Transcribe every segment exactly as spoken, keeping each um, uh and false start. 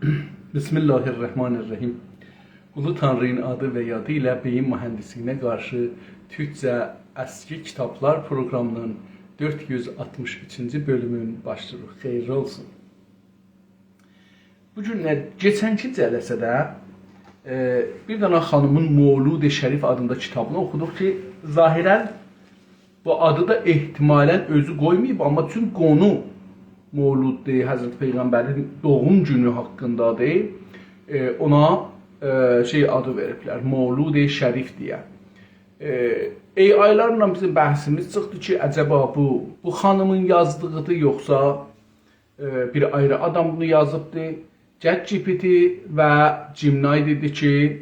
بسم الله الرحمن الرحیم. اولو تانری‌نین آدی و یادی ایله بئیین موهندیسلیگینه قارشی تورکجه اسکی کیتابلار پروقرامی‌نین دؤرد یوز آلتمیش اوچونجو بؤلومون باشلاییریق. خئییرلی اولسون. بو گونلر، کئچنکی جلسه‌ده، ائ، بیر دنه خانیمین مولود شریف آدیندا کیتابینی اوخودوق کی، ظاهراً بو آدی دا احتمالاً اؤزو قویماییب، آمما چون قونو مولوددور، حضرت پیغمبرین دوغوم گونو حاقیندادیر، ائ، اونا، ائ، شئی آدی وئریبلر، مولود شریف دئیه. ائ، AI-لارلا بیزیم بحثیمیز چیخدی کی، عجبا بو، بو خانیمین یازدیغیدیر، یوخسا، ائ، بیر آیری آدام بونو یازیبدی. ChatGPT و Gemini دئدی کی،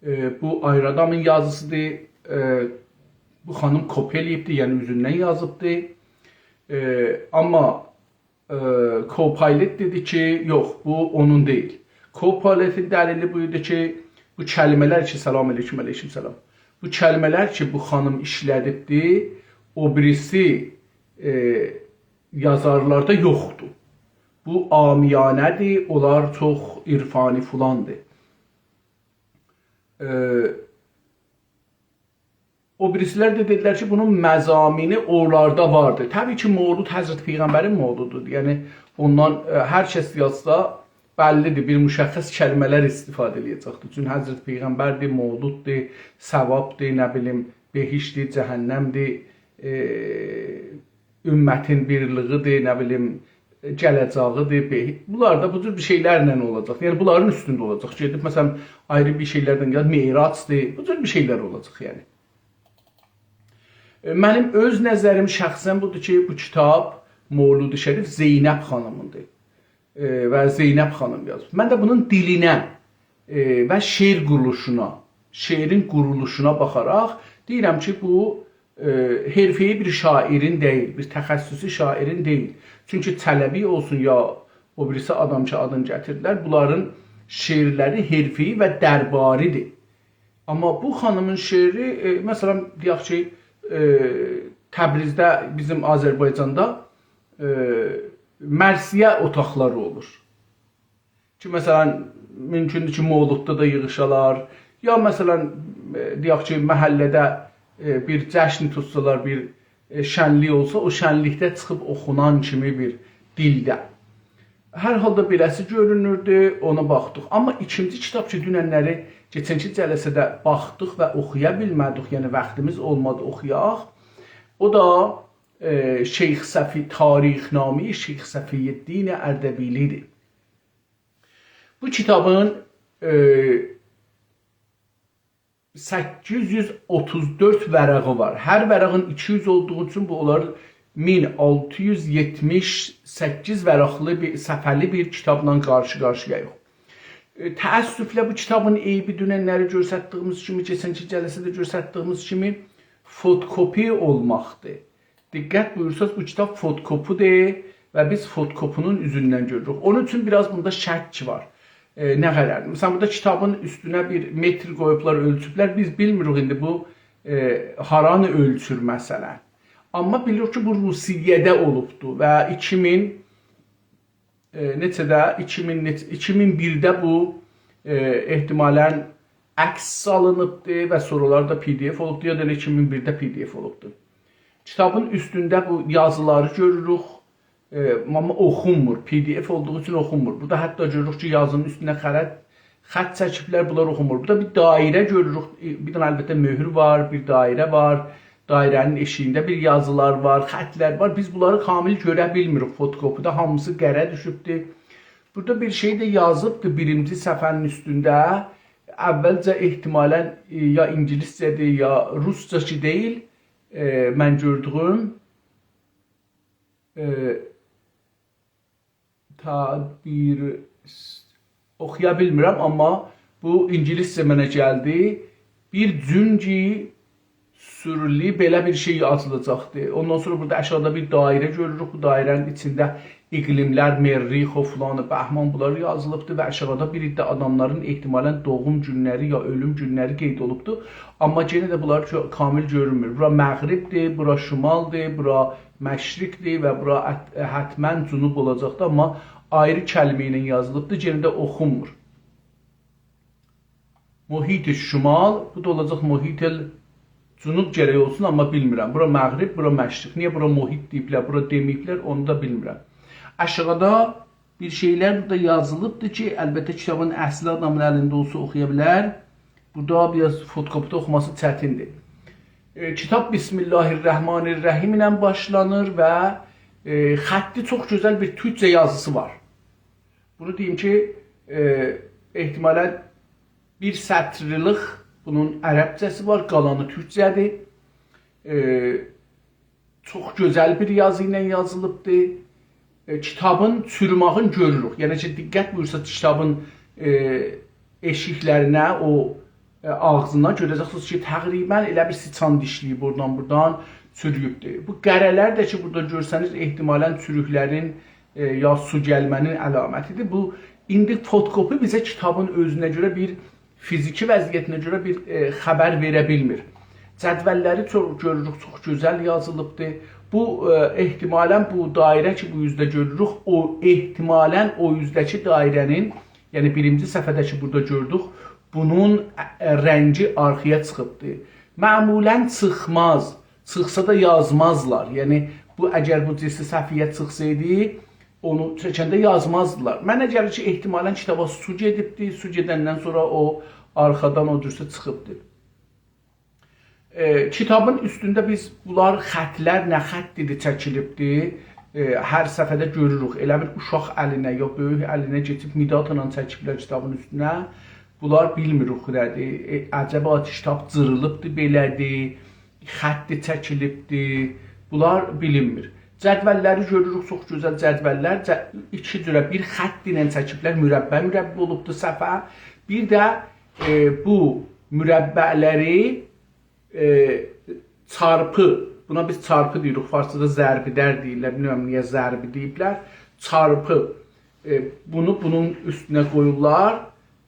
ائ، بو آیری آدامین یازیسیدیر. ائ، بو خانیم کپی ائله‌ییبدی، یعنی اوزوندن یازیبدی. ائ، آمما، ائ، Copilot دئدی کی، یوخ، بو اونون دئییل. Copilot-ین دلیلی بو ایدی کی، بو کلمه‌لر کی، سلام علیکم، علیکم سلام. بو کلمه‌لر کی، بو خانیم ایشله‌دیبدی، او بیریسی، ائ، یازارلاردا یوخدور. بو عامیانه‌دیر، اونلار چوخ عرفانی فلاندیر. ائ، او بیریسی‌لر ده دئدیلر کی، بونون مضامینی اونلاردا واردیر. طبیعی کی، مولود حضرت پیغمبرین مولودودور. یعنی، اوندان، ائ، هر کس یازسا، بللی‌دیر، بیر مشخص کلمه‌لر استفاده ائله‌یه‌جکدیر. چونکی حضرت پیغمبردیر، مولوددور، ثوابدیر، نه بیلیم، بهشتدیر، جهنمدیر، ائ، امتین بیرلیگی‌دیر، نه بیلیم، گله‌جه‌یی‌دیر، بئ-، بونلار دا بو جور بیر شئیلرله اولاجاق. یعنی، بونلارین اوستونده اولاجاق. گئدیب، مثلا، آیری بیر شئیلردن گلیر، معراجدیر، بو جور بیر شئیلر اولاجاق، یعنی. ائ، منیم اؤز نظریم شخصا بودور کی، بو کیتاب مولود شریف زینب خانیمیندیر. ائ، و زینب خانیم یازیب. من ده بونون دیلینه، ائ، و شعر قورولوشونا، شعرین قورولوشونا باخاراق دئییرم کی، بو، ائ، حرفه‌ای بیر شاعرین دئییل، بیر تخصصی شاعرین دئییل. چونکی چلبی اولسون یا او بیریسی آدام کی، آدینی گتیردیلر، بونلارین شعرلری حرفه‌ای و درباری‌دیر. آمما بو خانیمین شعری، ائ، مثلا، دئیک کی، ائ، تبریزده، بیزیم آذربایجاندا، ائ، مرثیه اوتاقلاری اولور. کی، مثلا، مومکوندور کی، مولوددا دا ییغیشالار. یا، مثلا، ائ، دئیک کی، محله‌ده، ائ، بیر جشن توتسالار، بیر، ائ، شنلیک اولسا، او شنلیکده چیخیب اوخونان کیمی بیر دیلده. هر حالدا بئله‌سی گؤرونوردو، اونا باخدیق. آمما ایکینجی کیتاب کی، دونن‌لری، کئچنکی جلسه‌ده باخدیق و اوخویا بیلمه‌دیک، یعنی واختیمیز اولمادی اوخویاق. او دا، ائ، شیخ صفی، تاریخ‌نامه‌ی شیخ صفی‌الدین اردبیلی‌دیر. بو کیتابین، ائ، سککیز یوز اوتوز دؤرد ورقی وار. هر ورقین ایکی یوز اولدوغو اوچون بو اولار مین آلتی یوز یئتمیش سککیز ورقلی بیر، صفحه‌لی بیر کیتابلا قارشی-قارشی‌یاییق. ائ، تأسفله بو کیتابین عیبی دونن‌لری گؤستردیگیمیز کیمی، کئچنکی جلسه‌ده گؤستردیگیمیز کیمی، فتوکپی اولماقدیر. دقت بویورساز، بو کیتاب فتوکپی‌دیر و بیز فتوکپی‌نین اوزوندن گؤروروک. اونون اوچون بیر آز بوندا شک وار. ائ، نه قدر؟ مثلا، بورادا کیتابین اوستونه بیر متر قویوبلار، اؤلچوبلر. بیز بیلمیریک ایندی بو، ائ، هارانی اؤلچور، مثلا. آمما بیلیریک کی، بو روسیه‌ده اولوبدو و ایکی مین، ائ، نئچه‌ده؟ ایکی مین، نئچه، ایکی مین بیرده بو، ائ، احتمالا عکس سالینیبدی و سونرالار دا PDF اولوبدو، یا دا ائله ایکی مین بیرده PDF اولوبدو. کیتابین اوستونده بو یازیلاری گؤروروک، ائ، آمما اوخونمور، PDF اولدوغو اوچون اوخونمور. بورادا حتی گؤروروک کی، یازینین اوستونه خرد-، خط چکیبلر، بونلار اوخونمور. بورادا بیر دایره گؤروروک، ائ، بیر دنه البته مؤهور وار، بیر دایره وار، دایره‌نین ائشیگینده بیر یازیلار وار، خطلر وار. بیز بونلاری کامل گؤره بیلمیریک فتوکپی‌ده، هامیسی قره دوشوبدور. بورادا بیر شئی ده یازیبدی بیرینجی صفحه‌نین اوستونده. اولجه احتمالا، ائ، یا اینگیلیسجه‌دیر، یا روسجا کی دئییل، ائ، من گؤردویوم. ائ، تا بیر س-، اوخویا بیلمیرم، آمما بو اینگیلیسجه منه گلدی. بیر جونگی سورلی بئله بیر شئی آچیلاجاقدی. اوندان سونرا بورادا آشاغیدا بیر دایره گؤروروک. بو دایره‌نین ایچینده اقلیملر، مریخ، و فلان، بهمان، بونلار یازیلیبدی و آشاغیدا بیر عده آداملارین احتمالا دوغوم گونلری یا اؤلوم گونلری قید اولوبدو. آمما یئنه ده بونلار چو-، کامل گؤرونمور. بورا مغربدیر، بورا شمالدیر، بورا مشرقدیر و بورا ات-، حتما جنوب اولاجاقدی، آمما آیری کلمه ایله یازیلیبدیر، یئنه ده اوخونمور. محیط شمال، بو دا اولاجاق محیط الجنوب گرک اولسون، آمما بیلمیرم. بورا مغرب، بورا مشرق. نییه بورا محیط دئییبلر، بورا دئمه‌ییبلر، اونو دا بیلمیرم. آشاغیدا بیر شئیلر بورادا یازیلیبدیر کی، البته کیتابین اصلی آدامین الینده اولسا اوخویا بیلر. بورادا بیر آز فوتوکوپیده اوخوماسی چتیندیر. ائ، کیتاب بسم الله الرحمن الرحیم ایله باشلانیر و، ائ، خطی چوخ گؤزل بیر تورکجه یازیسی وار. بونو دئییم کی، ائ، احتمالاً بیر سطرلیک بونون عربجه‌سی وار، قالانی تورکجه‌دیر. ائ، چوخ گؤزل بیر یازی ایله یازیلیبدیر. ائ، کیتابین چوروماغینی گؤروروک. یعنی کی، دقت بویورساز کیتابین، ائ، ائشیکلرینه، او، ائ، آغزینا گؤره‌جکسینیز کی، تقریباً ائله بیر سیچان دیشله‌ییب اورادان بورادان چورویوبدور. بو قره‌لر ده کی، بورادا گؤرسنیر، احتمالاً چوروکلرین، ائ، یا سو گلمه‌نین علامتیدیر. بو، ایندی فوتوکوپی بیزه کیتابین اؤزونه گؤره بیر فیزیکی وضعیتینه گؤره بیر، ائ، خبر وئره بیلمیر. جدوللری چوخ گؤروروک، چوخ گؤزل یازیلیبدیر. بو، ائ، احتمالاً بو دایره کی، بو اوزده گؤروروک، او احتمالاً او اوزده‌کی دایره‌نین، یعنی بیرینجی صفحه‌ده کی، بورادا گؤردوک، بونون، ائ، رنگی آرخایا چیخیبدیر. معمولاً چیخماز، چیخسا دا یازمازلار. یعنی بو، اگر بو جسر صفحه‌یه چیخسایدی، اونو چکنده یازمازدیلار. منه گلیر کی، احتمالاً کیتابا سو گئدیبدی، سو گئدندن سونرا او آرخادان او جورسه چیخیبدی. ائ، کیتابین اوستونده بیز، بونلار خطلر، نه خطیدیر چکیلیبدی، ائ، هر صفحه‌ده گؤروروک. ائله بیر اوشاق الینه، یوخ، بؤیوک الینه کئچیب مدادلا چکیبلر کیتابین اوستونه. بونلار بیلمیریک نه‌دیر. ائ، عجبا کیتاب جیریلیبدی، بئله‌دیر، خطی چکیلیبدی. بونلار بیلینمیر. جدوللری گؤروروک، چوخ گؤزل جدوللر. جه-، ایکی جوره بیر خط ایله چکیبلر، مربع، مربع اولوبدو صفحه. بیر ده، ائ، بو مربعلری، ائ، چارپی، بونا بیز چارپی دئییریک، فارسجادا ضرب‌در دئییرلر، بیلمیرم نییه ضربی دئییبلر. چارپی، ائ، بونو بونون اوستونه قویورلار،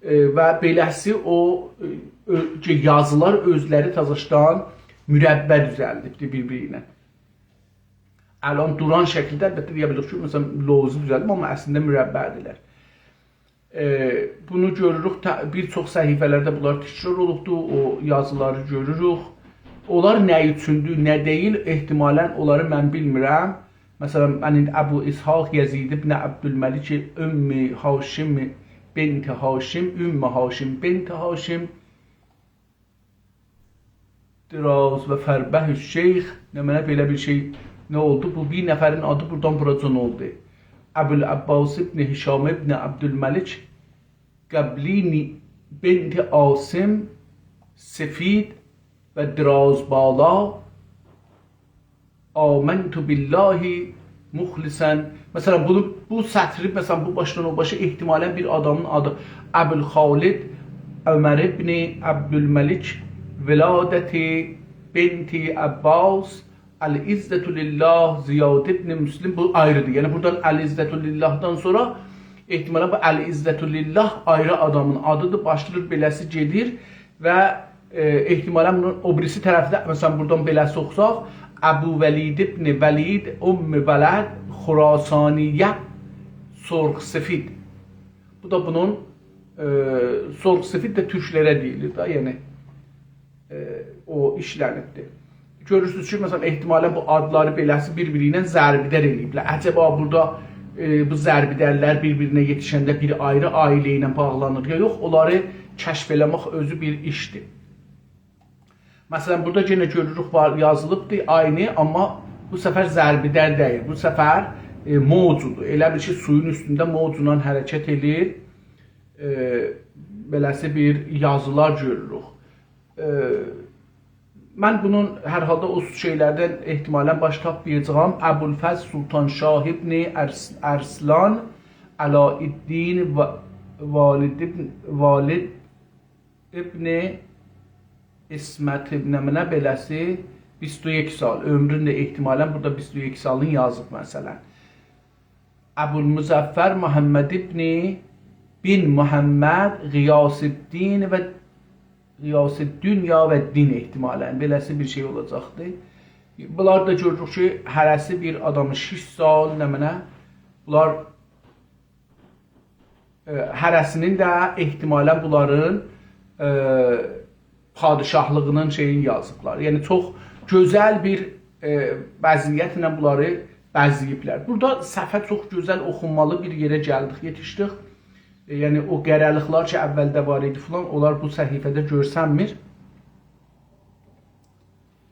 ائ، و بئله‌سی او، ائ، اؤ-، کی، یازیلار اؤزلری تازاشدان مربع دوزلدیبدیر بیر-بیری ایله. الان دوران شکیلده، البته، دئیه بیلیریک کی، مثلاً، لوزی دوزلدیب، آمما اصلینده مربع‌دیرلر. ائ، بونو گؤروروک، ته-، بیر چوخ صفحه‌لرده بونلار تکرار اولوبدور، او یازیلاری گؤروروک. اونلار نه اوچوندور، نه دئییل، احتمالاً اونلاری من بیلمیرم. مثلاً، من ایندی ابو اسحاق یزید ابن عبدالملک ام هاشم بنت هاشم، ام هاشم بنت هاشم، دراز و فربه الشیخ، نمنه بئله بیر شئی، نه اولدو؟ بو بیر نفرین آدی بورادان بوراجان اولدو. ابوالعباس ابن هشام ابن عبدالملک قبلینی بنت عاصم سفید و دراز بالا، آمنت بالله مخلصاً. مثلاً، بونو، بو سطری، مثلاً، بو باشدان او باشا احتمالاً بیر آدامین آدی ابوالخالد عمر ابن عبدالملک، ولادت بنت عباس، العزة لله، زیاد ابن مسلم، بو آیریدیر. یعنی، بورادان العزة لله‌دان سونرا احتمالاً بو العزة لله آیری آدامین آدیدیر، باشلاییر، بئله‌سی گئدیر و ائ، احتمالاً بونون او بیریسی طرفده، مثلاً، بورادان بئله‌سی اوخوساق، ابو ولید ابن ولید، ام ولد، خراسانیه، سرخ سفید. بو دا بونون، ائ، سرخ سفید ده تورکلره دئییلیر ده، یعنی، ائ، او ایشلنیبدیر. گؤرورسونوز کی، مثلاً، احتمالاً بو آدلاری بئله‌سی بیر-بیری ایله ضرب‌در ائله‌ییبلر. عجبا بورادا، ائ، بو ضرب‌درلر بیر-بیرینه یئتیشنده بیر آیری عائله ایله باغلانیر یا یوخ، اونلاری کشف ائله‌مک اؤزو بیر ایشدیر. مثلاً، بورادا یئنه گؤروروک، وار، یازیلیبدیر عینی، آمما بو سفر ضرب‌در دئییل. بو سفر، ائ، موجودور. ائله بیل کی، سویون اوستونده موجلا حرکت ائله‌ییر. ائ، بئله‌سی بیر یازیلار گؤروروک. ائ، من بونون هر حالدا او شئیلردن احتمالاً باش تاپمایاجاغام. ابوالفضل سلطان شاه ابن ارس-، ارسلان، علاءالدین و-، والد ابن، والد ابن عصمت ابن نمنه بئله‌سی بیست و یک سال. عؤمرون ده احتمالاً بورادا بیست و یک سالین یازیب، مثلاً. ابوالمظفر محمد ابن بن محمد غیاث الدین و غیاث الدنیا و دین احتمالاً. بئله‌سی بیر شئی اولاجاقدی. بونلار دا گؤروروک کی، هره‌سی بیر آدامین شیش سال، نمنه، بونلار ائ، هره‌سینین ده احتمالاً بونلارین، ائ، پادشاهلیغینین شئیینی یازیبلار. یعنی، چوخ گؤزل بیر، ائ، وضعیتله بونلاری بزه‌ییبلر. بورادا صفحه چوخ گؤزل اوخونمالی بیر یئره گلدیک، یئتیشدیک. ائ، یعنی، او قره‌لیقلار کی، اولده وار ایدی فلان، اونلار بو صفحه‌ده گؤرسنمیر.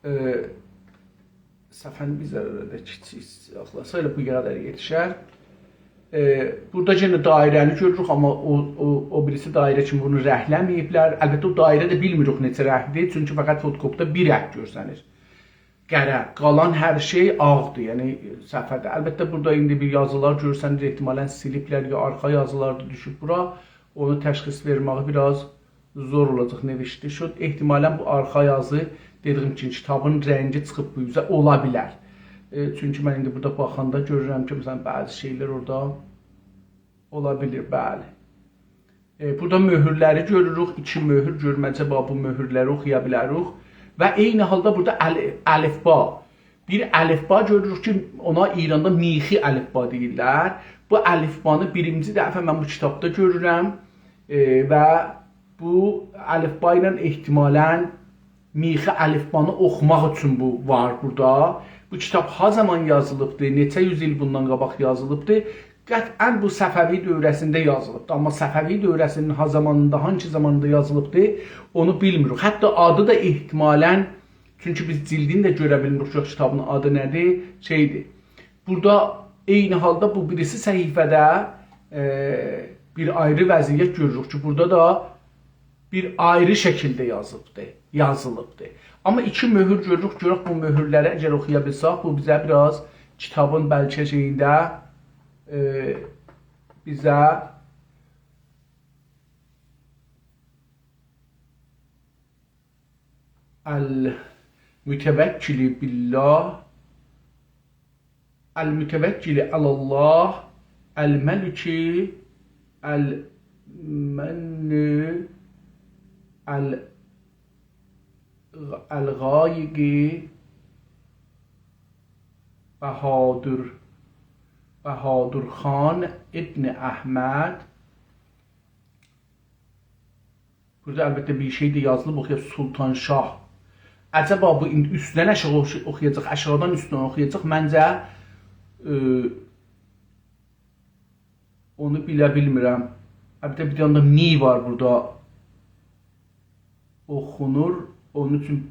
ائ، صفحه‌نی بیر ذره ده کیچیک ساخلاسا، ائله بو قدر یئتیشر. ائ، بورادا یئنه دایره‌نی گؤروروک، آمما او، او، او بیریسی دایره کیمی بونو رنگله‌مه‌ییبلر. البته، او دایره ده بیلمیریک نئچه رنگدیر، چونکی فقط فوتوکوپدا بیر رنگ گؤرسنیر. قره، قالان هر شئی آغدیر، یعنی صفحه‌ده. البته، بورادا ایندی بیر یازیلار گؤرسنیر، احتمالاً سیلیبلر، یا آرخا یازیلار دا دوشوب بورا. اونو تشخیص وئرمه‌یی بیر آز زور اولاجاق، نوشته شد. احتمالاً بو آرخا یازی، دئدیییم کیمی، کیتابین رنگی چیخیب بو اوزه، اولا بیلر. ائ، چونکی من ایندی بورادا باخاندا گؤرورم کی، مثلاً، بعضی شئیلر اورادا اولا بیلیر، بلی. ائ، بورادا مؤهورلری گؤروروک، ایکی مؤهور، گؤروروک عجبا بو مؤهورلری اوخویا بیلریک. و عینی حالدا بورادا ال-، الفبا. بیر الفبا گؤروروک کی، اونا ایراندا میخی الفبا دئییرلر. بو الفبانی بیرینجی دفعه من بو کیتابدا گؤرورم. ائ، و بو الفبا ایله احتمالاً میخی الفبانی اوخوماق اوچون بو وار بورادا. بو کیتاب ها زامان یازیلیبدی، نئچه یوز ایل بوندان قاباق یازیلیبدی؟ قطعاً بو صفوی دوره‌سینده یازیلیبدی. آمما صفوی دوره‌سینین ها زامانیندا، هانسی زامانیندا یازیلیبدی، اونو بیلمیریک. حتی آدی دا احتمالاً، چونکی بیز جلدینی ده گؤره بیلمیریک، یوخ، کیتابین آدی نه‌دیر، شئیدیر. بورادا عینی حالدا بو بیریسی صفحه‌ده، ائ، بیر آیری وضعیت گؤروروک کی، بورادا دا بیر آیری شکیلده یازیبدی، یازیلیبدی. آمما ایکی مؤهور گؤروروک، گؤرک بو مؤهورلری اگر اوخویا بیلسک، بو بیزه بیر آز کیتابین بلکه شئیینده، ائ، بیزه المتوکل بالله، المتوکل علی الله، الملک، المن، ال-، الغایق، بهادر، بهادر خان ابن احمد. بورادا البته بیر شئی ده یازیلیب، اوخویاق، سلطان شاه. عجبا بو ایندی اوستدن آشاغی اوخو-، اوخویاجاق، آشاغیدان اوستدن اوخویاجاق؟ منجه، ائ، اونو بیله بیلمیرم. البته بیر دنه ده می وار بورادا. اوخونور. اونون اوچون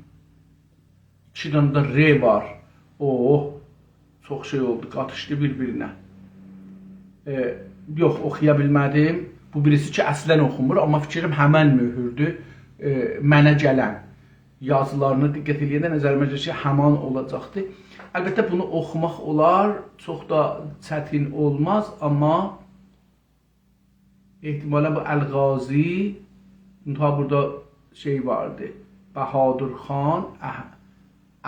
ایکی دنه ده ر وار. اوه، چوخ شئی اولدو، قاتیشدی بیر-بیرینه. ائ، یوخ، اوخویا بیلمه‌دیم. بو بیریسی کی، اصلاً اوخونمور، آمما فیکریم همن مؤهوردور. ائ، منه گلن یازیلارینا دقت ائله‌ینده نظریمه گلیر کی، همان اولاجاقدی. البته، بونو اوخوماق اولار، چوخ دا چتین اولماز، آمما احتمالاً بو الغازی، منتها بورادا شئی واردی. بهادر خان، اح-،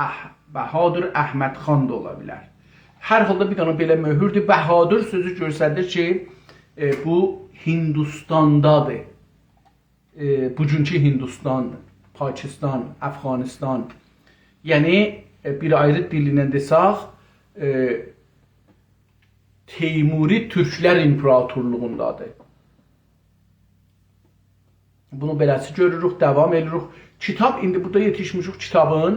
اح-، بهادر احمد خان دا اولا بیلر. هر حالدا بیر دنه بئله مؤهوردور. بهادر سؤزو گؤستریر کی، ائ، بو هندوستاندادیر. ائ، بوگونکو هندوستان، پاکستان، افغانستان. یعنی، ائ، بیر آیری دیل ایله دئسک، ائ، تیموری تورکلر ایمپراتورلوغوندادیر. بونو بئله‌سی گؤروروک، داوام ائدیریک. کیتاب، ایندی بورادا یئتیشمیشیک کیتابین،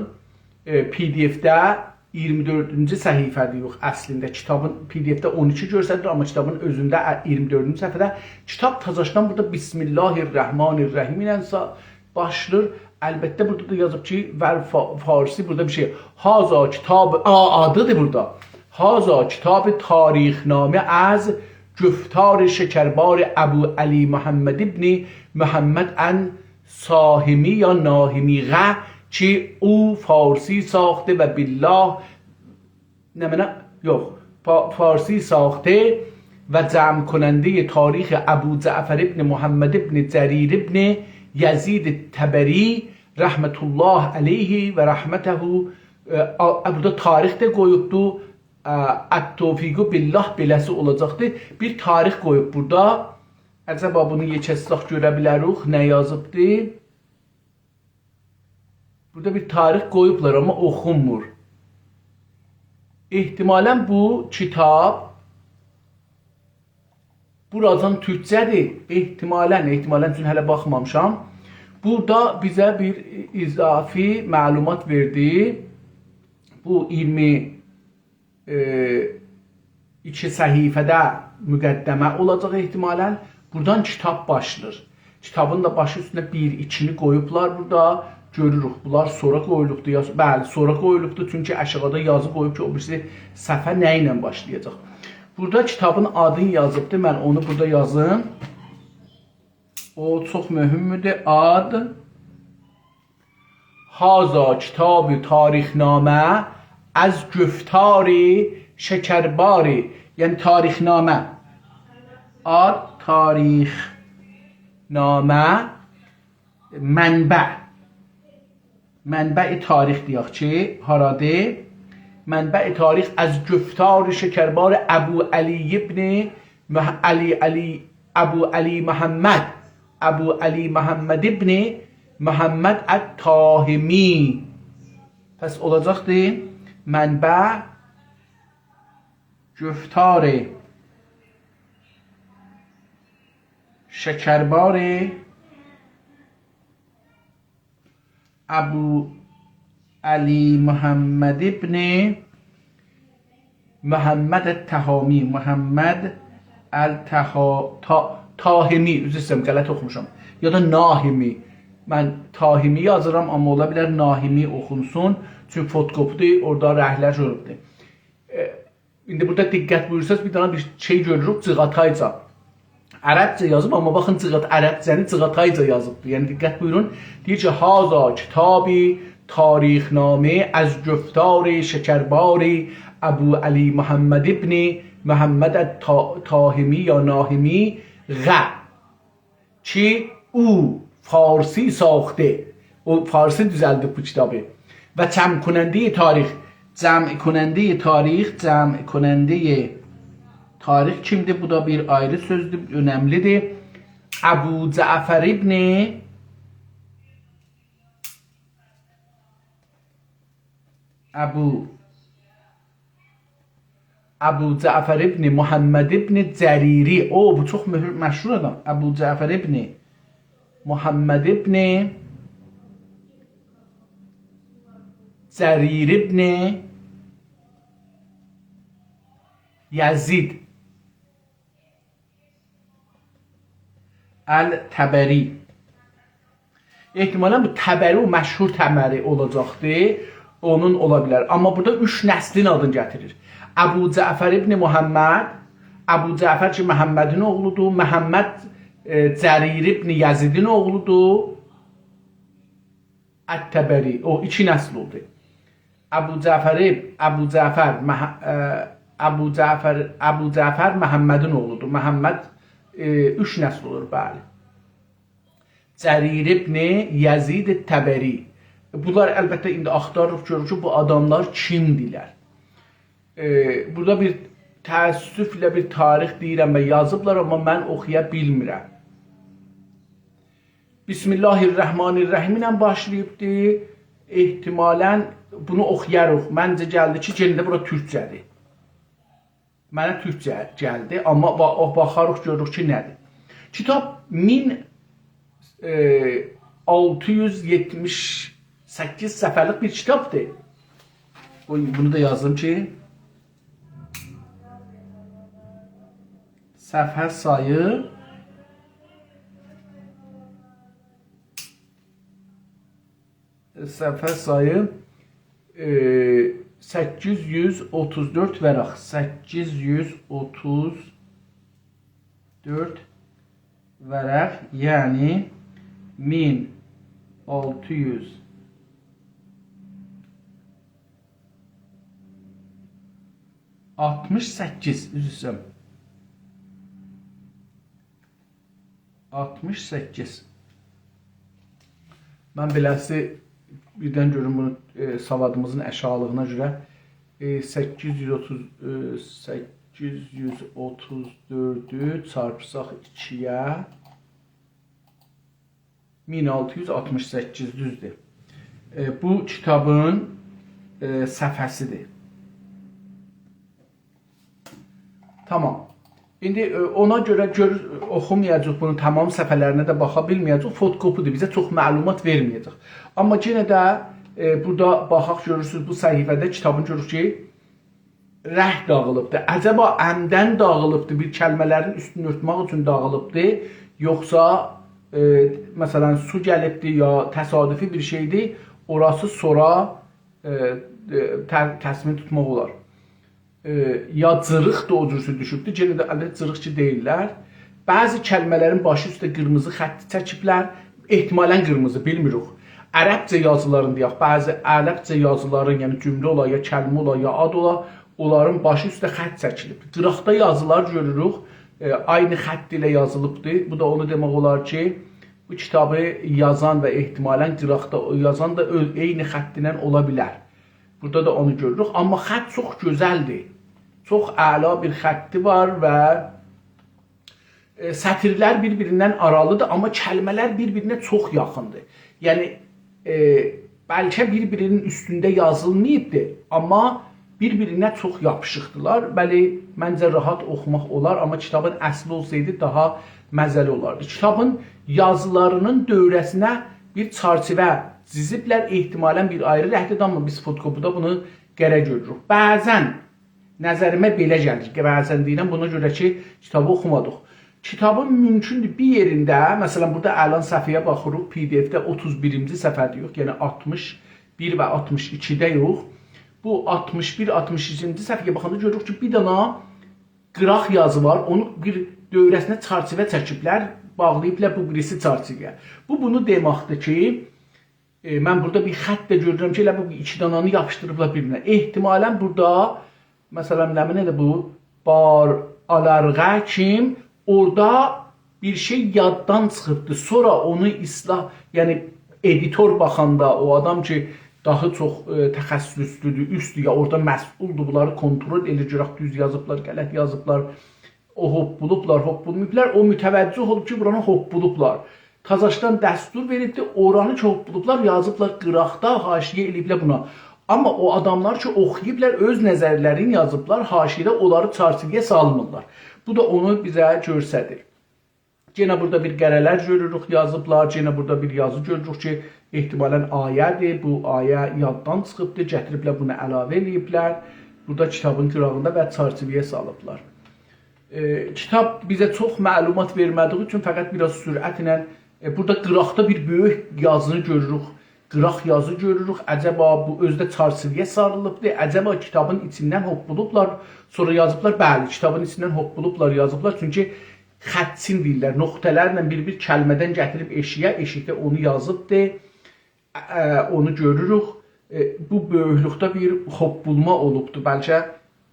ائ، پی دی اف‌ده اییرمی دؤردونجو صفحه‌دیر، یوخ، اصلینده کیتابین پی دی اف‌ده اون ایکی گؤستریر، آمما کیتابین اؤزونده ا-، اییرمی دؤردونجو صفحه‌ده کیتاب تازاشدان بورادا بسم الله الرحمن الرحیم ایله سا-، باشلاییر. البته، بورادا دا یازیب کی، ور فا-، فارسی، بورادا بیر شئی. هذا کتاب، آ، آدیدیر بورادا. هذا کتاب تاریخ‌نامه از گفتار شکربار ابو علی محمد ابن محمد ان ساهمی یا ناهمی غ، کی او فارسی ساخته و بالله، نمنه، یوخ، فا-، فارسی ساخته و جمع کنندهٔ تاریخ ابو جعفر ابن محمد ابن جریر ابن یزید طبری رحمة الله علیه و رحمته، ائ، آ-، بورادا تاریخ ده قویوبدو، ا، التوفیق بالله بئله‌سی اولاجاقدی. بیر تاریخ قویوب بورادا. عجبا بونو یئکه‌ساق گؤره بیلریک، نه یازیبدی؟ بورادا بیر تاریخ قویوبلار، آمما اوخونمور. احتمالاً بو کیتاب بوراجان تورکجه‌دیر. احتمالاً، احتمالاً، چون هله باخمامیشام. بورادا بیزه بیر اضافی معلومات وئردی. بو ایگیرمی، ائ، ایکی صفحه‌ده مقدمه اولاجاق احتمالاً. بورادان کیتاب باشلاییر. کیتابین دا باشی اوستونه بیر، ایکینی قویوبلار بورادا. گؤروروک، بونلار سونرا قویولوبدور. یا، بلی، سونرا قویولوبدور، چونکی آشاغیدا یازی قویوب کی، او بیریسی صفحه نه ایله باشلایاجاق. بورادا کیتابین آدینی یازیبدی، من اونو بورادا یازیم. او چوخ مهمدور. آد، هذا کتاب تاریخ‌نامه از گفتار شکربار، یعنی تاریخ‌نامه. آد، تاریخ‌نامه، منبع. منبع تاریخ دئیک کی، هارادیر؟ منبع تاریخ از گفتار شکربار ابوعلی ابن مح-، علی، علی، ابوعلی محمد، ابوعلی محمد ابن محمد الطاهمی. پس اولاجاقدیر منبع گفتار شکربار ابوعلی محمد ابن محمد الطاهمی، محمد الطها-، طا-، طاهمی، عذر ایسته‌ییرم، غلط اوخوموشام. یا دا ناهمی. من طاهمی یازیرام، آمما اولا بیلر ناهمی اوخونسون. چونکی فتوکوپی‌دیر، اورادا رنگلر گؤروبدور. ائ، ایندی بورادا دقت بویورسانیز، بیر دنه بیر شئی گؤروروک، جیغاتایجا. عربجه یازیب، آمما باخین، جیغات-، عربجه‌نی جیغاتایجا یازیبدیر. یعنی، دقت بویورون، دئییر کی، «هذا کتاب تاریخ‌نامه از گفتار شکربار ابوعلی محمد ابن محمد الطا-، طاهمی یا ناهمی غ.» کی او فارسی ساخته، او فارسی دوزلدیب بو کیتابی. و جمع‌کنندهٔ تاریخ، جمع‌کنندهٔ تاریخ، جمع‌کنندهٔ تاریخ کیمدیر؟ بو دا بیر آیری سؤزدور، اؤنملیدیر. ابوجعفر ابن، ابو ابوجعفر ابن محمد ابن جریری. او، بو چوخ مهو-، مشهور آدام. ابوجعفر ابن محمد ابن جریر ابن یزید الطبری. احتمالاً بو طبری، او مشهور طبری اولاجاقدی. اونون اولا بیلر. آمما بورادا اوچ نسلین آدینی گتیریر. ابوجعفر ابن محمد، ابوجعفر کی، محمدین اوغلودور، محمد، ائ، جریر ابن یزیدین اوغلودور. الطبری، او ایکی نسل اولدو. ابوجعفر، ابوجعفر، مح-، ائ، ابوجعفر، ابوجعفر محمدین اوغلودور. محمد، ائ، اوچ نسل اولور، بلی. جریر ابن یزید طبری. بونلار البته ایندی آختاریریق، گؤروروک کی، بو آداملار کیمدیلر. ائ، بورادا بیر تأسفله بیر تاریخ دئییرم و یازیبلار، آمما من اوخویا بیلمیرم. بسم الله الرحمن الرحیم ایله باشلاییبدی. احتمالاً بونو اوخویاریق. منجه گلدی کی، یئنه ده بورا تورکجه‌دیر. منه تورکجه گلدی، آمما با-، او، باخاریق، گؤروروک کی، نه‌دیر. کیتاب مین، ائ، آلتی یوز یئتمیش سککیز صفحه‌لیک بیر کیتابدیر. بو-، بونو دا یازدیم کی، صفحه سایی، صفحه سایی، ائ، سککیز یوز اوتوز دؤرد ورق. سککیز یوز اوتوز دؤرد ورق، یعنی مین آلتی یوز آلتمیش سککیز، عذر ایسته‌ییرم. آلتمیش سککیز. من بئله‌سی بیردن گؤروم بونو، ائ، سوادیمیزین آشاغیلیغینا گؤره، ائ، سککیز یوز اوتوز، ائ، سککیز یوز اوتوز دؤردو چارپساق ایکی‌یه، مین آلتی یوز آلتمیش سککیز، دوزدور. ائ، بو کیتابین، ائ، صفحه‌سیدیر. تامام. ایندی، ائ، اونا گؤره گؤر-، اوخومایاجاغیق بونو، تمام صفحه‌لرینه ده باخا بیلمه‌یه‌جه‌ییک. فوتوکوپی‌دیر، بیزه چوخ معلومات وئرمه‌یه‌جک. آمما یئنه ده، ائ، بورادا باخاق، گؤرورسونوز، بو صفحه‌ده کیتابین گؤروروک کی، رنگ داغیلیبدیر. عجبا عمداً داغیلیبدیر، بیر کلمه‌لرین اوستونو اؤرتمک اوچون داغیلیبدیر، یوخسا، ائ، مثلاً، سو گلیبدیر یا تصادفی بیر شئیدیر، اوراسی سونرا، ائ، ائ، ته-، تصمیم توتماق اولار. ائ، یا جیریق دا او جورسو دوشوبدور. یئنه ده البته جیریق کی دئییرلر. بعضی کلمه‌لرین باشی اوسته قیرمیزی خط چکیبلر. احتمالاً قیرمیزی، بیلمیریک. عربجه یازیلارین دئیک، بعضی عربجه یازیلارین، یعنی جمله اولا، یا کلمه اولا، یا آد اولا، اونلارین باشی اوسته خط چکیلیب. قیراقدا یازیلار گؤروروک، ائ، عینی خط ایله یازیلیبدیر. بو دا اونو دئمک اولار کی، بو کیتابی یازان و احتمالاً قیراقدا او یازان دا اؤ-، عینی خط ایله اولا بیلر. بورادا دا اونو گؤروروک. آمما خط چوخ گؤزلدیر. چوخ اعلا بیر خطی وار و، ائ، سطیرلر بیر-بیریندن آرالیدیر، آمما کلمه‌لر بیر-بیرینه چوخ یاخیندیر. یعنی، ائ، بلکه بیر-بیرینین اوستونده یازیلماییبدیر، آمما بیر-بیرینه چوخ یاپیشیقدیلار. بلی، منجه راحت اوخوماق اولار، آمما کیتابین اصلی اولسایدی داها مزه‌لی اولاردی. کیتابین یازیلارینین دؤوره‌سینه بیر چرچیوه جیزیبلر، احتمالاً بیر آیری رنگده‌دیر، آمما بیز فوتوکوپی‌ده بونو قره گؤروروک. بعضاً نظریمه بئله گلیر کی، بعضاً دئییرم، بونا گؤره کی، کیتابی اوخومادیق. کیتابین مومکوندور بیر یئرینده، مثلاً، بورادا الان صفحه‌یه باخیریق، پی دی اف‌ده اوتوز بیرینجی صفحه‌ده یوخ، یعنی آلتمیش بیر و آلتمیش ایکیده یوخ. بو آلتمیش بیر، آلتمیش ایکینجی صفحه‌یه باخاندا گؤروروک کی، بیر دانا قیراق یازی وار، اونو بیر دؤوره‌سینه چرچیوه چکیبلر، باغلاییبلار بو بیریسی چرچیوه‌یه. بو بونو دئمکدیر کی، ائ، من بورادا بیر خط ده گؤرورم کی، ائله بو ایکی دانانی یاپیشدیریبلار بیر-بیرینه. احتمالاً بورادا، مثلاً، نمنه‌دیر بو؟ بار آلارغا کیم اورادا بیر شئی یاددان چیخیبدی. سونرا اونو اصلاح، یعنی ادیتور باخاندا، او آدام کی، داها چوخ، ائ، تخصصلودور، اوستدور، یا اورادا مسئولدور، بونلاری کنترل ائله‌ییر، گؤرک دوز یازیبلار، غلط یازیبلار، او هوپپولوبلار، هوپپولماییبلار، او متوجه اولوب کی، بورانی هوپپولوبلار. تازاشدان دستور وئریبدی، اورانی کی هوپپولوبلار، یازیبلار قیراقدا، حاشیه ائله‌ییبلر بونا. آمما او آداملار کی اوخویوبلار، اؤز نظرلرینی یازیبلار، حاشیه‌ده اونلاری چرچیوه‌یه سالمیرلار. بو دا اونو بیزه گؤستریر. یئنه بورادا بیر قره‌لر گؤروروک، یازیبلار. یئنه بورادا بیر یازی گؤروروک کی، احتمالاً آیه‌دیر. بو آیه یاددان چیخیبدیر، گتیریبلر بونو علاوه ائله‌ییبلر. بورادا کیتابین قیراغیندا و چرچیوه‌یه سالیبلار. ائ، کیتاب بیزه چوخ معلومات وئرمه‌دیگی اوچون فقط بیر آز سرعتله، ائ، بورادا قیراقدا بیر بؤیوک یازینی گؤروروک. قیراق یازی گؤروروک. عجبا بو اؤزو ده چرچیوه‌یه ساریلیبدیر. عجبا کیتابین ایچیندن هوپپولوبلار، سونرا یازیبلار؟ بلی، کیتابین ایچیندن هوپپولوبلار، یازیبلار. چونکی خطچین دئییرلر، نقطه‌لرله بیر-بیر کلمه‌دن گتیریب ائشییه، ائشیکده اونو یازیبدیر. ا، ا، اونو گؤروروک. ائ، بو بؤیوکلوکده بیر هوپپولما اولوبدور. بلکه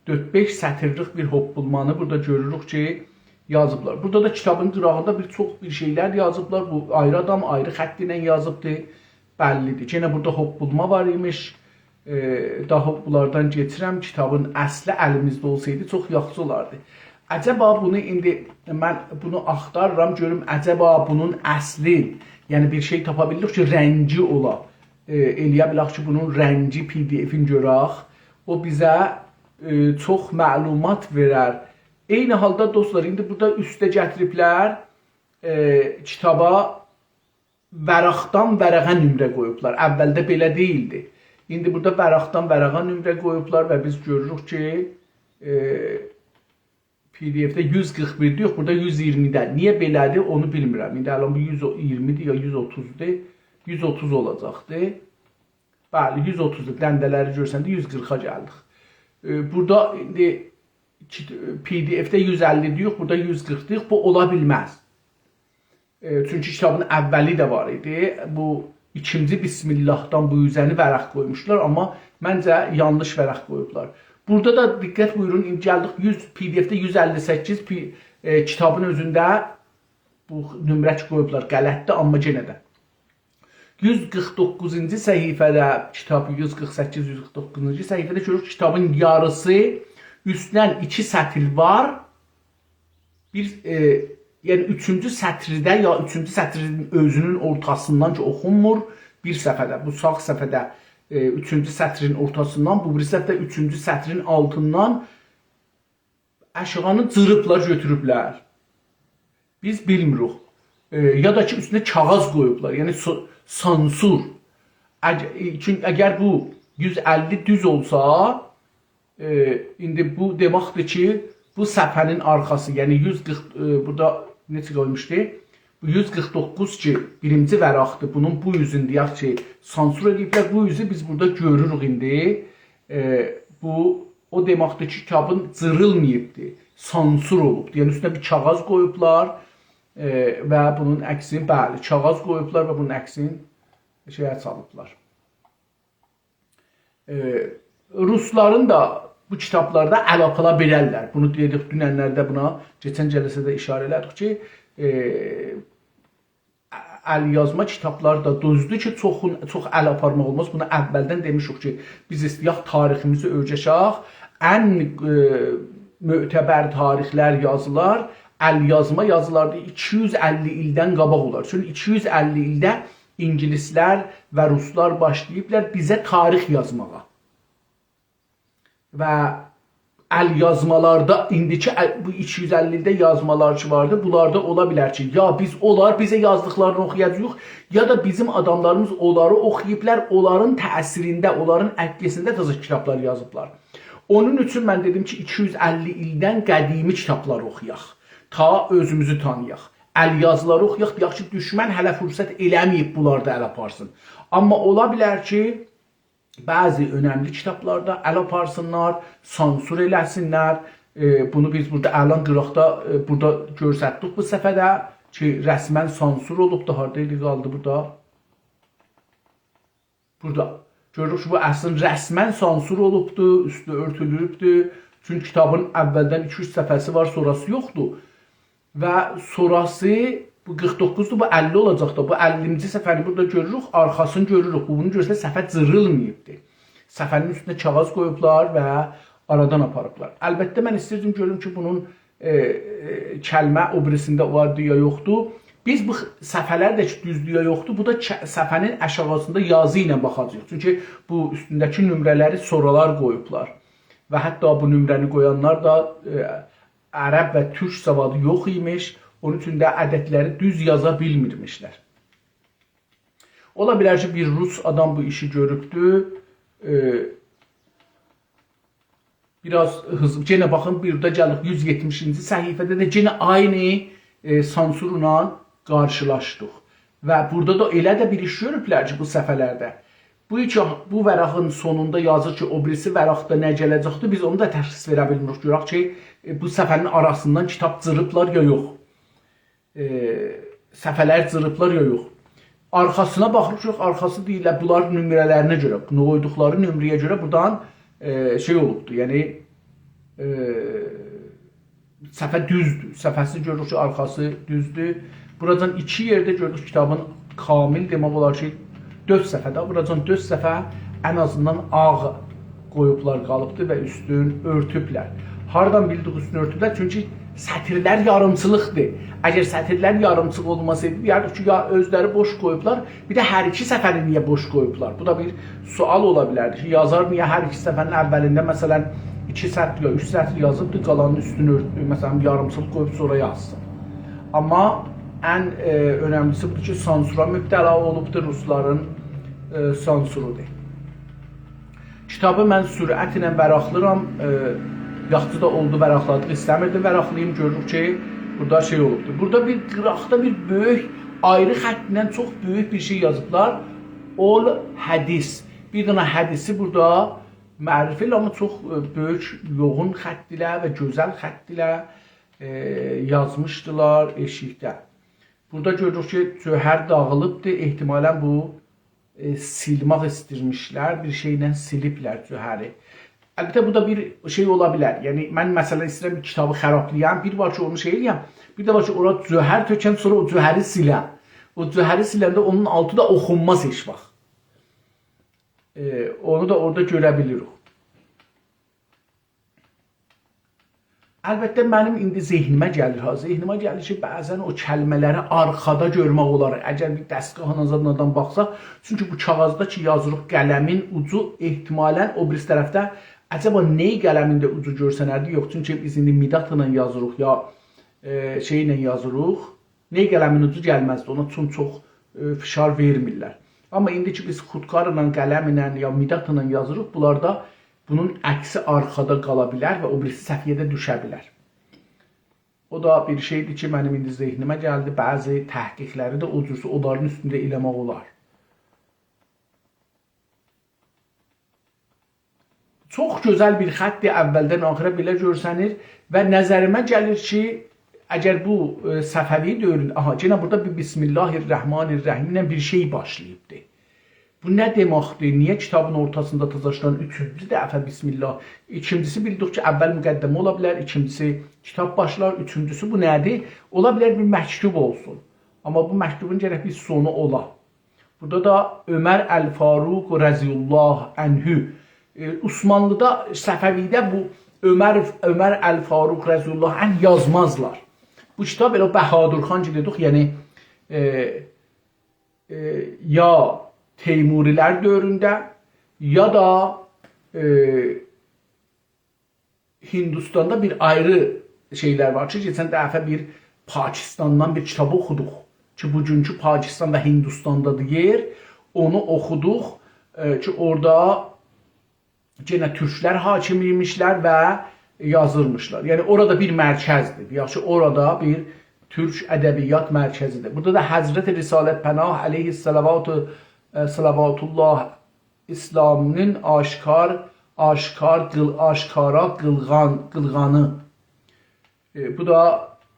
دؤرد-بئش سطیرلیک بیر هوپپولمانی بورادا گؤروروک کی، یازیبلار. بورادا دا کیتابین قیراغیندا بیر چوخ بیر شئیلر یازیبلار. بو آیری آدام آیری خط ایله یازیبدی. بللیدیر. یئنه بورادا هوپپولما وار ایمیش. ائ، داها بونلاردان کئچیرم. کیتابین اصلی الیمیزده اولسایدی چوخ یاخشی اولاردی. عجبا بونو ایندی من بونو آختاریرام، گؤروم عجبا بونون اصلی، یعنی بیر شئی تاپا بیلیریک کی، رنگی اولا. ائ، ائلیه بیلک کی، بونون رنگی پی دی افین گؤرک. او بیزه، ائ، چوخ معلومات وئرر. عینی حالدا دوستلار، ایندی بورادا اوسته گتیریبلر، ائ، کیتابا ورقدن ورقه نمره قویوبلار. اولده بئله دئییلدی. ایندی بورادا ورقدن ورقه نمره قویوبلار و بیز گؤروروک کی، ائ، پی دی اف‌ده یوز قیرخ بیردی، یوخ، بورادا یوز اییرمیده. نییه بئله‌دیر، اونو بیلمیرم. ایندی الان بو یوز اییرمیدیر یا یوز اوتوزدور. یوز اوتوز اولاجاقدی. بلی، یوز اوتوزدور. دنده‌لری گؤرسنده یوز قیرخا گلدیک. ائ، بورادا ایندی کی-، پی دی اف‌ده یوز اللی‌دیر، یوخ، بورادا یوز قیرخدیر، یوخ، بو اولا بیلمز. ائ، چونکی کیتابین اولی ده وار ایدی. بو ایکینجی بسم اللهدان بو اوزه‌نی ورق قویموشلار، آمما منجه یانلیش ورق قویوبلار. بورادا دا دقت بویورون، ایندی گلدیک یوز، پی دی اف‌ده یوز اللی سککیز پی-، ائ، کیتابین اؤزونده بو نمره کی قویوبلار، غلطدیر، آمما یئنه ده. یوز قیرخ دوققوزونجو صفحه‌ده، کیتاب یوز قیرخ سککیز، یوز قیرخ دوققوزونجو صفحه‌ده گؤروروک، کیتابین یاریسی، اوستدن ایکی سطر وار. بیر، ائ، یعنی اوچونجو سطرده یا اوچونجو سطرین اؤزونون اورتاسیندان کی اوخونمور، بیر صفحه‌ده، بو ساغ صفحه‌ده، ائ، اوچونجو سطرین اورتاسیندان، بو بیریسی صفحه‌ده اوچونجو سطرین آلتیندان اشاغینی جیریبلار، گؤتوروبلر. بیز بیلمیریک. ائ، یا دا کی، اوستونه کاغیذ قویوبلار، یعنی سو-، سانسور. اگ-، ائ، چون-، اگر بو یوز اللی دوز اولسا، ائ، ایندی بو دئمکدیر کی، بو صفحه‌نین آرخاسی، یعنی یوز قیرخ، ائ، بورادا نئچه قویموشدو؟ بو یوز قیرخ دوققوز کی، بیرینجی ورقدیر. بونون بو یوزون دئیک کی، سانسور ائله‌ییبلر. بو یوزو بیز بورادا گؤروروک ایندی. ائ، بو او دئمکدیر کی، کیتابین جیریلماییبدیر. سانسور اولوبدور. یعنی اوستونه بیر کاغیذ قویوبلار، ائ، و بونون عکسینی، بلی، کاغیذ قویوبلار و بونون عکسینی شئیه سالیبلار. ائ، روسلارین دا بو کیتابلاردا ال آپارا بیلرلر. بونو دئدیک دوننلرده بونا، کئچن جلسه‌ده اشاره ائله‌دیک کی، ائ، ال یازما کیتابلار دا دوزدور کی، چوخون، چوخ ال آپارماق اولماز. بونو اولدن دئمیشیک کی، بیز ایسته‌یک تاریخیمیزی اؤیرشک. ان، ائ، معتبر تاریخلر، یازیلار، ال یازما یازیلاردی ایکی یوز اللی ایلدن قاباق اولار. چونکی ایکی یوز اللی ایلده اینگیلیسلر و روسلار باشلاییبلار بیزه تاریخ یازماغا. و ال یازمالاردا، ایندیکی ال، بو ایکی یوز اللی ایلده یازمالار کی واردی، بونلاردا اولا بیلر کی، یا بیز، اونلار بیزه یازدیقلارینی اوخویاجاغیق، یا دا بیزیم آداملاریمیز اونلاری اوخویوبلار، اونلارین تأثیرینده، اونلارین ائتکی‌سینده تازا کیتابلار یازیبلار. اونون اوچون من دئدیم کی، ایکی یوز اللی ایلدن قدیمی کیتابلاری اوخویاق، تا اؤزوموزو تانییاق. ال یازیلاری اوخویاق، دئیک کی، دوشمن هله فرصت ائله‌مه‌ییب بونلاردا ال آپارسین. آمما اولا بیلر کی، بعضی اؤنملی کیتابلاردا ال آپارسینلار، سانسور ائله‌سینلر. ائ، بونو بیز بورادا الان قیراقدا، ائ، بورادا گؤرستدیک بو صفحه‌ده کی، رسما سانسور اولوبدو. هاردا ایدی قالدی بورادا؟ بورادا. گؤروروک کی، بو اصلینده رسما سانسور اولوبدو، اوستو اؤرتولوبدو. چونکی کیتابین اولدن ایکی اوچ صفحه‌سی وار، سونراسی یوخدور. و سونراسی بو قیرخ دوققوزدور، بو اللی اولاجاق دا. بو اللینجی صفحه‌نی بورادا گؤروروک، آرخاسینی گؤروروک. بو بونو گؤرسه صفحه جیریلماییبدی. صفحه‌نین اوستونه کاغیذ قویوبلار و آرادان آپاریبلار. البته، من ایستیردیم گؤروم کی، بونون، ائ، ائ، کلمه او بیریسینده واردی یا یوخدور. بیز بو خ-، صفحه‌لر ده کی، دوزدور یا یوخدور، بو دا ک-، صفحه‌نین آشاغیسیندا یازی ایله باخاجاغیق. چونکی بو اوستونده‌کی نمره‌لری سورالار قویوبلار. و حتی بو نمره‌نی قویانلار دا، ائ، عرب و تورک سوادی یوخ ایمیش، اونون اوچون ده عددلری دوز یازا بیلمیرمیشلر. اولا بیلر کی، بیر روس آدام بو ایشی گؤروبدو، ائ، بیر آز هیزلی، یئنه باخین، بورادا گلیب یوز یئتمیشینجی صفحه‌ده ده یئنه عینی، ائ، سانسورلا قارشیلاشدیق. و بورادا دا ائله ده بیر ایش گؤروبلر کی، بو صفحه‌لرده. بو کی، بو ورقین سونوندا یازیر کی، او بیریسی ورقده نه گله‌جکدیر، بیز اونو دا تشخیص وئره بیلمیریک. گؤرک کی، ائ، بو صفحه‌نین آراسیندان کیتاب جیریبلار یا یوخ. ائ، صفحه‌لر جیریبلار یا یوخ. آرخاسینا باخیریق، یوخ، آرخاسی دئییرلر، بونلار نمره‌لرینه گؤره، قویدوقلاری نمره‌یه گؤره بورادان، ائ، شئی اولوبدور، یعنی، ائ، صفحه دوزدور. صفحه‌سینی گؤروروک کی، آرخاسی دوزدور. بورادان ایکی یئرده گؤروروک کیتابین کامل، دئمک اولار کی، دؤرد صفحه‌ده، بورادان دؤرد صفحه ان آزیندان آغ قویوبلار، قالیبدی و اوستون اؤرتوبلر. هاردان بیلدیک اوستون اؤرتوبلر؟ چونکی سطیرلر یاریمچیلیقدیر. اگر سطیرلر یاریمچیلیق اولماسایدی، دئیردیک کی، یا اؤزلری بوش قویوبلار، بیر ده هر ایکی صفحه‌نی نییه بوش قویوبلار؟ بو دا بیر سؤال اولا بیلردی کی، یازار نییه هر ایکی صفحه‌نین اولینده، مثلا، ایکی سطر یا اوچ سطر یازیبدی، قالانین اوستونو اؤرت-، مثلا، یاریمچیلیق قویوب سونرا یازسین. آمما ان، ائ، اؤنملیسی بودور کی، سانسورا مبتلا اولوبدور، روسلارین، ائ، سانسورودور. کیتابی من سرعتله ورقلاییرام، ائ، یاخشی دا اولدو، ورقلادیق، ایسته‌میردیم ورقلاییم، گؤروروک کی، بورادا شئی اولوبدور. بورادا بیر قیراقدا بیر بؤیوک، آیری خطینن چوخ بؤیوک بیر شئی یازیبلار. اول حدیث. بیر دنه حدیثی بورادا معرفی ائله، آمما چوخ، ائ، بؤیوک، یوغون خط ایله و گؤزل خط ایله، ائ، یازمیشدیلار ائشیکده. بورادا گؤروروک کی، جوهر داغیلیبدیر. احتمالا بو، ائ، سیلماق ایستیرمیشلر، بیر شئیله سیلیبلر جوهری. البته، بو دا بیر شئی اولا بیلر. یعنی، من، مثلا، ایسته‌ییرم بیر کیتابی خرابلایام، بیر وار کی، اونو شئی ائله‌یم، بیر ده وار کی، اورا جوهر تؤکم، سونرا او جوهری سیلم. او جوهری سیلنده اونون آلتی دا اوخونماز هئچ واخت. ائ، اونو دا اورادا گؤره بیلیریک. البته، منیم ایندی ذهنیمه گلیر ها، ذهنیمه گلیر کی، بعضا او کلمه‌لری آرخادا گؤرمک اولار. اگر بیر دستگاهلا زادلا آدام باخسا، چونکی بو کاغیذدا کی یازیریق، قلمین اوجو احتمالا او بیریسی طرفده عجبا نئی قلمین ده اوجو گؤرسنردی؟ یوخ، چونکی بیز ایندی مداد ایله یازیریق، یا، ائ، شئی ایله یازیریق. نئی قلمین اوجو گلمزدی اونا، چون چوخ، ائ، فشار وئرمیرلر. آمما ایندی کی بیز خودکارلا، قلم ایله، یا مداد ایله یازیریق، بونلاردا بونون عکسی آرخادا قالا بیلر و او بیریسی صفحه‌یه ده دوشه بیلر. او دا بیر شئیدیر کی منیم ایندی ذهنیمه گلدی. بعضی تحقیقلری ده او جور اونلارین اوستونده ائله‌مک اولار. چوخ گؤزل بیر خطدیر، اولدن آخیرا بئله گؤرسنیر و نظریمه گلیر کی اگر بو، ائ، صفوی دؤورونده، آها، یئنه بورادا بیر «بسم الله الرحمن الرحیم» ایله بیر شئی باشلاییبدی. بو نه دئمکدیر؟ نییه کیتابین اورتاسیندا تزاشدان اوچونجو دفعه «بسم الله»؟ ایکینجیسی، بیلدیک کی اول مقدمه اولا بیلر، ایکینجیسی کیتاب باشلار، اوچونجوسو بو نه‌دیر؟ اولا بیلر بیر مکتوب اولسون. آمما بو مکتوبون گرک بیر سونو اولا. بورادا دا عمر الفاروق رضی الله عنه. ائ، عثمانلیدا، صفویده بو عمر، عمر الفاروق رضی الله عنه یازمازلار. بو کیتاب ائله او بهادر خان کی دئدیک، یعنی، ائ، ائ، یا تیموری‌لر دؤورونده، یا دا، ائ، هندوستاندا بیر آیری شئیلر وار کی کئچن دفعه بیر پاکستاندان بیر کیتاب اوخودوق کی بوگونکو پاکستان و هندوستاندادیر یئر. اونو اوخودوق، ائ، کی اورادا یئنه تورکلر حاکم ایمیشلر و یازیرمیشلار. یعنی اورادا بیر مرکزدیر. یاخشی، اورادا بیر تورک ادبیات مرکزیدیر. بورادا دا حضرت رسالت‌پناه علیه الصلوات، ائ، صلوات الله، اسلامین آشکار، آشکار، قیل-، آشکارا قیلغان، قیلغانی. ائ، بو دا،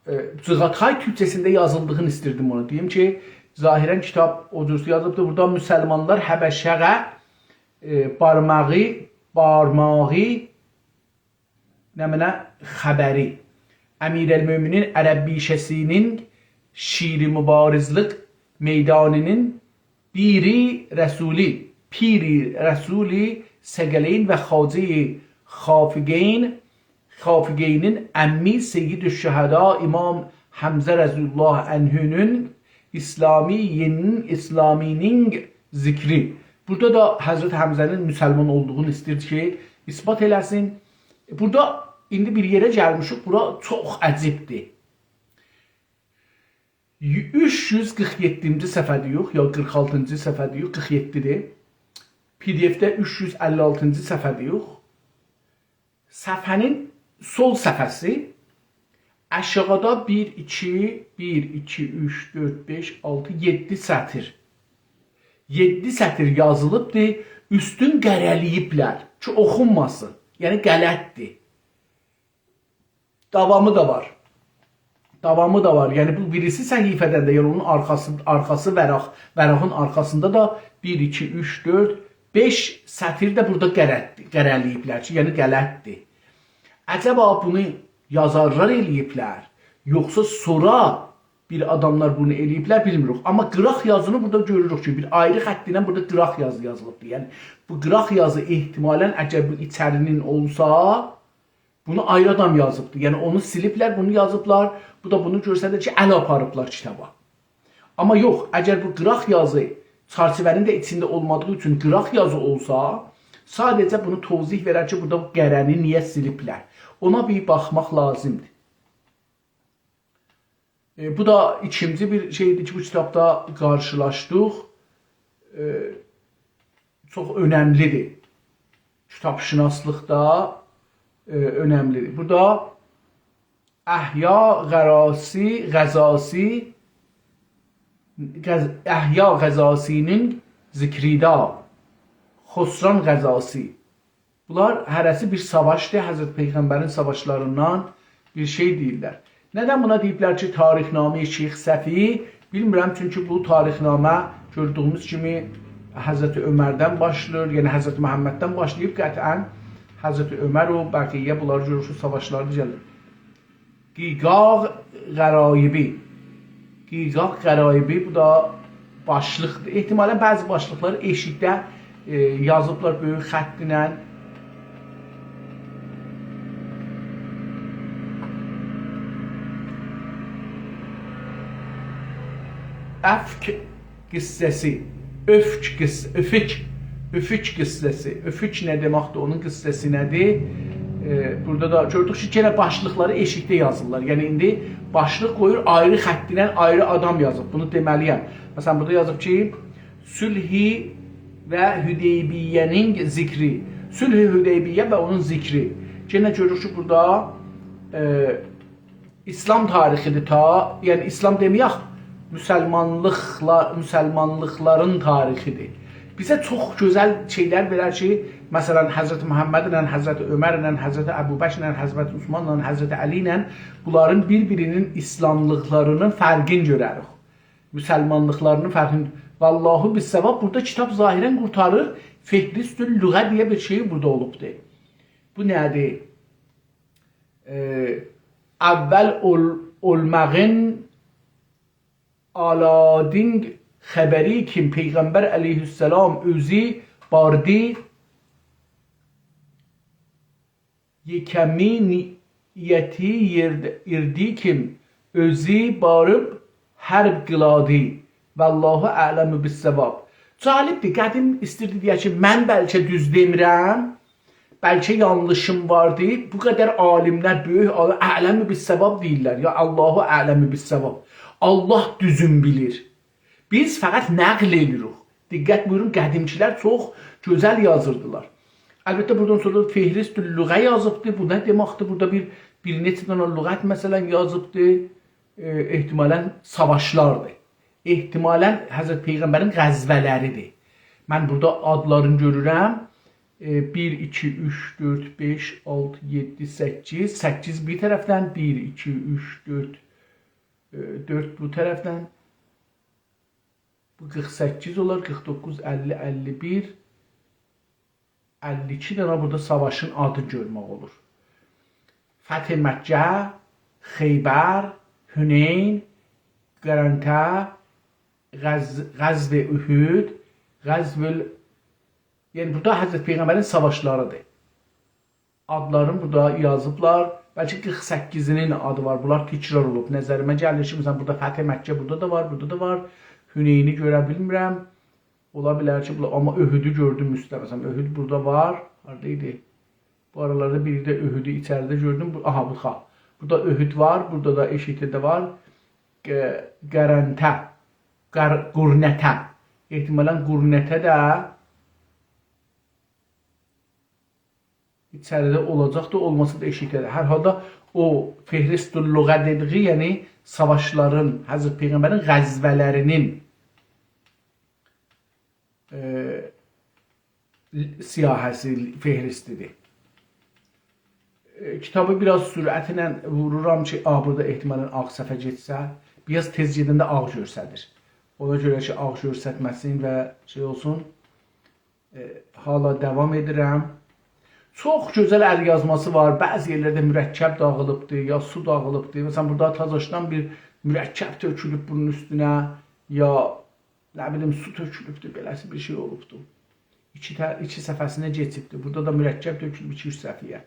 ائ، جیغاتای تورکجه‌سینده یازیلدیغینی ایستیردیم اونو دئییم کی ظاهراً کیتاب او جور یازیلیبدیر. بورادا مسلمانلار حبشه‌یه، ائ، بارماغی، بارماغی، نمنه خبری. امیرالمؤمنین عرب بیشه‌سینین شیر مبارزلیک میدانینین پیری رسولی، پیری رسولی ثقلین و خواجهٔ خافقین، خافقینین عمی سیدالشهدا امام حمزه رضی الله عنه‌نین اسلامی‌نین، اسلامی‌نین ذکری. بورادا دا حضرت حمزه‌نین مسلمان اولدوغونو ایسته‌ییر کی اثبات ائله‌سین. بورادا ایندی بیر یئره گلمیشیک، بورا چوخ عجیبدیر. اوچ یوز قیرخ یئددینجی صفحه‌ده‌ییک، یا قیرخ آلتینجی صفحه‌ده‌ییک، قیرخ یئددی‌دیر. پی‌دی‌افده اوچ یوز اللی آلتینجی صفحه‌ده‌ییک. صفحه‌نین سول صفحه‌سی، آشاغیدا بیر، ایکی، بیر، ایکی، اوچ، دؤرد، بئش، آلتی، یئددی سطر. یئددی سطر یازیلیبدیر، اوستون قره‌له‌ییبلر کی اوخونماسین. یعنی غلطدیر. داوامی دا وار. داوامی دا وار. یعنی بو بیریسی صفحه‌دن ده، یعنی اونون آرخاسی، آرخاسی ورق، ورقین آرخاسیندا دا بیر، ایکی، اوچ، دؤرد، بئش سطر ده بورادا قره‌دیر، قره‌له‌ییبلر کی یعنی غلطدیر. عجبا بونو یازارلار ائله‌ییبلر، یوخسا سونرا بیر آداملار بونو ائله‌ییبلر، بیلمیریک. آمما قیراق یازینی بورادا گؤروروک کی بیر آیری خط ایله بورادا قیراق یازی یازیلیبدیر. یعنی بو قیراق یازی احتمالاً اگر بو ایچری‌نین اولسا، بونو آیری آدام یازیبدی. یعنی اونو سیلیبلر، بونو یازیبلار. بو دا بونو گؤستریر کی ال آپاریبلار کیتابا. آمما یوخ، اگر بو قیراق یازی چرچیوه‌نین ده ایچینده اولمادیغی اوچون قیراق یازی اولسا، ساده‌جه بونو توضیح وئرر کی بورادا بو قره‌نی نییه سیلیبلر. اونا بیر باخماق لازیمدیر. ائ، بو دا ایکینجی بیر شئیدیر کی بو کیتابدا قارشیلاشدیق. ائ، چوخ اؤنملی‌دیر. کیتاب‌شناسلیقدا، ائ، اؤنملی‌دیر. بورادا احیا غراسی، غذاسی، غذ-، احیا غذاسی‌نین ذکریدا، خسران غذاسی. بونلار هره‌سی بیر ساواشدیر، حضرت پیغمبرین ساواشلاریندان بیر شئی دئییرلر. ندن بونا دئییبلر کی تاریخ‌نامهٔ شیخ صفی؟ بیلمیرم، چونکی بو تاریخ‌نامه گؤردویوموز کیمی حضرت عمردن باشلاییر، یعنی حضرت محمددن باشلاییب، قطعاً حضرت عمر و بقیه بونلاری گؤروروک کی ساواشلاری گلیر. قیقاق غرایبی. قیقاق غرایبی، بو دا باشلیقدیر. احتمالاً بعضی باشلیقلاری ائشیکده، ائ، یازیبلار بؤیوک خط ایله. افک قصه‌سی، افک قصه، افک، اؤفوک قصه‌سی. اؤفوک نه دئمکدیر، اونون قصه‌سی نه‌دیر؟ ائ، بورادا دا گؤردوک کی، یئنه باشلیقلاری ائشیکده یازیرلار. یعنی، ایندی باشلیق قویور، آیری خطینن آیری آدام یازیب. بونو دئمه‌لی‌یم. مثلا، بورادا یازیب کی، صلح و حدیبیه‌نین ذکری. صلح حدیبیه و اونون ذکری. یئنه گؤروروک کی، بورادا، ائ، ایسلام تاریخی‌دیر تا، یعنی ایسلام دئمه‌یک، مسلمانلیقلا-، مسلمانلیقلارین تاریخی‌دیر. بیزه چوخ گؤزل شئیلر وئرر کی، مثلا، حضرت محمدله، حضرت عمرله، حضرت ابوبکرله، حضرت عثمانلا، حضرت علی‌له بونلارین بیر-بیرینین ایسلاملیقلارینین فرقینی گؤرریک. مسلمانلیقلارینین فرقینی. والله بالصواب، بورادا کیتاب ظاهرا قورتاریر. فهرست اللغه دئیه بیر شئی بورادا اولوبدور. بو نه‌دیر؟ ائ، اول اول-، اولماغین آلادین خبری کیم پیغمبر علیه‌السلام اؤزو باردی، یئکمی نیتی یئرد-، ایردی کیم اؤزو باریب حرب قیلادی. والله اعلم بالصواب. جالبدیر، قدیم ایستیردی دئیه کی، من بلکه دوز دئمیرم، بلکه یانلیشیم واردی. بو قدر عالیملر، بؤیوک عالیم، اعلم بالصواب دئییرلر. یا الله اعلم بالصواب. الله دوزون بیلیر. بیز فقط نقل ائدیریک. دقت بویورون، قدیمکیلر چوخ گؤزل یازیردیلار. البته، بورادان سونرا فهرست اللغه یازیبدی. بو نه دئمکدیر؟ بورادا بیر، بیر نئچه دنه لغت، مثلا، یازیبدی. ائ، احتمالا ساواشلاردیر. احتمالا حضرت پیغمبرین غزوه‌لری‌دیر. من بورادا آدلارینی گؤرورم. ائ، بیر، ایکی، اوچ، دؤرد، بئش، آلتی، یئددی، سککیز. سککیز بیر طرفدن، بیر، ایکی، اوچ، دؤرد، ائ، دؤرد بو طرفدن. بو قیرخ سککیز اولار، قیرخ دوققوز، اللی، اللی بیر، اللی ایکی دنه بورادا ساواشین آدی گؤرمک اولور. فتح مکه، خیبر، حنین، قرنطه، غز-، غزو احد، غزو ال-، یعنی بورادا حضرت پیغمبرین ساواشلاری‌دیر. آدلارین بورادا یازیبلار. بلکه قیرخ سککیزینین آدی وار. بونلار تکرار اولوب. نظریمه گلیر کی، مثلا، بورادا فتح مکه بورادا دا وار، بورادا دا وار. حنینی گؤره بیلمیرم. اولا بیلر کی، بولا-، آمما احدی گؤردوم اوستده. مثلا، احد بورادا وار. هاردا ایدی؟ بو آرالاردا بیری ده احدی ایچریده گؤردوم. بو، آها، بو، ها. بورادا احد وار، بورادا دا ائشیکده ده وار. ق-، قرنطه، قر-، قرنطه. احتمالا قرنطه ده ایچریده اولاجاقدیر، اولماسا دا ائشیکده‌دیر. هر حالدا او فهرست اللغه دئدیگی، یعنی ساواشلارین، حضرت پیغمبرین غزوه‌لری‌نین، ائ، سیاهه‌سی، فهرستی‌دیر. ائ، کیتابی بیر آز سرعتله وورورام کی، آ، بورادا احتمالا آغ صفحه گئتسه، بیر آز تئز گئدنده آغ گؤرسدیر. اونا گؤره کی، آغ گؤرستمه‌سین و شئی اولسون. ائ، حالا داوام ائدیرم. چوخ گؤزل ال‌یازماسی وار. بعضی یئرلرده مرکب داغیلیبدیر، یا سو داغیلیبدیر. مثلا، بورادا تازاشدان بیر مرکب تؤکولوب بونون اوستونه، یا، نه بیلیم، سو تؤکولوبدور، بئله‌سی بیر شئی اولوبدور. ایکی ته-، ایکی صفحه‌سینه کئچیبدیر. بورادا دا مرکب تؤکولوب ایکی-اوچ صفحه‌یه.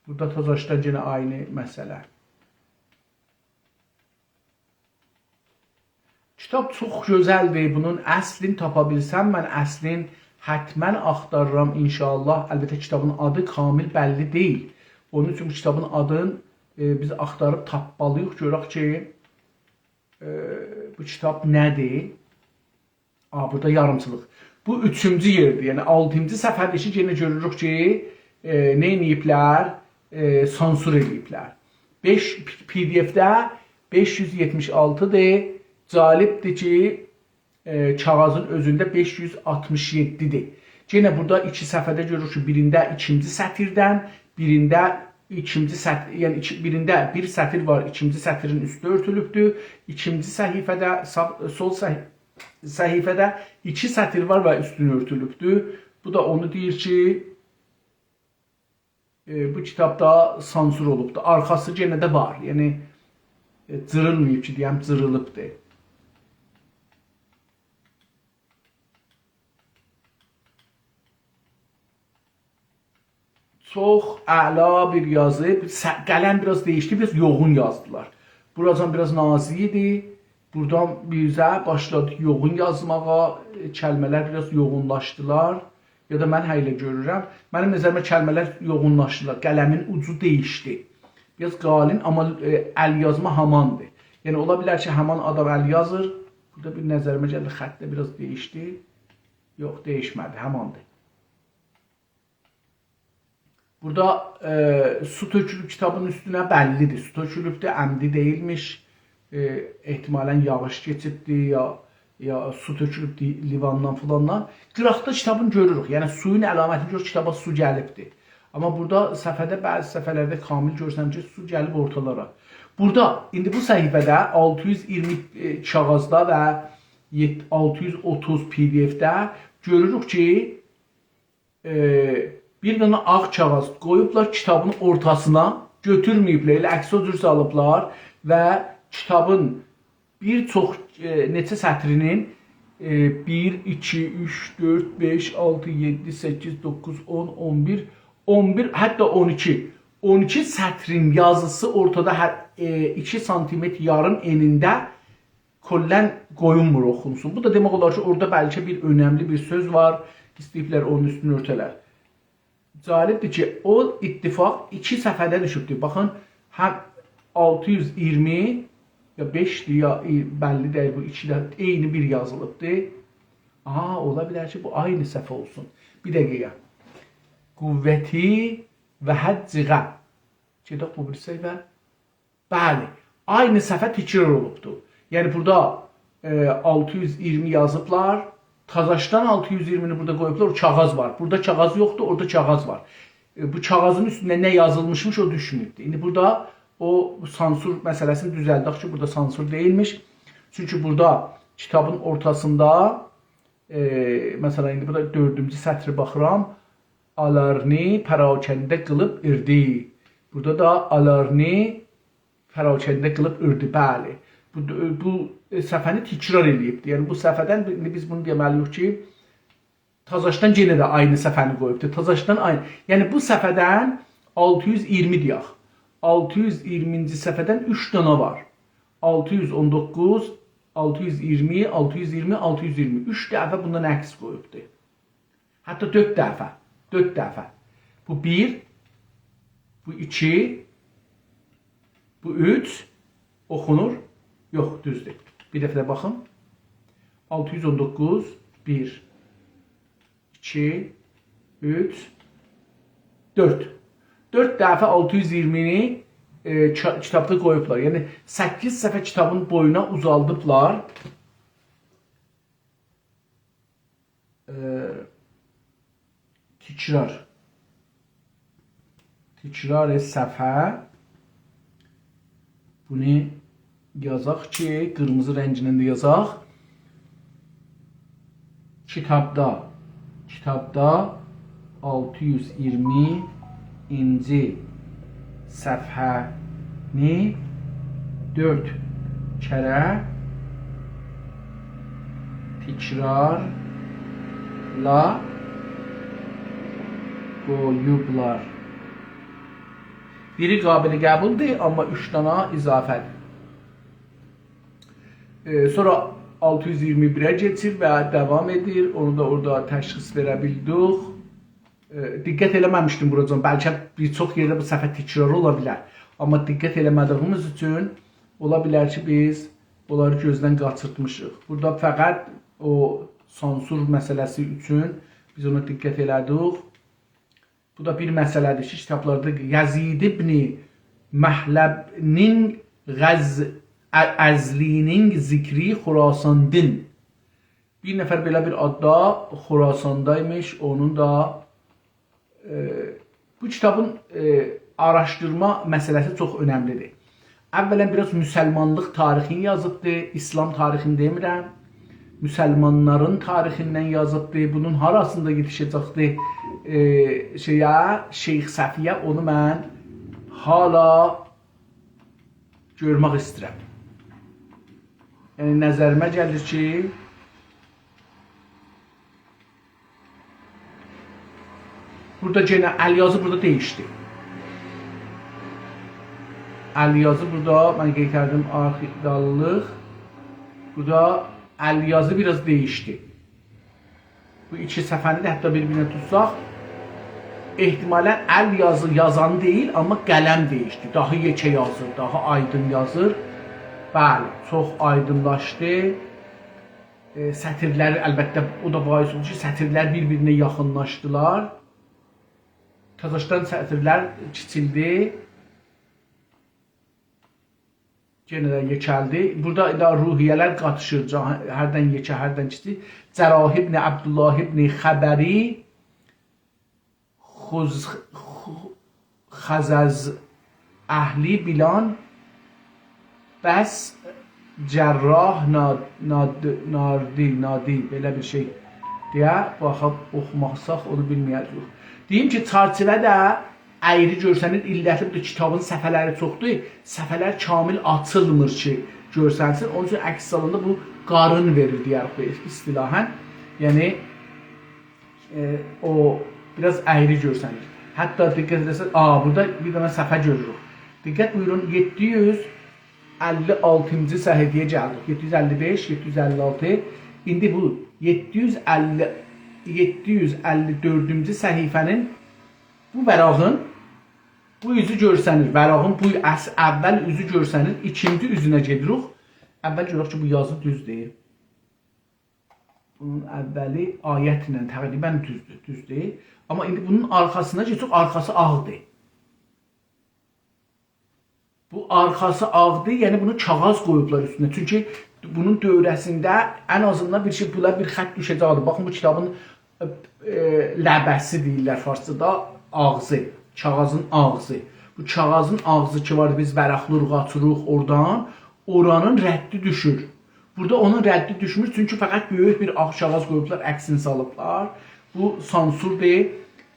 بورادا تازاشدان یئنه عینی مسئله. کیتاب چوخ گؤزلدیر. بونون اصلینی تاپا بیلسم، من اصلین حتما آختاریرام ان‌شاءالله. البته، کیتابین آدی کامل بللی دئییل. اونون اوچون بو کیتابین آدین، ائ، بیز آختاریب تاپمالی‌ییق، گؤرک کی، ائ، بو کیتاب نه‌دیر؟ آ، بورادا یاریمچیلیق. بو اوچونجو یئردیر، یعنی آلتینجی صفحه‌دیر کی، یئنه گؤروروک کی، ائ، نه ائدیبلر؟ ائ، سانسور ائدیبلر. بئش، پی-، پی‌دی‌اف‌ده بئش یوز یئتمیش آلتی‌دیر. جالبدیر کی، ائ، کاغیذین اؤزونده بئش یوز آلتمیش یئددی‌دیر. یئنه بورادا ایکی صفحه‌ده گؤروروک کی، بیرینده ایکینجی سطیردن، بیرینده ایکینجی سطر، یعنی ایکی، بیرینده بیر سطیر وار، ایکینجی سطیرین اوستو اؤرتولوبدور. ایکینجی صفحه‌ده، ساغ، سول صح-، صفحه‌ده ایکی سطیر وار و اوستونو اؤرتولوبدور. بو دا اونو دئییر کی، ائ، بو کیتاب دا سانسور اولوبدور. آرخاسی یئنه ده وار. یعنی، ائ، جیریلماییب کی، دئیم، جیریلیبدیر. چوخ اعلا بیر یازی. س-، قلم بیر آز دییشدی، بیر آز یوغون یازدیلار. بوراجان بیر آز نازیک ایدی. بورادان بیزه باشلادی یوغون یازماغا، ائ، کلمه‌لر بیر آز یوغونلاشدیلار. یا دا من هله گؤرورم. منیم نظریمه کلمه‌لر یوغونلاشدیلار. قلمین اوجو دییشدی. بیر آز قالین، آمما، ائ، ال یازما هماندیر. یعنی اولا بیلر کی، همان آدام ال یازیر. بورادا بیر نظریمه گلدی، خط ده بیر آز دییشدی. یوخ، دییشمه‌دی، هماندیر. بورادا، ائ، سو تؤکولوب کیتابین اوستونه، بللی‌دیر. سو تؤکولوبدور، عمدی دئییلمیش. ائ، احتمالاً یاغیش کئچیبدیر، یا، یا سو تؤکولوبدور لیواندان فلاندان. قیراقدا کیتابین گؤروروک. یعنی سویون علامتینی گؤرور، کیتابا سو گلیبدیر. آمما بورادا صفحه‌ده، بعضی صفحه‌لرده کامل گؤرسم کی، سو گلیب اورتالارا. بورادا، ایندی بو صفحه‌ده آلتی یوز اییرمی، ائ، کاغیذدا و یئد-، آلتی یوز اوتوز پی دی اف‌ده گؤروروک کی، ائ، بیر دنه آغ کاغیذ قویوبلار کیتابین اورتاسینا، گؤتورمه‌ییبلر، ائله عکس او جور سالیبلار و کیتابین بیر چوخ، ائ، نئچه سطرینین، ائ، بیر، ایکی، اوچ، دؤرد، بئش، آلتی، یئددی، سککیز، دوققوز، اون، اون بیر، اون بیر، حتی اون ایکی، اون ایکی سطرین یازیسی اورتادا هر، ائ، ایکی سانتیمتر یاریم انینده کلاً قویولمور اوخونسون. بو دا دئمک اولار کی، اورادا بلکه بیر اؤنملی بیر سؤز وار، ایسته‌ییبلر اونون اوستونو اؤرته‌لر. جالبدیر کی، او اتفاق ایکی صفحه‌ده دوشوبدور. باخین، هم آلتی یوز اییرمی، یا بئشدیر، یا ای-، بللی دئییل، بو ایکی ده عینی بیر یازیلیبدیر. آها، اولا بیلر کی، بو عینی صفحه اولسون. بیر دقیقه. قوتی و حجّ قب. گئدک بو بیریسی صفحه. بلی، عینی صفحه تکرار اولوبدور. یعنی بورادا، ائ، آلتی یوز اییرمی یازیبلار، تازاشدان آلتی یوز اییرمینی بورادا قویوبلار، او کاغیذ وار. بورادا کاغیذ یوخدور، اورادا کاغیذ وار. ائ، بو کاغیذین اوستونده نه یازیلمیشمیش، او دوشمه‌ییبدیر. ایندی بورادا او سانسور مسئله‌سینی دوزلدک کی، بورادا سانسور دئییلمیش. چونکی بورادا کیتابین اورتاسیندا ائ، مثلاً، ایندی بورادا دؤردونجو سطری باخیرام. آلارنی پراکنده قیلیب ایردی. بورادا دا آلارنی پراکنده قیلیب ایردی، بلی. بو، بو، ائ، صفحه‌نی تکرار ائله‌ییبدی. یعنی، بو صفحه‌دن بی-، ایندی بیز بونو دئمه‌لی‌ییک کی، تازاشدان یئنه ده عینی صفحه‌نی قویوبدو. تازاشدان عینی. یعنی، بو صفحه‌دن آلتی یوز اییرمی دئیک. آلتی یوز اییرمینجی صفحه‌دن اوچ دانا وار. آلتی یوز اون دوققوز، آلتی یوز اییرمی، آلتی یوز اییرمی، آلتی یوز اییرمی. اوچ دفعه بوندان عکس قویوبدو. حتی دؤرد دفعه. دؤرد دفعه. بو بیر، بو ایکی، بو اوچ اوخونور. یوخ، دوزدور. بیر دفعه ده باخین. آلتی یوز اون دوققوز، بیر، ایکی، اوچ، دؤرد. دؤرد دفعه آلتی یوز اییرمینی، ائ، کا-، کیتابدا قویوبلار. یعنی، سککیز صفحه کیتابین بویونا اوزالدیبلار. ائ، تکرار. تکرار صفحه. بونو یازاق کی، قیرمیزی رنگینن ده یازاق. کیتابدا، کیتابدا آلتی یوز اییرمینجی صفحه‌نی دؤرد کره تکرارلا قویوبلار. بیری قابل قبولدور، آمما اوچ دانا اضافه‌دیر. ائ، سونرا آلتی یوز اییرمی بیره کئچیر و داوام ائدیر. اونو دا اورادا تشخیص وئره بیلدیک. ائ، دقت ائله‌مه‌میشدیم بوراجان. بلکه بیر چوخ یئرده بو صفحه تکرار اولا بیلر. آمما دقت ائله‌مه‌دیییمیز اوچون اولا بیلر کی، بیز بونلاری گؤزدن قاچیرتمیشیق. بورادا فقط او سانسور مسئله‌سی اوچون بیز اونا دقت ائله‌دیک. بو دا بیر مسئله‌دیر کی، کیتابلاردا یزید ابن مهلب‌نین غز-، ا-، ازلی‌نین ذکری خراساندین. بیر نفر بئله بیر آددا خراساندایمیش، اونون دا، ائ، بو کیتابین، ائ، آراشدیرما مسئله‌سی چوخ اؤنملی‌دیر. اولاً، بیر آز مسلمانلیق تاریخینی یازیبدی، ایسلام تاریخینی دئمیرم. مسلمانلارین تاریخیندن یازیبدی. بونون هاراسیندا یئتیشه‌جکدی، ائ، شئیه، شیخ صفی‌یه، اونو من هالا گؤرمک ایسته‌ییرم. یعنی، نظریمه گلیر کی، بورادا یئنه الیازی بورادا دییشدی. الیازی بورادا من قئیتردیم آرخیودا قالدیق. بورادا ال یازی بیر آز دییشدی. بو ایکی صفحه‌نی ده حتی بیر-بیرینه توتساق، احتمالاً ال یازی یازانی دئییل، آمما قلم دییشدی. داها یئکه یازیر، داها آیدین یازیر. بلی، چوخ آیدینلاشدی. ائ، سطیرلر، البته، او دا باعث اولدو کی، سطیرلر بیر-بیرینه یاخینلاشدیلار. تازاشدان سطیرلر کیچیلدی. یئنه ده یئکلدی. بورادا ائله روحیه‌لر قاتیشیر. جا-، هردن یئکه، هردن کیچیک. جراح ابن عبدالله ابن خبری، خز-، خ-، خزز اهلی بیلان، بس جراح نا-، ناد-، ناردی، نادی، بئله بیر شئی دئیه، باخاق، اوخوماساق اونو بیلمه‌یه‌جه‌ییک. دئییم کی، چرچیوه ده اَیری گؤرسنیر، علتی بودور، کیتابین صفحه‌لری چوخدور، صفحه‌لر کامل آچیلمیر کی، گؤرسنسین. اونون اوچون عکس آلاندا بو قارین وئریر، دئیه‌ریک بئله اصطلاحاً. یعنی، ائ، او بیر آز اَیری گؤرسنیر. حتی دقت ائده‌سن، آ، بورادا بیر دنه صفحه گؤروروک. دقت بویورون، یئددی یوز اللی آلتینجی صفحه‌یه گلدیک. یئددی یوز اللی بئش، یئددی یوز اللی آلتی. ایندی بو یئددی یوز اللی، یئددی یوز اللی دؤردونجو صفحه‌نین بو ورقین، بو اوزو گؤرسنیر. ورقین بو اص-، اول اوزو گؤرسنیر. ایکینجی اوزونه گئدیریک. اول گؤرک کی، بو یازی دوزدور. بونون اولی آیت ایله تقریباً دوزدور، دوزدور. آمما ایندی بونون آرخاسینا کئچیریک، آرخاسی آغدیر. بو آرخاسی آغدیر، یعنی بونو کاغیذ قویوبلار اوستونه. چونکی بونون دؤوره‌سینده ان آزیندان بیر شئی، بولا بیر خط دوشه‌جکدیر. باخین، بو کیتابین، ائ، لبه‌سی دئییرلر فارسجادا، آغزی، کاغیذین آغزی. بو کاغیذین آغزی کی وار، بیز ورقلاییریق، آچیریق اورادان، اورانین ردی دوشور. بورادا اونون ردی دوشمور، چونکی فقط بؤیوک بیر آغ کاغیذ قویوبلار، عکسینی سالیبلار. بو سانسوردور،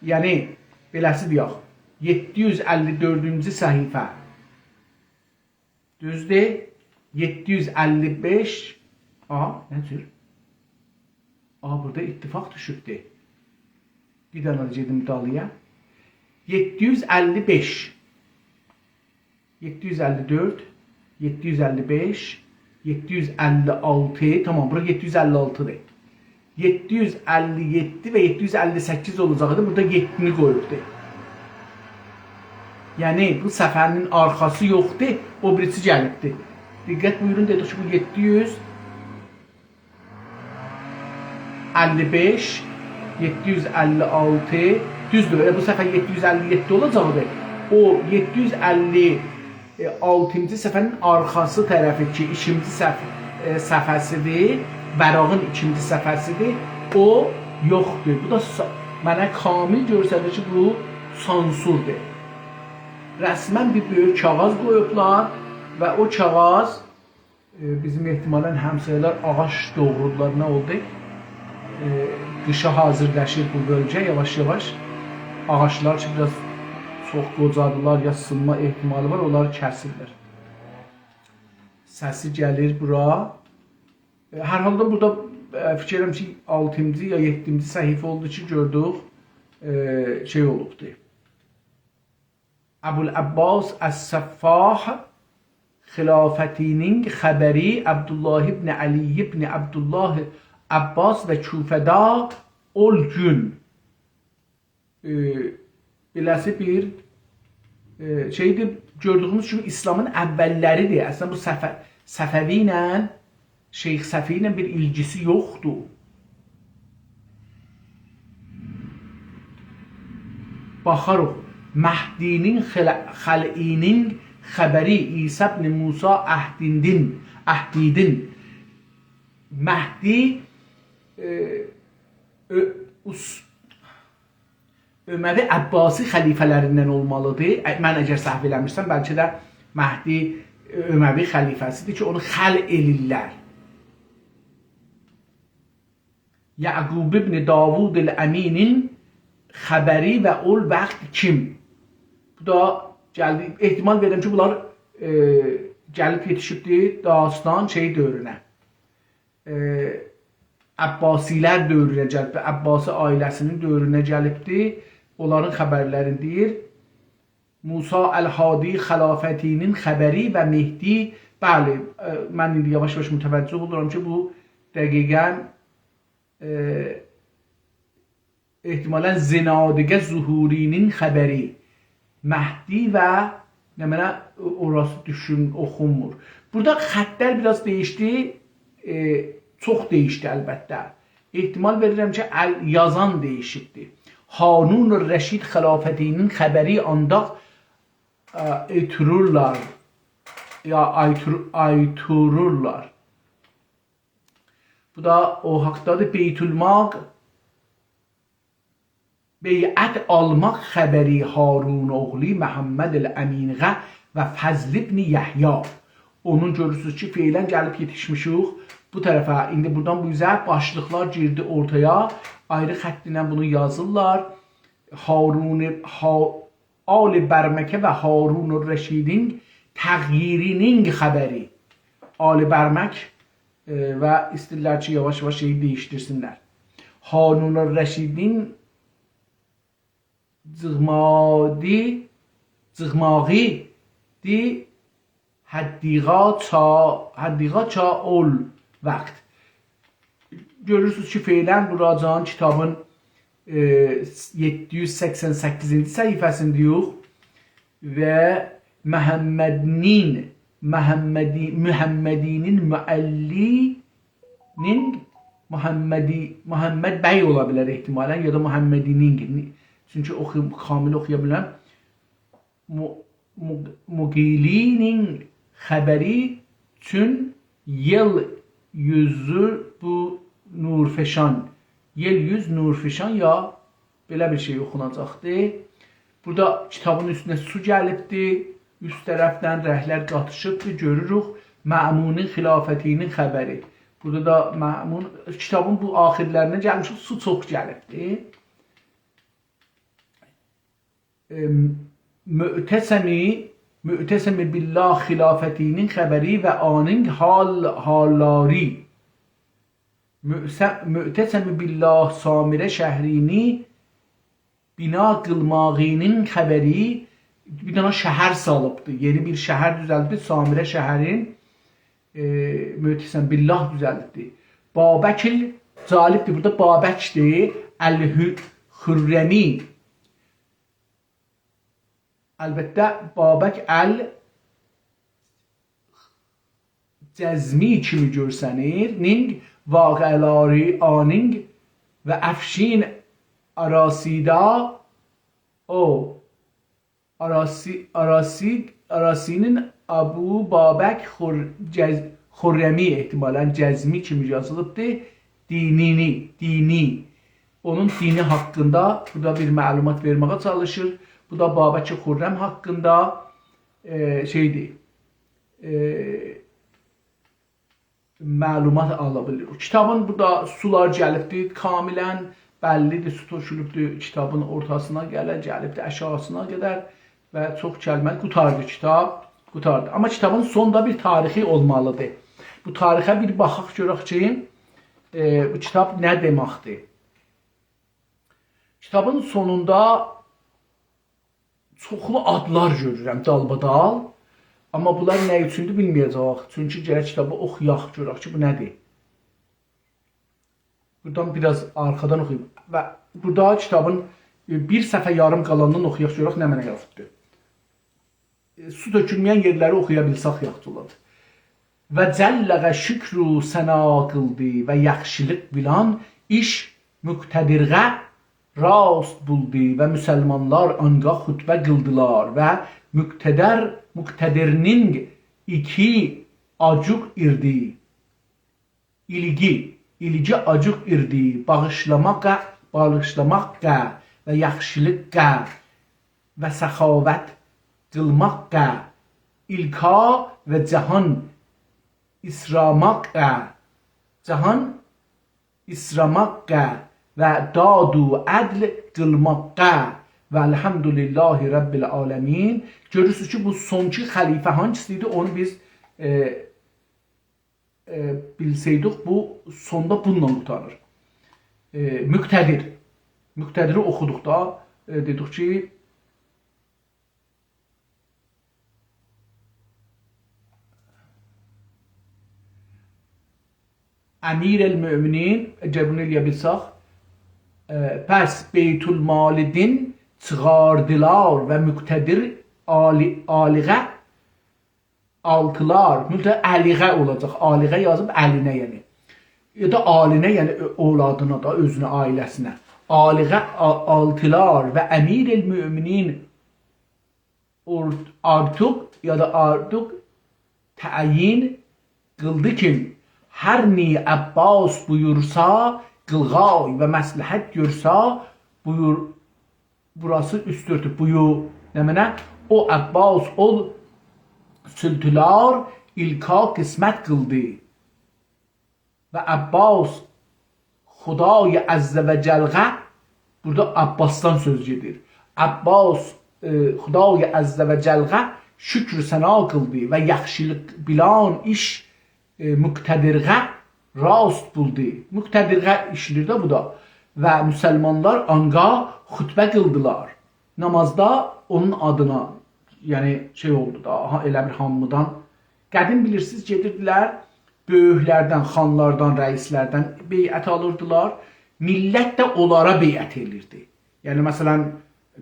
یعنی بئله‌سی دئیک، یئددی یوز اللی دؤردونجو صفحه. دوزدور؟ یئددی یوز اللی بئش. آ، نه جور؟ آ، بورادا اتفاق دوشوبدور. بیر دنه ده گئدیم دالییا. یئددی یوز اللی بئش. یئددی یوز اللی دؤرد، یئددی یوز اللی بئش، یئددی یوز اللی آلتی، تامام، بورا یئددی یوز اللی آلتی‌دیر. یئددی یوز اللی یئددی و یئددی یوز اللی سککیز اولاجاق ایدی، بورادا یئددینی قویوبدور. یعنی، بو صفحه‌نین آرخاسی یوخدور، او بیریسی گلیبدیر. دقت بویورون، دئدیک کی، بو یئددی یوز اللی بئش، یئددی یوز اللی آلتی، دوزدور، ائله بو صفحه یئددی یوز اللی یئددی اولاجاقدی. او یئددی یوز اللی آلتینجی صفحه‌نین آرخاسی طرفی کی، ایکینجی صف-، ائ، صفحه‌سی‌دیر، ورقین ایکینجی صفحه‌سی‌دیر، او یوخدور. بو دا سا-، منه کامل گؤستریر کی، بو سانسوردور. رسماً بیر بؤیوک کاغیذ قویوبلار و او کاغیذ ائ، بیزیم احتمالاً همسایه‌لر آغاج دوغرودولار، نه اولدو؟ ائ، قیشا حاضرلاشیر بو بؤلگه یاواش-یاواش. آغاجلار کی، بیر آز چوخ قوجادیلار، یا سینما احتمالی وار، اونلاری کسیرلر. سسی گلیر بورا. ائ، هر حالدا بورادا، ائ، فیکیر ائدیرم کی، آلتینجی یا یئددینجی صفحه اولدو کی، گؤردوک، ائ، شئی اولوبدو. ابوالعباس الصفاح، خلافتینین خبری، عبدالله ابن علی ابن عبدالله عباس و کوفه‌ده اول گون. ائ، بئله‌سی بیر، ائ، شئی‌دیر، گؤردویونوز کیمی ایسلامین اوللری‌دیر. اصلاً بو صفه-، صفوی ایله شیخ صفی ایله بیر ایلگیسی یوخدور. باخاریق. مهدی‌نین خل-، خلعی‌نین خبری، عیسی ابن موسی اهدیدین، اهدیدین. مهدی، ائ، اؤ-، اوس-، اموی عباسی خلیفه‌لریندن اولمالی‌دیر. ا، من اگر سهو ائله‌میرسم، بلکه ده مهدی، ائ، اموی خلیفه‌سی‌دیر کی، اونو خلع ائله‌ییرلر. یعقوب ابن داوود الامینین خبری و اول وقت کیم؟ بو دا گلدی، احتمال وئریرم کی، بونلار، ائ، گلیب یئتیشیبدی داستان شئی دؤورونه. ائ، عباسی‌لر دؤورونه گلیبدی، عباسی عائله‌سی‌نین دؤورونه گلیبدی. اونلارین خبرلرینی دئییر. موسی الهادی خلافتینین خبری و مهدی بلی، ائ، من ایندی یاواش-یاواش متوجه اولورام کی، بو دقیقاً، ائ، احتمالاً زنادقه ظهوری‌نین خبری، مهدی و نمنه، اوراسی دوشون، اوخونمور. بورادا خطلر بیر آز دییشدی، ائ، چوخ دییشدی البته. احتمال وئریرم کی، ال یازان دییشیبدی. هارون الرشید خلافتی‌نین خبری آنجاق، ائ، ایتیریرلر، یا آیتور-، آیتیریرلر. بو دا او حاقدادیر. بیت‌المال، بیعت آلماق خبری هارون اوغلو محمد الامینغه و فضل ابن یحیی. اونون گؤرورسونوز کی، فعلاً گلیب یئتیشمیشیک بو طرفه. ایندی بورادان بو اوزه باشلیقلار گیردی اورتایا. آیری خط ایله بونو یازیرلار. هارون، ها-، آل برمک و هارون الرشیدین تغییری‌نین خبری. آل برمک، ائ، و ایسته‌ییرلر کی، یاواش-یاواش شئیی دییشدیرسینلر. هارون الرشیدین جیغمادی، جیغماغی دی حدیقا چا، حدیقا چا اول وقت. گؤرورسونوز کی، فعلاً بوراجان کیتابین، ائ، یئددی یوز سکسن سککیزینجی صفحه‌سینده‌ییک و محمدی‌نین، محمدی، محمدی‌نین معلی‌نین محمدی، محمد بی اولا بیلر احتمالاً، یا دا محمدی‌نین، چونکی اوخو-، کامل اوخویا بیلم. مو-، مو-، مقیلی‌نین خبری چون یل یوزو بو نورفشان. یل یوز نورفشان یا بئله بیر شئی اوخوناجاقدی. بورادا کیتابین اوستونه سو گلیبدی. اوست طرفدن رنگلر قاتیشیبدی. گؤروروک مأمونین خلافتی‌نین خبری. بورادا دا مأمون، کیتابین بو آخیرلرینه گلمیشیک، سو چوخ گلیبدی. ائ، معتصمی، معتصم بالله خلافتی‌نین خبری و آنین حال، حاللاری. معص-، معتصم بالله سامره شهری‌نی بنا قیلماغی‌نین خبری، بیر دنه شهر سالیبدی. یئنی بیر شهر دوزلدیبدی. سامره شهرین، ائ، معتصم بالله دوزلدیبدی. بابک ال-، جالبدیر، بورادا بابکدیر. الهو-، خرمی. البته، بابک ال جزمی کیمی گؤرسنیر. نینگ واقعه‌لاری آنینگ و افشین آراسیدا او آراسی، آراسی، آراسی‌نین ابو بابک خور-، جز-، خرمی احتمالاً جزمی کیمی یازیلیبدی. دینی‌نی، دینی. اونون دینی حاقیندا بورادا بیر معلومات وئرمه‌یه چالیشیر. بو دا بابک خرم حاقیندا، ائ، شئیدیر، ائ، معلومات آلا بیلیر. کیتابین بورادا سولار گلیبدیر، کاملاً بللی‌دیر، سو تؤکولوبدور کیتابین اورتاسینا گله، گلیبدیر آشاغیسینا قدر و چوخ کلمه، قوتاردی کیتاب، قوتاردی. آمما کیتابین سوندا بیر تاریخی اولمالیدیر. بو تاریخه بیر باخاق گؤرک کی، ائ، بو کیتاب نه دئمکدیر؟ کیتابین سونوندا چوخلو آدلار گؤرورم دالبادال. آمما بونلار نه اوچوندور بیلمه‌یه‌جه‌ییک. چونکی گرک کیتابی اوخویاق، گؤرک کی، بو نه‌دیر. بورادان بیر آز آرخادان اوخویوم. و بورادا کیتابین، ائ، بیر صفحه یاریم قالاندان اوخویاق، گؤرک نه منه یازیبدیر. ائ، سو تؤکولمه‌ین یئرلری اوخویا بیلسک یاخشی اولاجاق. و جلّه‌غه شکر و ثنا قیلدی و یاخشیلیق بیلان ایش مقتدرغه راست بولدو و مسلمانلار آنگاه خطبه قیلدیلار و مقتدر، مقتدرنین ایکی آجوق ایردی. ایلگی، ایلگی آجوق ایردی، باغیشلاماققا، باغیشلاماققا و یاخشیلیققا و سخاوت قیلماققا، ایلکا و جهان ایسراماققا، جهان ایسراماققا و داد و عدل قیلماققا و الحمدلله رب العالمین. گؤرورسونوز کی، بو سونکی خلیفه هانسیسی ایدی، اونو بیز، ائ، ائ، بیلسه‌یدیک، بو سوندا بونونلا قوتاریر. ائ، مقتدر. مقتدری اوخودوق دا، ائ، دئدیک کی، امیرالمؤمنین، اگر بونو ائلیه بیلسک، ائ، پس بیت‌المال دین چیخاردیلار و مقتدر آلی-، آلیغه آلتیلار، مطلق آلیغه اولاجاق، آلیغه یازیب الینه، یعنی. یا دا آلینه، یعنی اؤ-، اولادینا دا، اؤزونه، عائله‌سینه. آلیغه آ-، آلتیلار و امیرالمؤمنین اورت-، آرتیق یا دا آرتیق تعیین قیلدی کی، هر نی عباس بویورسا، قیلغای و مصلحت گؤرسا، بویور، بوراسی اوستو اؤرتوب، بویو، نمنه؟ او عباس، او سلطانلار ایلکا قسمت قیلدی. و عباس خدای عز و جلغه، بورادا عباسدان سؤز گئدیر. عباس، ائ، خدای عز و جلغه شکر و ثنا قیلدی و یاخشیلیق بیلان ایش، ائ، مقتدرغه راست بولدو. مقتدرغه ایشله‌ییر ده بو دا. و مسلمانلار آنقا خطبه قیلدیلار. نامازدا اونون آدینا، یعنی شئی اولدو دا، ها، ائله بیر هامیدان. قدیم بیلیرسینیز، گئدیردیلر، بؤیوکلردن، خانلاردان، رئیسلردن بیعت آلیردیلار. میللت ده اونلارا بیعت ائدیردی. یعنی، مثلا،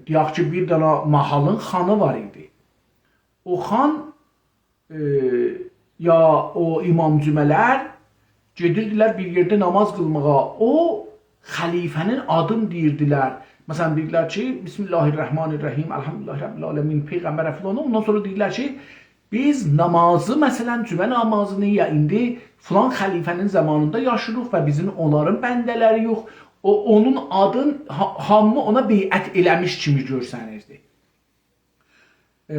دئیک کی، بیر دنه ماحالین خانی وار ایدی. او خان، ائ، یا او امام جمعه‌لر گئدیردیلر بیر یئرده ناماز قیلماغا. او خلیفه‌نین آدینی دئییردیلر. مثلا، دئییرلر کی، «بسم الله الرحمن الرحیم، الحمدلله رب العالمین، پیغمبره فلان.» اوندان سونرا دئییرلر کی، «بیز نامازی، مثلا، جمعه نامازینی یا ایندی فلان خلیفه‌نین زامانیندا یاشیریق و بیزیم اونلارین بنده‌لری‌یوخ.» او، اونون آدین، ها-، هامی اونا بیعت ائله‌میش کیمی گؤرسنیردی. ائ،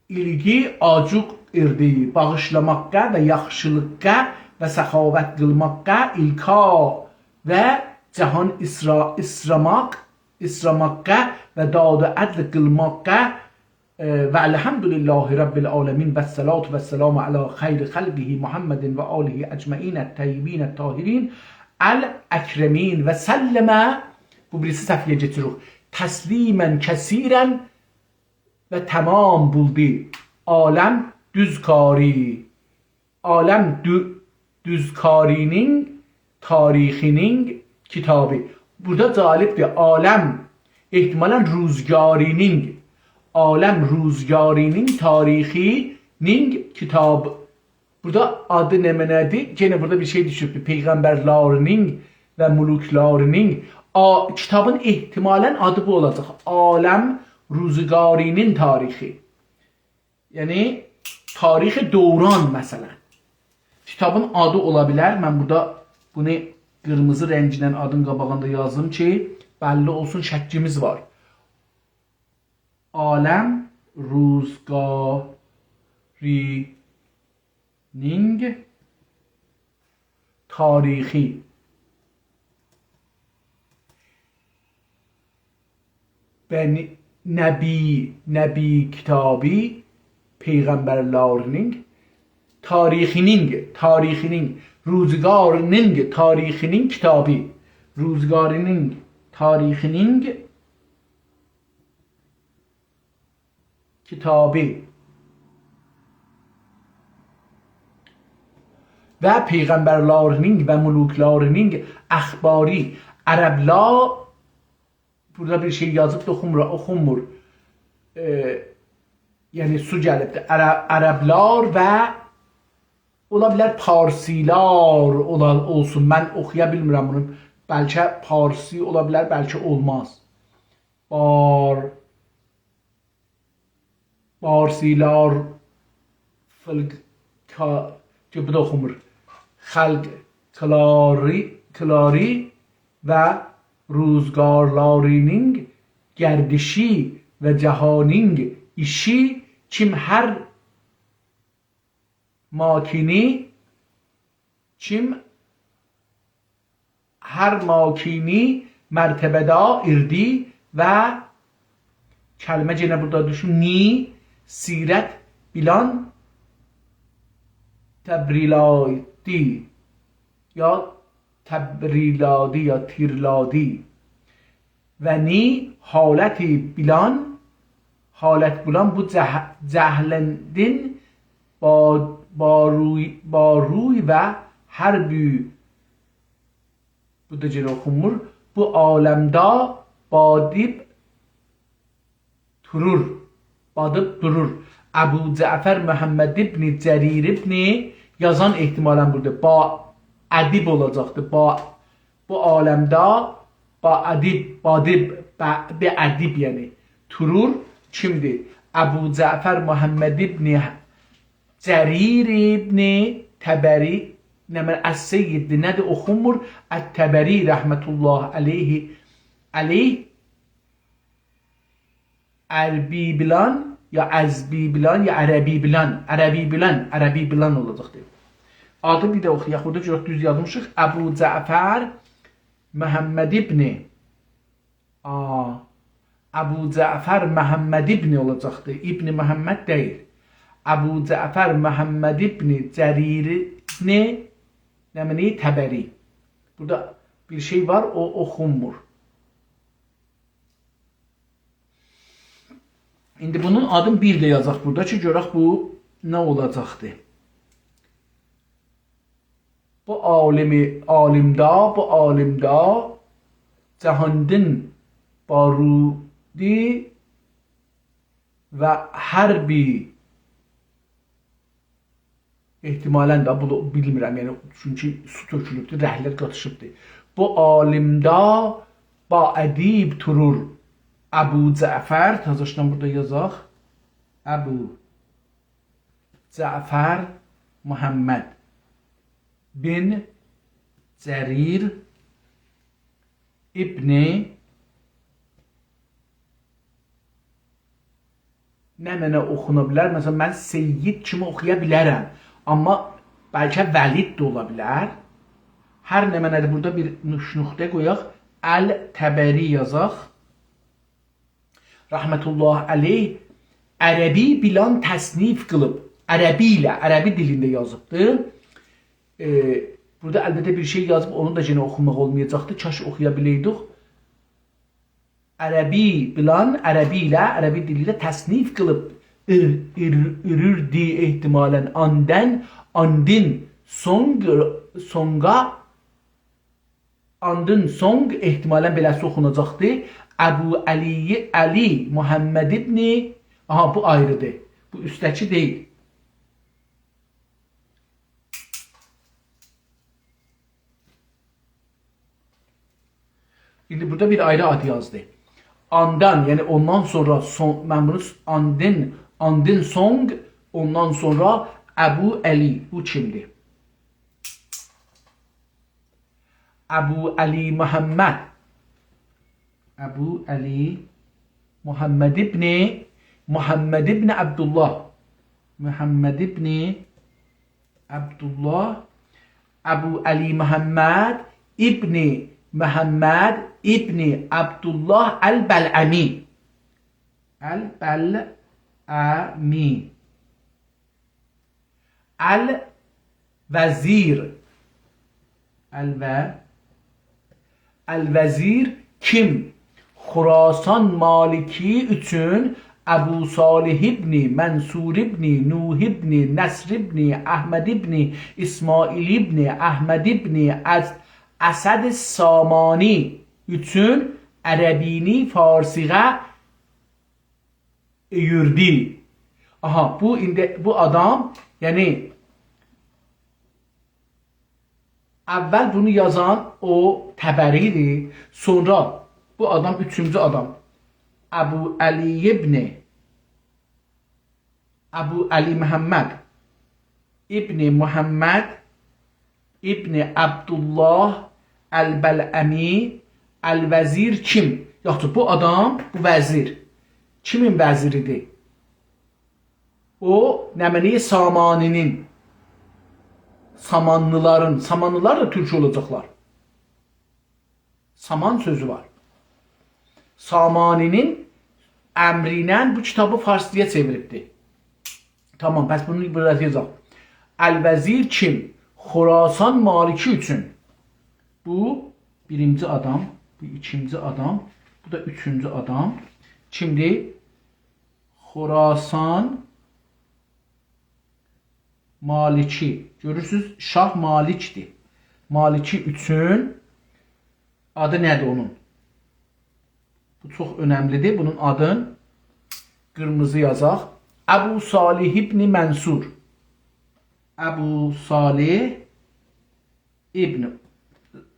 ایلگی آجوق ایردی باغیشلاماققا و یاخشیلیققا و سخاوت قیلماققا، ایلکا و جهان ایسرا-، ایسراماق، ایسراماققا و داد و عدل قیلماققا، ائ، و الحمدلله رب العالمین و الصلاة و السلام علی خیر خلقه محمد و آله اجمعین الطیبین الطاهرین الاکرمین و سلم. بو بیریسی صفحه‌یه کئچیریک. تسلیما کثیرا و تمام بولدو عالم دوزکاری، عالم دو-، دوزکاری‌نین تاریخی‌نین کیتابی. بورادا جالبدیر. عالم، احتمالا روزگاری‌نین، عالم روزگاری‌نین تاریخی‌نین کیتاب. بورادا آدی نمنه‌دیر؟ یئنه بورادا بیر شئی دوشوبدور. پیغمبرلری‌نین و ملوکلری‌نین. آ، کیتابین احتمالا آدی بو اولاجاق. عالم روزگاری‌نین تاریخی. یعنی، تاریخ دوران، مثلا. کیتابین آدی اولا بیلر. من بورادا بونو قیرمیزی رنگینن آدین قاباغیندا یازدیم کی، بللی اولسون، شکیمیز وار. عالم روزگاری‌نین تاریخی. بنی، نبی، نبی کیتابی، پیغمبرلری‌نین تاریخی‌نین، تاریخی‌نین، روزگاری‌نین تاریخی‌نین کیتابی. روزگاری‌نین تاریخی‌نین کیتابی و پیغمبرلری‌نین و ملوکلری‌نین اخباری. عربلر، بورادا بیر شئی یازیب دا اوخونمور، اوخونمور. ائ، یعنی سو گلیبدیر. عرب، عربلر و اولا بیلر پارسیلار اولا، اولسون. من اوخویا بیلمیرم بونو. بلکه پارسی اولا بیلر، بلکه اولماز. بار، پارسیلار، فلک، کا، کی، بو دا اوخونمور. خلق کلاری، کلاری و روزگارلری‌نین گردشی و جهانین ایشی کیم هر ماکینی، کیم هر ماکینی مرتبه‌ده ایردی و کلمه یئنه بورادا دوشون، نی، سیرت بیلان تبریلادی یا تبریلادی یا تیرلادی. و نی حالتی بیلان، حالت بیلان بو جه-، جهلندین با، باروی، باروی و هر بیر، بو دا یئنه اوخونمور. بو عالمده بادیب تورور. بادیب دورور. ابو جعفر محمد ابن جریر ابن، یازان احتمالاً بورادا با ادیب اولاجاقدی. با، بو عالمده با ادیب، بادیب، به، به ادیب، یعنی تورور. کیمدیر؟ ابو جعفر محمد ابن جریر ابن طبری، نمنه السیددی، نه‌دیر، اوخونمور. الطبری رحمة الله علیه، علیه، عربی بیلان، یا عزبی بیلان، یا عربی بیلان، عربی بیلان، عربی بیلان اولاجاقدی. آدی بیر ده اوخویاق، بورادا گؤرک دوز یازمیشیق. ابو جعفر محمد ابن، آ، ابو جعفر محمد ابن اولاجاقدی. ابن محمد دئییل. ابو جعفر محمد ابن جریر ابن، نمنه، طبری. بورادا بیر شئی وار، او اوخونمور. ایندی بونون آدین بیر ده یازاق بورادا کی، گؤرک بو نه اولاجاقدی. بو عالمی، عالمده، بو عالمده جهاندین بارودی و هر بیر احتمالاً ده بونو بیلمیرم، یعنی، چونکی سو تؤکولوبدور، رنگلر قاتیشیبدیر. بو عالمده با ادیب تورور ابو جعفر، تازاشدان بورادا یازاق. ابو جعفر محمد بن جریر ابن، نمنه اوخونا بیلر؟ مثلاً، من سید کیمی اوخویا بیلرم، آمما بلکه ولید ده اولا بیلر. هر نمنه‌دیر، بورادا بیر نوش نقطه قویاق، الطبری یازاق. رحمة الله علیه، عربی بیلان تصنیف قیلیب، عربی ایله، عربی دیلینده یازیبدی. ائ، بورادا البته بیر شئی یازیب، اونو دا یئنه اوخوماق اولمایاجاقدی. کاش اوخویا بیلئیدیک. عربی بیلان، عربی ایله، عربی دیلی ایله تصنیف قیلیب، ایر، ایر، ایریردی احتمالاً. آندن، آندین، سونگ، سونگا، آندین سونگ احتمالاً بئله‌سی اوخوناجاقدی. ابو علی، علی محمد ابن، آها، بو آیریدیر. بو اوستده‌کی دئییل. ایندی بورادا بیر آیری آد یازدی. آندان، یعنی اوندان سونرا سون، من بونو س-، آندین، آندین سونگ، اوندان سونرا ابو علی. بو کیمدیر؟ ابو علی محمد. ابو علی محمد ابن، محمد ابن عبدالله. محمد ابن عبدالله. ابو علی محمد ابن محمد ابن عبدالله البلعمی. البلعمی. الوزیر. الو-، الوزیر کیم؟ خراسان مالکی اوچون ابو صالح ابن منصور ابن نوح ابن نصر ابن احمد ابن اسماعیل ابن احمد ابن اس-، اسد سامانی اوچون عربینی فارسیغا ائییردی. آها، بو ایندی، بو آدام، یعنی، اول بونو یازان او طبری ایدی، سونرا بو آدام، اوچونجو آدام، ابو علی ابن، ابو علی محمد ابن محمد ابن عبدالله البلعمی، الوزیر کیم؟ یاخشی، بو آدام، بو وزیر. کیمین وزیریدیر؟ او، نمنه‌ی سامانی‌نین، سامانلیلارین، سامانلیلار دا تورک اولاجاقلار. سامان سؤزو وار. سامانی‌نین امری ایله بو کیتابی فارسجایا چئویریبدی. تامام، پس بونو بورادا یازاق. الوزیر کیم؟ خراسان مالکی اوچون. بو بیرینجی آدام، بو ایکینجی آدام، بو دا اوچونجو آدام. کیمدیر؟ خراسان مالکی. گؤرورسوز، شاه مالکدیر. مالکی اوچون آدی نه‌دیر اونون؟ بو چوخ اؤنملیدیر. بونون آدین قیرمیزی یازاق. ابو صالح ابن منصور. ابو صالح ابن،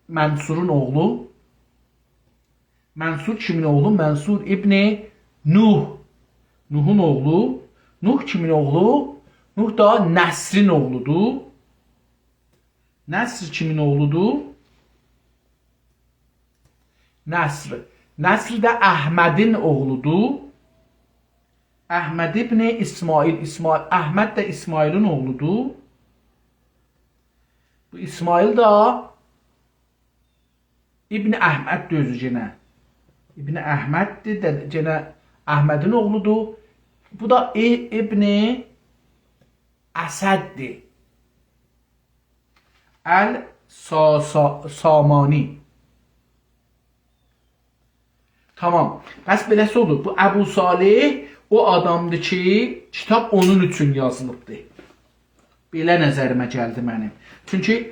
منصورون اوغلو. منصور کیمین اوغلو؟ منصور ابن نوح. نوحون اوغلو. نوح کیمین اوغلو؟ نوح دا نصرین اوغلودور. نصر کیمین اوغلودور؟ نصر. نصر ده احمدین اوغلودور. احمد ابن اسماعیل. اسماعیل، احمد ده اسماعیلین اوغلودور. بو اسماعیل ده ابن احمددیر اؤزو یئنه. ابن احمددیر ده، یئنه احمدین اوغلودور. بو دا ای-، ابن اسددیر. ال سا-، سا-، سامانی. تامام. پس بئله‌سی اولور. بو ابو صالح او آدامدیر کی، کیتاب اونون اوچون یازیلیبدیر. بئله نظریمه گلدی منیم. چونکی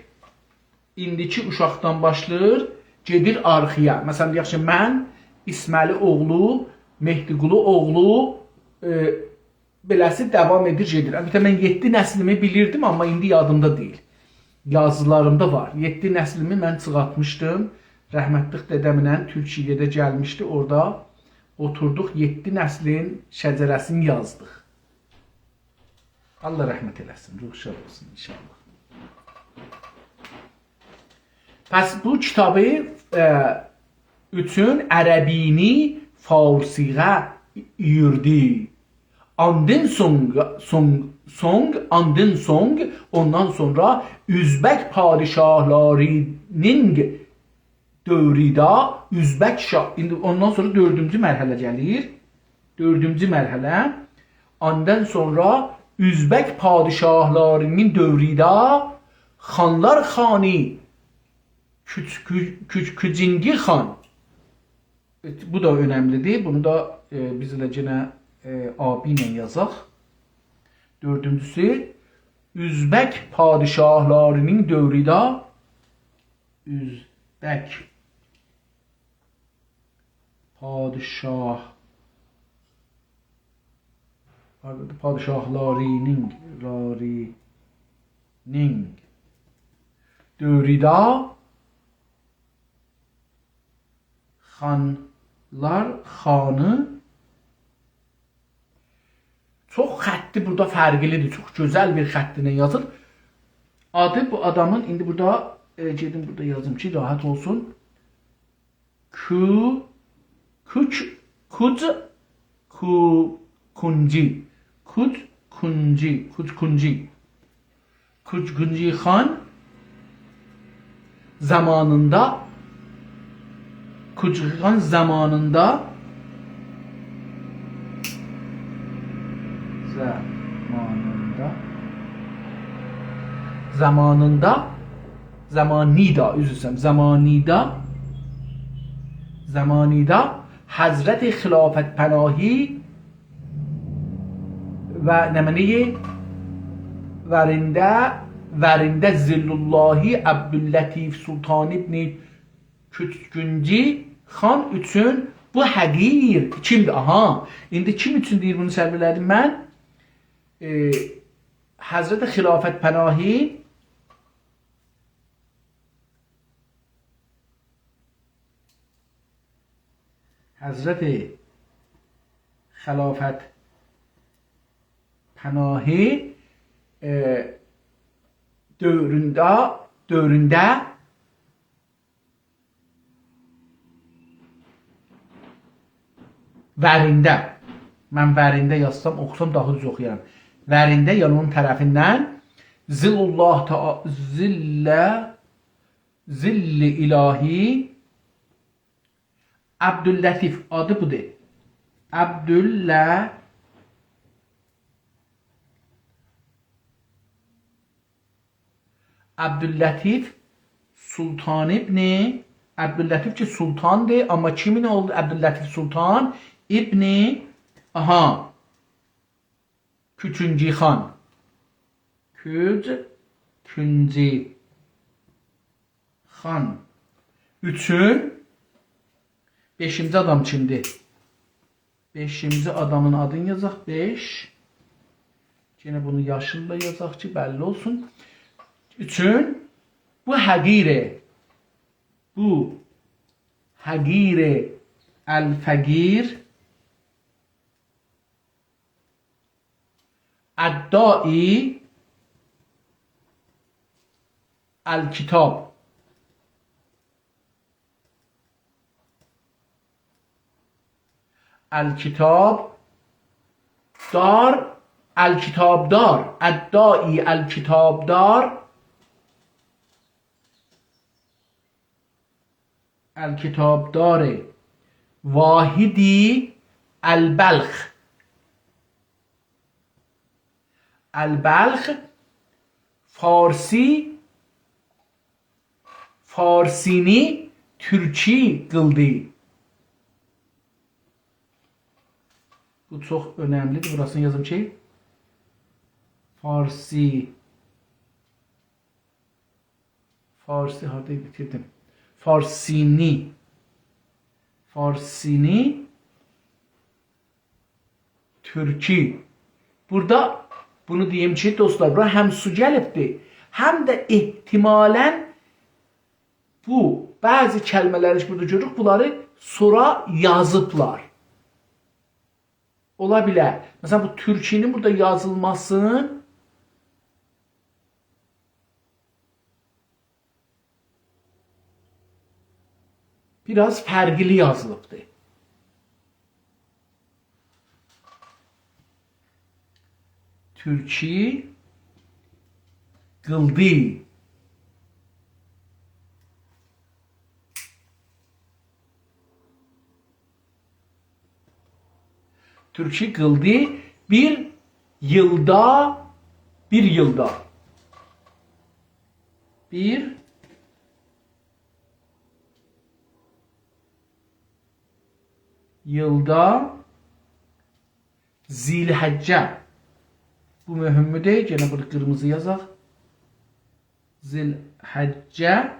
ایندیکی اوشاقدان باشلاییر، گئدیر آرخایا. مثلا، دئیک کی، من، اسمعلی اوغلو، مهدیقولو اوغلو، ائ، بئله‌سی داوام ائدیر، گئدیر. البته، من یئددی نسلیمی بیلیردیم، آمما ایندی یادیمدا دئییل. یازیلاریمدا وار. یئددی نسلیمی من چیخارتمیشدیم. رحمتلیک دده‌مله تورکیه‌ده گلمیشدی. اورادا اوتوردوق، یئددی نسلین شجره‌سینی یازدیق. الله رحمت ائله‌سین، روحو شاد اولسون ان‌شاءالله. پس بو کیتابی، ائ، اوچون عربی‌نی فارسی‌یه یوردو. آندین سونگ، سونگ، سونگ، آندین سونگ، اوندان سونرا اؤزبک پادشاهلاری‌نین دؤورونده اؤزبک شاه، ایندی اوندان سونرا دؤردونجو مرحله گلیر. دؤردونجو مرحله. آندان سونرا اؤزبک پادشاهلاری‌نین دؤورونده خانلار خانی کوچ-، کو-، کوچ-، کوچونجی خان. بو دا اؤنملیدیر. بونو دا، ائ، بیز ائله یئنه، ائ، آبی ایله یازاق. دؤردونجوسو، اؤزبک پادشاهلاری‌نین دؤورونده اؤزبک پادشاه، پادشاهلاری‌نین، لاری‌نین دؤورونده خانلار خانی. چوخ خطی بورادا فرقلیدیر، چوخ گؤزل بیر خط ایله یازیر. آدی بو آدامین، ایندی بورادا، ائ، گئدیم بورادا یازیم کی، راحت اولسون. کو-، کوچ-، کوچ-، کو-، کونجی. کوچ-، کونجی. کوچ-، کونجی. کوچ-، کونجی خان زامانیندا، کوچ-، کونجی خان زامانیندا، زامانیندا، زامانیندا، زامانیدا، عذر ایسته‌ییرم، زامانیدا، زامانیدا حضرت خلافت پناهی و نمنه‌ی ورینده، ورینده ظل الله عبداللطیف سلطان ابن کوچ-، کونجی خان اوچون بو حقیر کیمدیر؟ آها، ایندی کیم اوچون دئییر بونو سرف ائله‌دیم من؟ ائ، حضرت خلافت پناهی، حضرت خلافت پناهی، ائ، دؤورونده، دؤورونده ورینده. من ورینده یازسام، اوخوسام داها دوز اوخویارام. ورینده، یعنی اونون طرفیندن ظل الله تع-، ظل، ظل الهی عبداللطیف، آدی بودور. عبدالله-، عبداللطیف سلطان ابن، عبداللطیف کی سلطاندیر، آمما کیمین اوغلو؟ عبداللطیف سلطان ابن، آها، کوچونجی خان. کوج، کونجی. خان. اوچون. بئشینجی آدام کیمدیر؟ بئشینجی آدامین آدینی یازاق. بئش. یئنه بونو یاشیللا یازاق کی، بللی اولسون. اوچون. بو حقیره. بو حقیر الفقیر. الداعی الکتاب. الکتاب دار، الکتاب دار، الداعی الکتاب دار، الکتاب دار واحدی البلخ. البلخ، فارسی، فارسینی تورکی قیلدی. بو چوخ اؤنملی‌دیر. بوراسینی یازیم کی، فارسی، فارسی، هاردا بیتیردیم؟ فارسینی، فارسینی تورکی. بورادا بونو دئییم کی، دوستلار، بورا هم سو گلیبدیر، هم ده احتمالاً بو بعضی کلمه‌لری کی، بورادا گؤروروک، بونلاری سونرا یازیبلار. اولا بیلر. مثلاً، بو تورکی‌نین بورادا یازیلماسین بیر آز فرقلی یازیلیبدی. تورکی قیلدی. تورکی قیلدی بیر ییلدا، بیر ییلدا. بیر ییلدا ذی‌الحجه. بو مهمدور. یئنه بونو قیرمیزی یازاق. ذی‌الحجه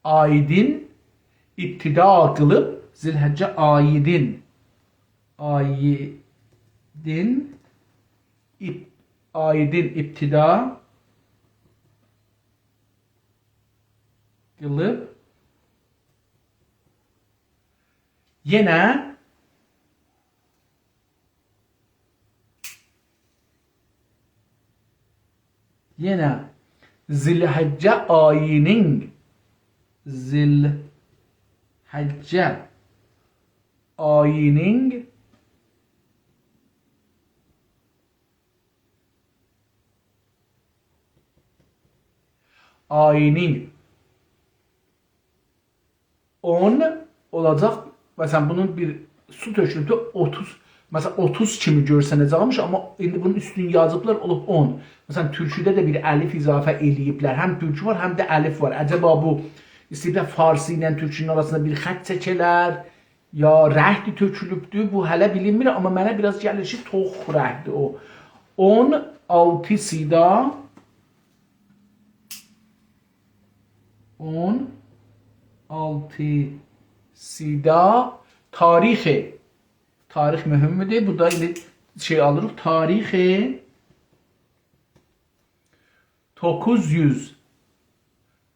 آییدین ابتدا قیلیب، ذی‌الحجه آییدین، آییدین، اب-، آییدین ابتدا قیلیب، یئنه یئنه ذی‌الحجه آیینین، ذی‌الحجه آیینین، آیینین اون اولاجاق. مثلا، بونون بیر سو تؤکولوبدور، اوتوز، مثلا، اوتوز کیمی گؤرسنه‌جکمیش، آمما ایندی بونون اوستونو یازیبلار، اولوب اون. مثلا، تورکوده ده بیر الیف اضافه ائله‌ییبلر. هم تورکو وار، هم ده الیف وار. عجبا بو ایسته‌ییبلر فارسی ایله تورکونون آراسیندا بیر خط چکه‌لر، یا رنگدی تؤکولوبدور، بو هله بیلینمیر، آمما منه بیر آز گلیر کی، توخ رنگدیر او. اون آلتی سیدا، اون آلتی سیدا تاریخ. تاریخ مهمدور. بورادا ایندی شئی آلیریق. تاریخ دوققوز یوز،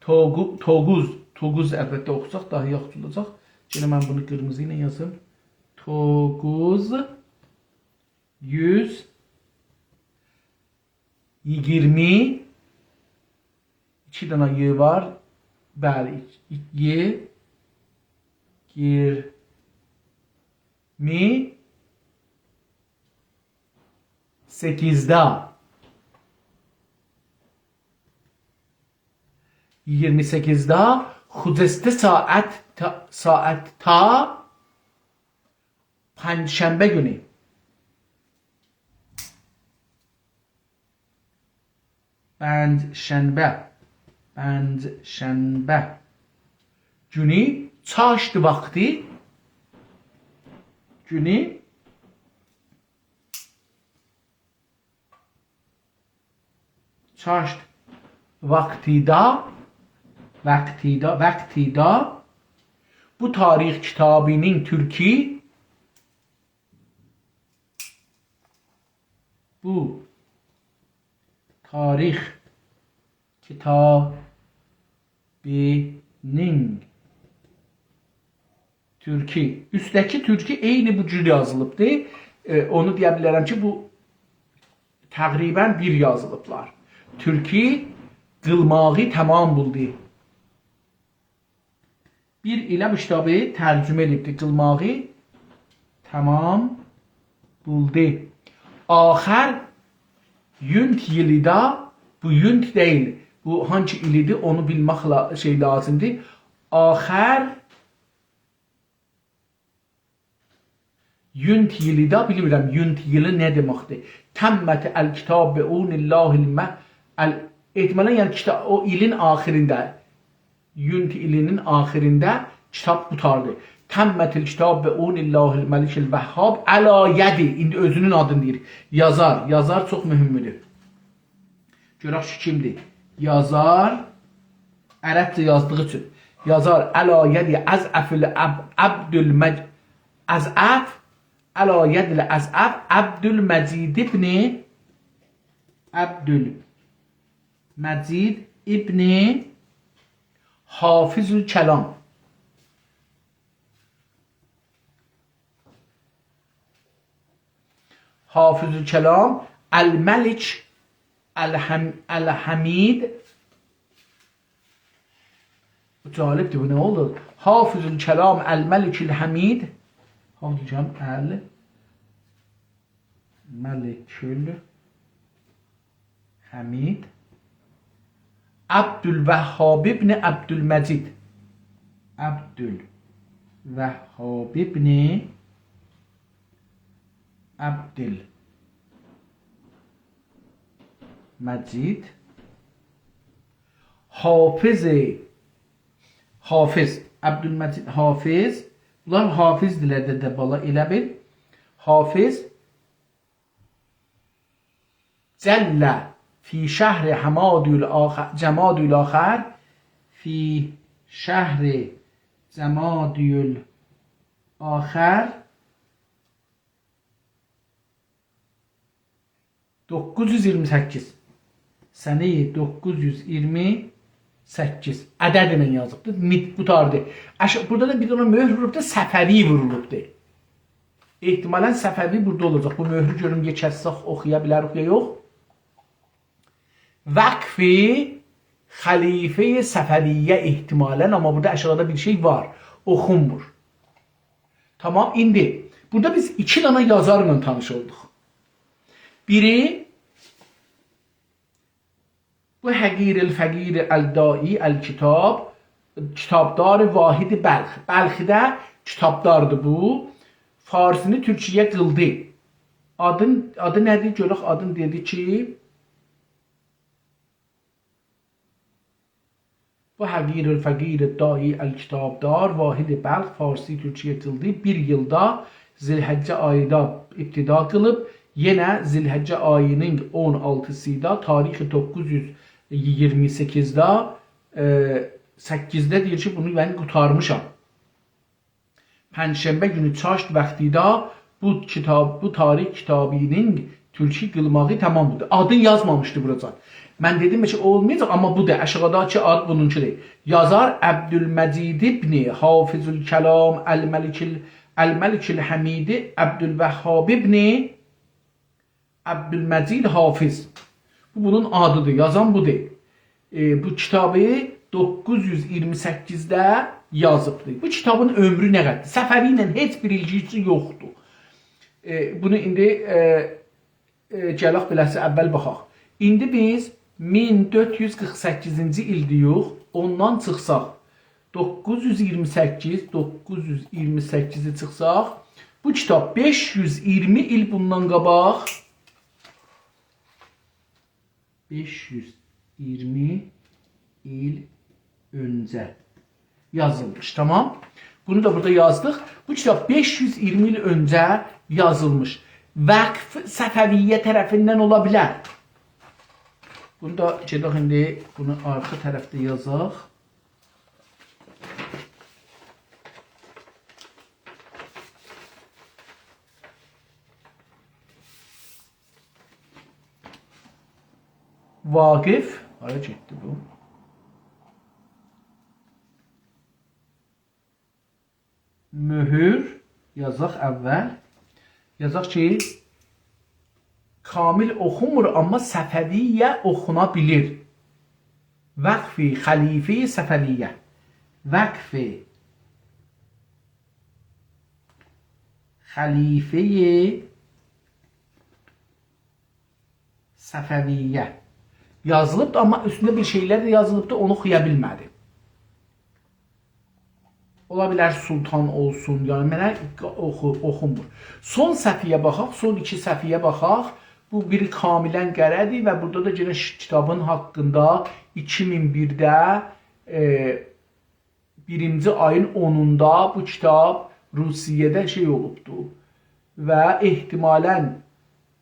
دوققو-، دوققوز، دوققوز البته اوخوساق داها یاخشی اولاجاق. یئنه من بونو قیرمیزی ایله یازیم. دوققوز یوز ایگیرمی، ایکی دنه ی وار. بلی، ی، ایگیرمی سککیزده. ایگیرمی سککیزده خوجسته ساعت تا، ساعت تا پنجشنبه گونو. پنجشنبه. پنجشنبه گونو چاشت واختی، گونو چاشت واختیدا، واختیدا، واختیدا بو تاریخ کیتابی‌نین تورکی، بو تاریخ کیتابی‌نین تورکی. اوستده‌کی تورکی عینی بو جور یازیلیبدی. ائ، اونو دئیه بیلرم کی، بو تقریباً بیر یازیلیبلار. تورکی قیلماغی تمام بولدو. بیر ایله بو کیتابی ترجمه ائدیبدی. قیلماغی تمام بولدو. آخر یونت ایلیدا، بو یونت دئییل. بو هانسی ایلیدیر، اونو بیلمک لا-، شئی لازیمدیر. آخر یونت ایلیدا، بیلمیرم، یونت ایلی نه دئمکدیر. تمت الکتاب بعون الله الم-، ال-، احتمالاً، یعنی، کیتا-، او ایلین آخیرینده، یونت ایلی‌نین آخیرینده کیتاب قوتاردی. تمت الکتاب بعون الله الملک الوهاب علی یدی. ایندی اؤزونون آدینی دئییر. یازار. یازار چوخ مهمدور. گؤرک کی، کیمدیر؟ یازار، عربجه یازدیغی اوچون. یازار علی یدی اضعف العب-، عبدالمج-، اضعف، علی یدی الاضعف عبدالمجید ابن، عبدالمجید ابن حافظ الکلام. حافظ الکلام الملک الحم-، الحمید. بو جالبدیر، بو نه اولور؟ حافظ الکلام الملک الحمید. حافظ الکلام الملک الحمید. عبدالوهاب ابن عبدالمجید. عبدالوهاب ابن عبدالمجید. حافظ، حافظ، عبدالمجید حافظ. بونلار حافظدیرلر، دده بالا، ائله بیل. حافظ جل فی شهر حمادی الآخر، جمادی الآخر، فی شهر جمادی الآخر، دوققوز یوز ایگیرمی سککیز. سنه دوققوز یوز ایگیرمی سککیز. عدد ایله یازیبدیر. مید-، قوتاردی. اش-، بورادا دا بیر دنه مؤهر ووروبدور، صفوی وورولوبدور. احتمالاً صفوی بورادا اولاجاق. بو مؤهرو گؤروم، یا کسسک اوخویا بیلریک، یا یوخ. وقف خلیفهٔ صفویه احتمالاً، آمما بورادا آشاغیدا بیر شئی وار. اوخونمور. تامام، ایندی بورادا بیز ایکی دنه یازارلا تانیش اولدوق. بیری بو حقیر الفقیر الداعی الکتاب، کتابدار واحد بلخ. بلخده کتابداردی بو. فارسینی تورکجه‌یه قیلدی. آدین، آدی نه‌دیر؟ گؤرک، آدین دئدی کی، بو حقیر الفقیر داعی الکتابدار واحد بلخ فارسی تورکجه‌یه قیلدی. بیر ایلدا ذوالحجه آییدا ابتدا قیلیب، یئنه ذوالحجه آیی‌نین اون آلتیسیدا، تاریخ دوققوز یوز ایگیرمی سککیزده، ائ، سککیزده دئییر کی، بونو من قوتارمیشام. پنجشنبه گونو چاشت واختیدا بو کیتاب، بو تاریخ کیتابی‌نین تورکی قیلماغی تامام بودور. آدین یازمامیشدی بوراجان. من دئدیم کی، اولمایاجاق، آمما بودور. آشاغیداکی آد بونونکیدیر. یازار عبدالمجید ابن حافظ الکلام الملک ال-، الملک الحمید عبدالوهاب ابن عبدالمجید حافظ. بو بونون آدیدیر، یازان بودور. ائ، بو کیتابی دوققوز یوز ایگیرمی سککیزده یازیبدیر. بو کیتابین عؤمرو نه قدردیر؟ صفوی ایله هئچ بیر ایلگیسی یوخدور. ائ، بونو ایندی، ائ، ائ، گلک بئله‌سی اول باخاق. ایندی بیز مین دؤرد یوز قیرخ سککیزینجی ایلده‌ییک، اوندان چیخساق، دوققوز یوز ایگیرمی سککیز، دوققوز یوز ایگیرمی سککیزی چیخساق، بو کیتاب بئش یوز ایگیرمی ایل بوندان قاباق، بئش یوز ایگیرمی ایل اؤنجه یازیلمیش. تامام. بونو دا بورادا یازدیق. بو کیتاب بئش یوز ایگیرمی ایل اؤنجه یازیلمیش. وقف صفویه طرفیندن اولا بیلر. بونو دا گئدک ایندی، بونو آرخا طرفده یازاق. واقف، هارا گئتدی بو؟ مؤهور، یازاق اول. یازاق کی، کامل اوخونمور، آمما صفویه اوخونا بیلیر. وقف خلیفهٔ صفویه. وقف خلیفهٔ صفویه یازیلیبدی، آمما اوستونده بیر شئیلر ده یازیلیبدی، اونو اوخویا بیلمه‌دیم. اولا بیلر سلطان اولسون، یعنی منه اوخو-، اوخونمور. سون صفحه‌یه باخاق، سون ایکی صفحه‌یه باخاق. بو بیری کاملاً قره‌دیر و بورادا دا یئنه ش-، کیتابین حاقیندا ایکی مین بیرده، ائ، بیرینجی آیین اونوندا بو کیتاب روسیه‌ده شئی اولوبدو و احتمالاً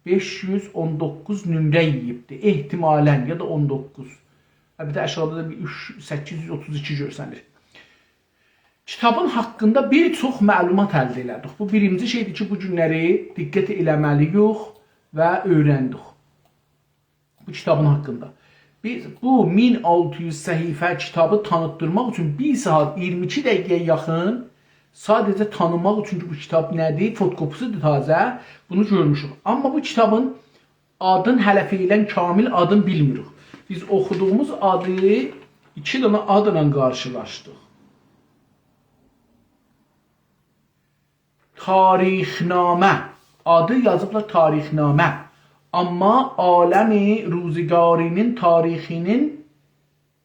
بئش یوز اون دوققوز نمره یئییبدی. احتمالاً، یا دا اون دوققوز. هه، بیر ده آشاغیدا دا بیر اوچ، سککیز یوز اوتوز ایکی گؤرسنیر. کیتابین حاقیندا بیر چوخ معلومات الده ائله‌دیک. بو بیرینجی شئیدیر کی، بو گونلری دقت ائله‌مه‌لی‌ییک و اؤیرندیک بو کیتابین حاقیندا. بیز بو مین آلتی یوز صفحه کیتابی تانیتدیرماق اوچون بیر ساعت اییرمی ایکی دقیقه‌یه یاخین ساده‌جه تانیماق اوچون کی، بو کیتاب نه‌دیر، فتوکوپی‌سی‌دیر تازه، بونو گؤرموشوک. آمما بو کیتابین آدین هله فعلاً کامل آدین بیلمیریک. بیز اوخودوغوموز آدی ایکی دنه آدلا قارشیلاشدیق. تاریخ‌نامه. آدی یازیبلار تاریخ‌نامه. آمما عالم روزگاری‌نین تاریخی‌نین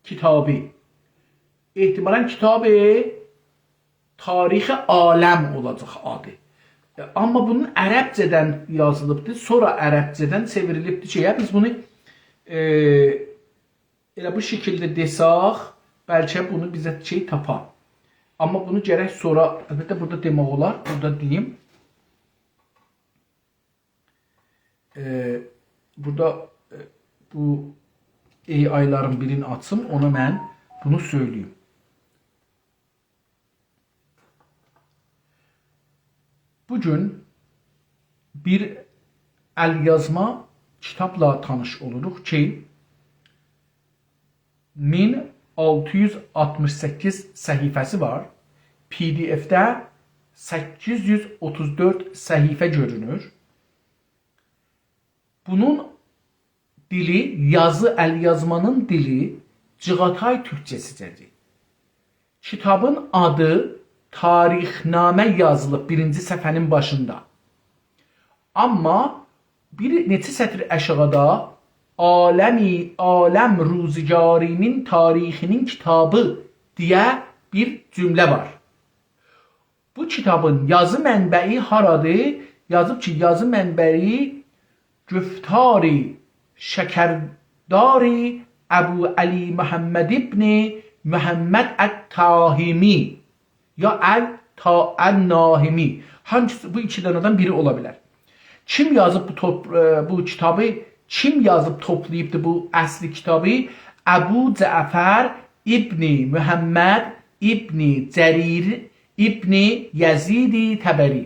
کیتابی. احتمالاً کیتاب تاریخ عالم اولاجاق آدی. آمما بونون عربجه‌دن یازیلیبدیر، سونرا عربجه‌دن چئوریلیبدیر شئیه. بیز بونو، ائ، ائله بو شکیلده دئساق، بلکه بونو بیزه شئی تاپا. آمما بونو گرک سونرا، البته، بورادا دئمک اولار، بورادا دئییم. ائ، بورادا، ائ، بو AI-لارین بیرینی آچیم، اونا من بونو سؤیله‌ییم. بو گون بیر ال‌یازما کیتابلا تانیش اولوروق کی، مین آلتی یوز آلتمیش سککیز صفحه‌سی وار. PDF-ده سککیز یوز اوتوز دؤرد صفحه گؤرونور. بونون دیلی، یازی، ال‌یازمانین دیلی چیغاتای تورکجه‌سیجه‌دیر. کیتابین آدی تاریخ‌نامه یازیلیب بیرینجی صفحه‌نین باشیندا. آمما بیر نئچه سطر آشاغیدا «عالمی، عالم روزگاری‌نین تاریخی‌نین کیتابی» دئیه بیر جمله وار. بو کیتابین یازی منبعی هارادیر؟ یازیب کی، یازی منبعی «گفتار شکردار ابوعلی محمد ابن محمد الطاهمی» یا الطا-، الناهمی. هانگیسی، بو ایکی دنه‌دن بیری اولا بیلر. کیم یازیب بو توپ-، ائ، بو کیتابی؟ کیم یازیب، توپلاییبدی بو اصلی کیتابی؟ ابوجعفر ابن محمد ابن جریر ابن یزید طبری.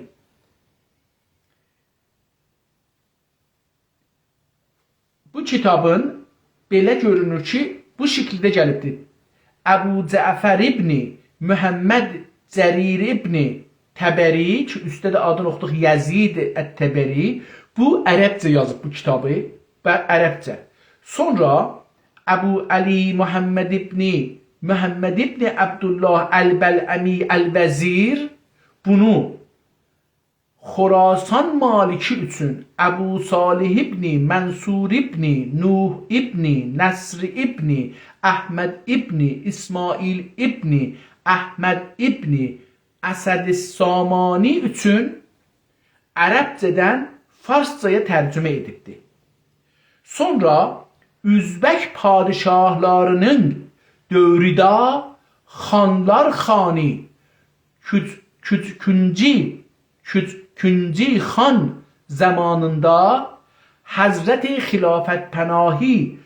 بو کیتابین بئله گؤرونور کی، بو شکیلده گلیبدیر. ابوجعفر ابن محمد جریر ابن طبری، کی، اوستده ده آدینی اوخودوق، یزید الطبری، بو عربجه یازیب بو کیتابی، بلی، عربجه. سونرا ابوعلی محمد ابن محمد ابن عبدالله البلعمی الوزیر بونو خراسان مالکی اوچون ابوصالح ابن منصور ابن نوح ابن نصر ابن احمد ابن اسماعیل ابن احمد ابن اسد سامانی اوچون عربجه‌دن فارسجایا ترجمه ائدیبدی. سونرا اؤزبک پادشاهلاری‌نین دؤورونده خانلار خانی کوچ-، کوچ-، کونجی، کوچ-، کونجی خان زامانیندا حضرت خلافت‌پناهی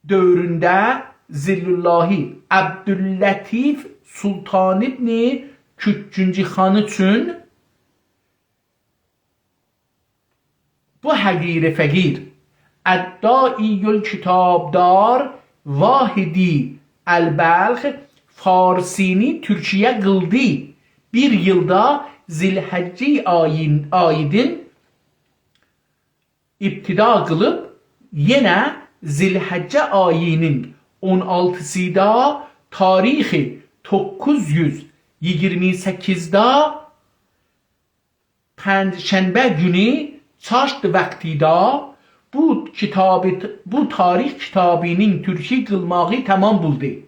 دؤورونده ظل‌اللهی عبداللطیف سلطان ابن کوتکونجی خان اوچون بو حقیر فقیر، الداعی الکتابدار واحدی البلخ فارسی‌نی تورکیه قیلدی. بیر ایلدا ذوالحجه آیین، آییدین ابتدا قیلیب، یئنه ذوالحجه آیی‌نین اون آلتیسیدا تاریخ دوققوز یوز ایگیرمی سککیزده پنجشنبه گونو چاشت واختیدا بو کیتابی، بو تاریخ کیتابی‌نین تورکی قیلماغی تمام بولدو.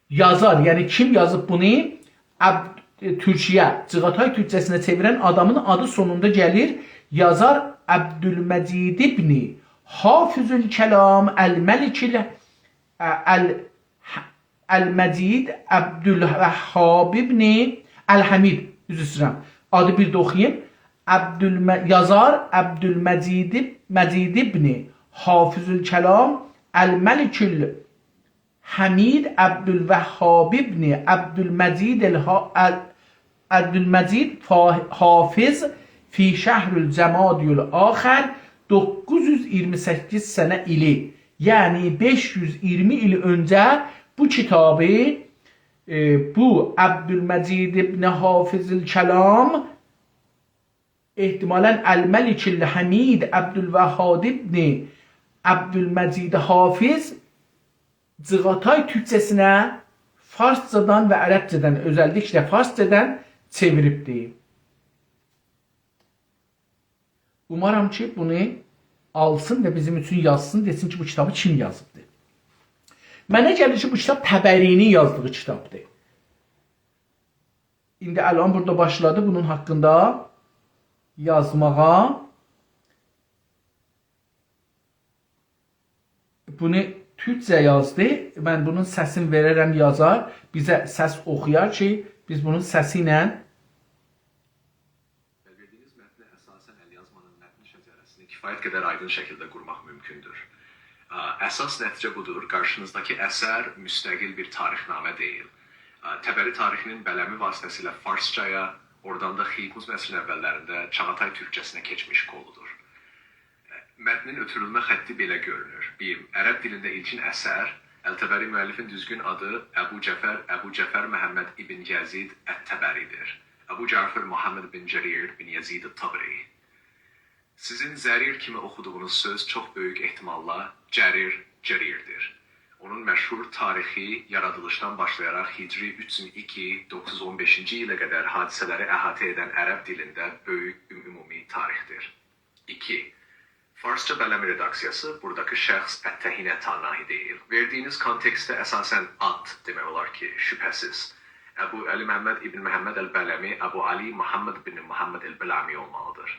یازار، یعنی کیم یازیب بونو؟ عبد-، تورکیه، چغاتای تورکجه‌سینه چئویرن آدامین آدی سونوندا گلیر. یازار عبدالمجید ابن حافظ الکلام الملک ال-، ال-، المجید عبدالوهاب ابن الحمید، عذر ایسته‌ییرم. آدی بیر ده اوخویوم. عبدالم-، یازار عبدالمجید، مجید ابن حافظ الکلام الملک ال-، حمید عبدالوهاب ابن عبدالمجید الها-، ال-، عبدالمجید فا-، حافظ فی شهر الجمادی الآخر، دوققوز یوز ایگیرمی سککیز سنه ایلی، یعنی بئش یوز ایگیرمی ایل اؤنجه بو کیتابی، ائ، بو عبدالمجید ابن حافظ الکلام، احتمالاً الملک الحمید عبدالوهاب ابن عبدالمجید حافظ، چغاتای تورکجه‌سینه فارسجادان و عربجه‌دن، اؤزللیکله فارسجادان چئویریبدی. اومارام کی، بونو آلسین و بیزیم اوچون یازسین، دئسین کی، بو کیتابی کیم یازیبدی. منه گلیر کی، بو کیتاب طبری‌نین یازدیغی کیتابدیر. ایندی الان بورادا باشلادی بونون حاقیندا یازماغا. بونو تورکجه یازدی. من بونون سسینی وئررم، یازار. بیزه سس اوخویار کی، بیز بونون سسی ایله. و وئردیگینیز متنه اساساً الیازمانین متن شجره‌سینی کفایت قدر آیدین شکیلده قورماق مومکوندور. ا، اساس نتیجه بودور، قارشینیزداکی اثر مستقل بیر تاریخنامه دئییل. ا، طبری تاریخینین بلمی واسطه‌سیله فارسجایا، اورادان دا خییرموز عصرین اوللرینده چاغاتای تورکجه‌سینه کئچمیش قولودور. متنین اؤتورولمه خطی بئله گؤرونور. بیر، عرب دیلینده ایلکین اثر، الطبری مؤلفین دوزگون آدی ابو جعفر، ابو جعفر محمد ابن یزید الطبری‌دیر. ابو جعفر محمد بن جریر بن یزید الطبری. سیزین زریر کیمی اوخودوغونوز سؤز چوخ بؤیوک احتماللا جریر، جریردیر. اونون مشهور تاریخی، یارادیلیشدان باشلایاراق هجری اوچ یوز ایکی، دوققوز یوز اون بئشینجی ایله قدر حادثه‌لری احاطه ائدن عرب دیلینده بؤیوک عمومی تاریخدیر. ایکی، فارسجا بلمی رداکسیاسی، بوراداکی شخص التهینه تاناهی دئییل. وئردیگینیز کانتکستده اساساً آد دئمک اولار کی، شبهه‌سیز، ابو علی محمد ابن محمد البلمی، ابو علی محمد بن محمد البلمی اولمالیدیر.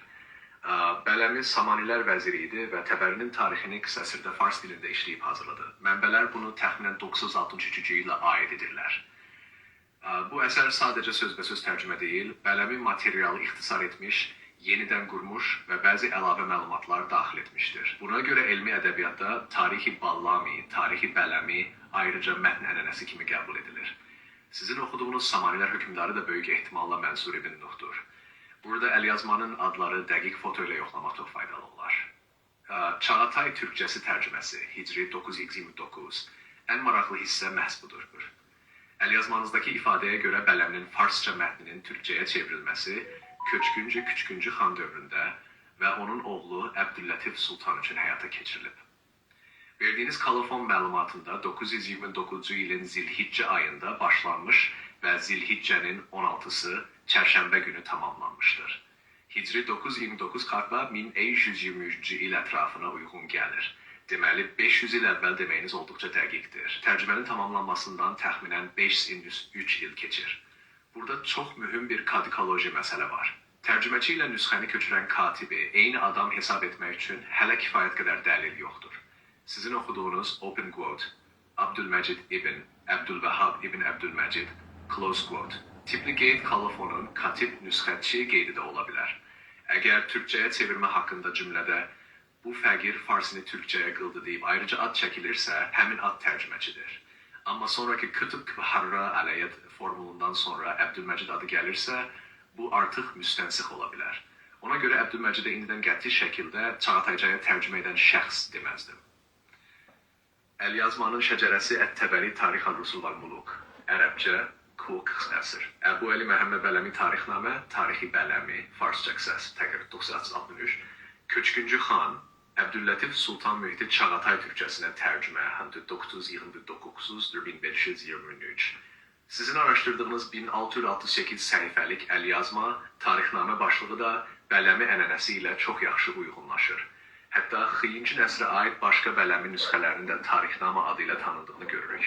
ا، بلمی سامانی‌لر وزیری ایدی و طبری‌نین تاریخینی قیسا عصرده فارس دیلینده ایشله‌ییب حاضیرلادی. منبع‌لر بونو تخمیناً دوققوز یوز آلتمیش اوچونجو ایله عاید ائدیرلر. ا، بو اثر ساده‌جه سؤزبه‌سؤز ترجمه دئییل، بلمی ماتریالی اختصار ائتمیش، یئنیدن قورموش و بعضی علاوه معلوماتلار داخیل ائتمیشدیر. بونا گؤره علمی ادبیاتدا تاریخ بلامی، تاریخ بلمی آیریجا متن عنعنه‌سی کیمی قبول ائدیلیر. سیزین اوخودوغونوز سامانی‌لر حؤکمداری دا بؤیوک احتماللا منصور ابن نوحدور. بورادا الیازمانین آدلاری دقیق فوتو ایله یوخلاماق چوخ فایدالی اولار. ا، چاغاتای تورکجه‌سی ترجمه‌سی، هجری دوققوز یوز ایگیرمی دوققوز. ان ماراقلی حیصه محض بودور. الیازمانیزداکی ایفاده‌یه گؤره بلم‌نین فارسجا متنینین تورکجه‌یه چئوریلمه‌سی کؤچکونجو کوچکونجو خان دؤورونده و اونون اوغلو عبداللطیف سلطان اوچون حیاتا کئچیریلیب. وئردیگینیز کالافون معلوماتیندا دوققوز یوز ایگیرمی دوققوزونجو ایلین ذوالحجه آییندا باشلانمیش و ذوالحجه‌نین اون آلتیسی چرشنبه گونو تماملانمیشدیر. هجری دوققوز یوز ایگیرمی دوققوز کارتلا مین بئش یوز ایگیرمی اوچونجو ایل اطرافینا اویغون گلیر. دئمه‌لی، بئش یوز ایل اول دئمه‌یینیز اولدوقجا دقیقدیر. ترجمه‌نین تاماملانماسیندان تخمیناً بئش یوز اوچ ایل کئچیر. بورادا چوخ مهم بیر کادیکولوژی مسئله وار. ترجمه‌چی ایله نسخه‌نی کؤچورن کاتبی عینی آدام حساب ائتمک اوچون هله کفایت قدر دلیل یوخدور. سیزین اوخودوغونوز، open quote، عبدالمجید ابن عبدالوهاب ابن عبدالمجید، close quote، تیپلی قید کالافونون کاتب نسخه‌چی قیدی ده اولا بیلر. اگر تورکجه‌یه چئویرمه حاقیندا جمله‌ده بو فقیر فارسینی تورکجه‌یه قیلدی دئییب آیریجا آد چکیلیرسه، همین آد ترجمه‌چی‌دیر. آمما سونراکی کتب کبهررا علیه فورمولوندان سونرا عبدالمجید آدی گلیرسه، بو آرتیق مستنسخ اولا بیلر. اونا گؤره عبدالمجیدی ایندیدن قطعی شکیلده چاغاتایجایا ترجمه ائدن شخص دئمزدیم. الیازمانین شجره‌سی الطبری تاریخ الرسل والملوک، عربجه، کوکس نثر، ابوعلی محمد بلمی تاریخنامه، تاریخ بلمی، فارسجا قیساسی، تقریباً دوخسان سککیز آلتمیش اوچ، کؤچکونجو خان، عبداللطیف سلطان مهدی چاغاتای تورکجه‌سینه ترجمه، هم ده دوققوز یوز ایگیرمی دوققوز، دؤرد مین بئش یوز ایگیرمی اوچ. سیزین آراشدیردیغینیز مین آلتی یوز آلتمیش سککیز صفحه‌لیک الیازما، تاریخنامه باشلیغی دا بلمی عنعنه‌سی ایله چوخ یاخشی اویغونلاشیر. حتی خیینجی نثره عایید باشقا بلمی نسخه‌لرینین ده تاریخنامه آدی ایله تانیندیغینی گؤروروک.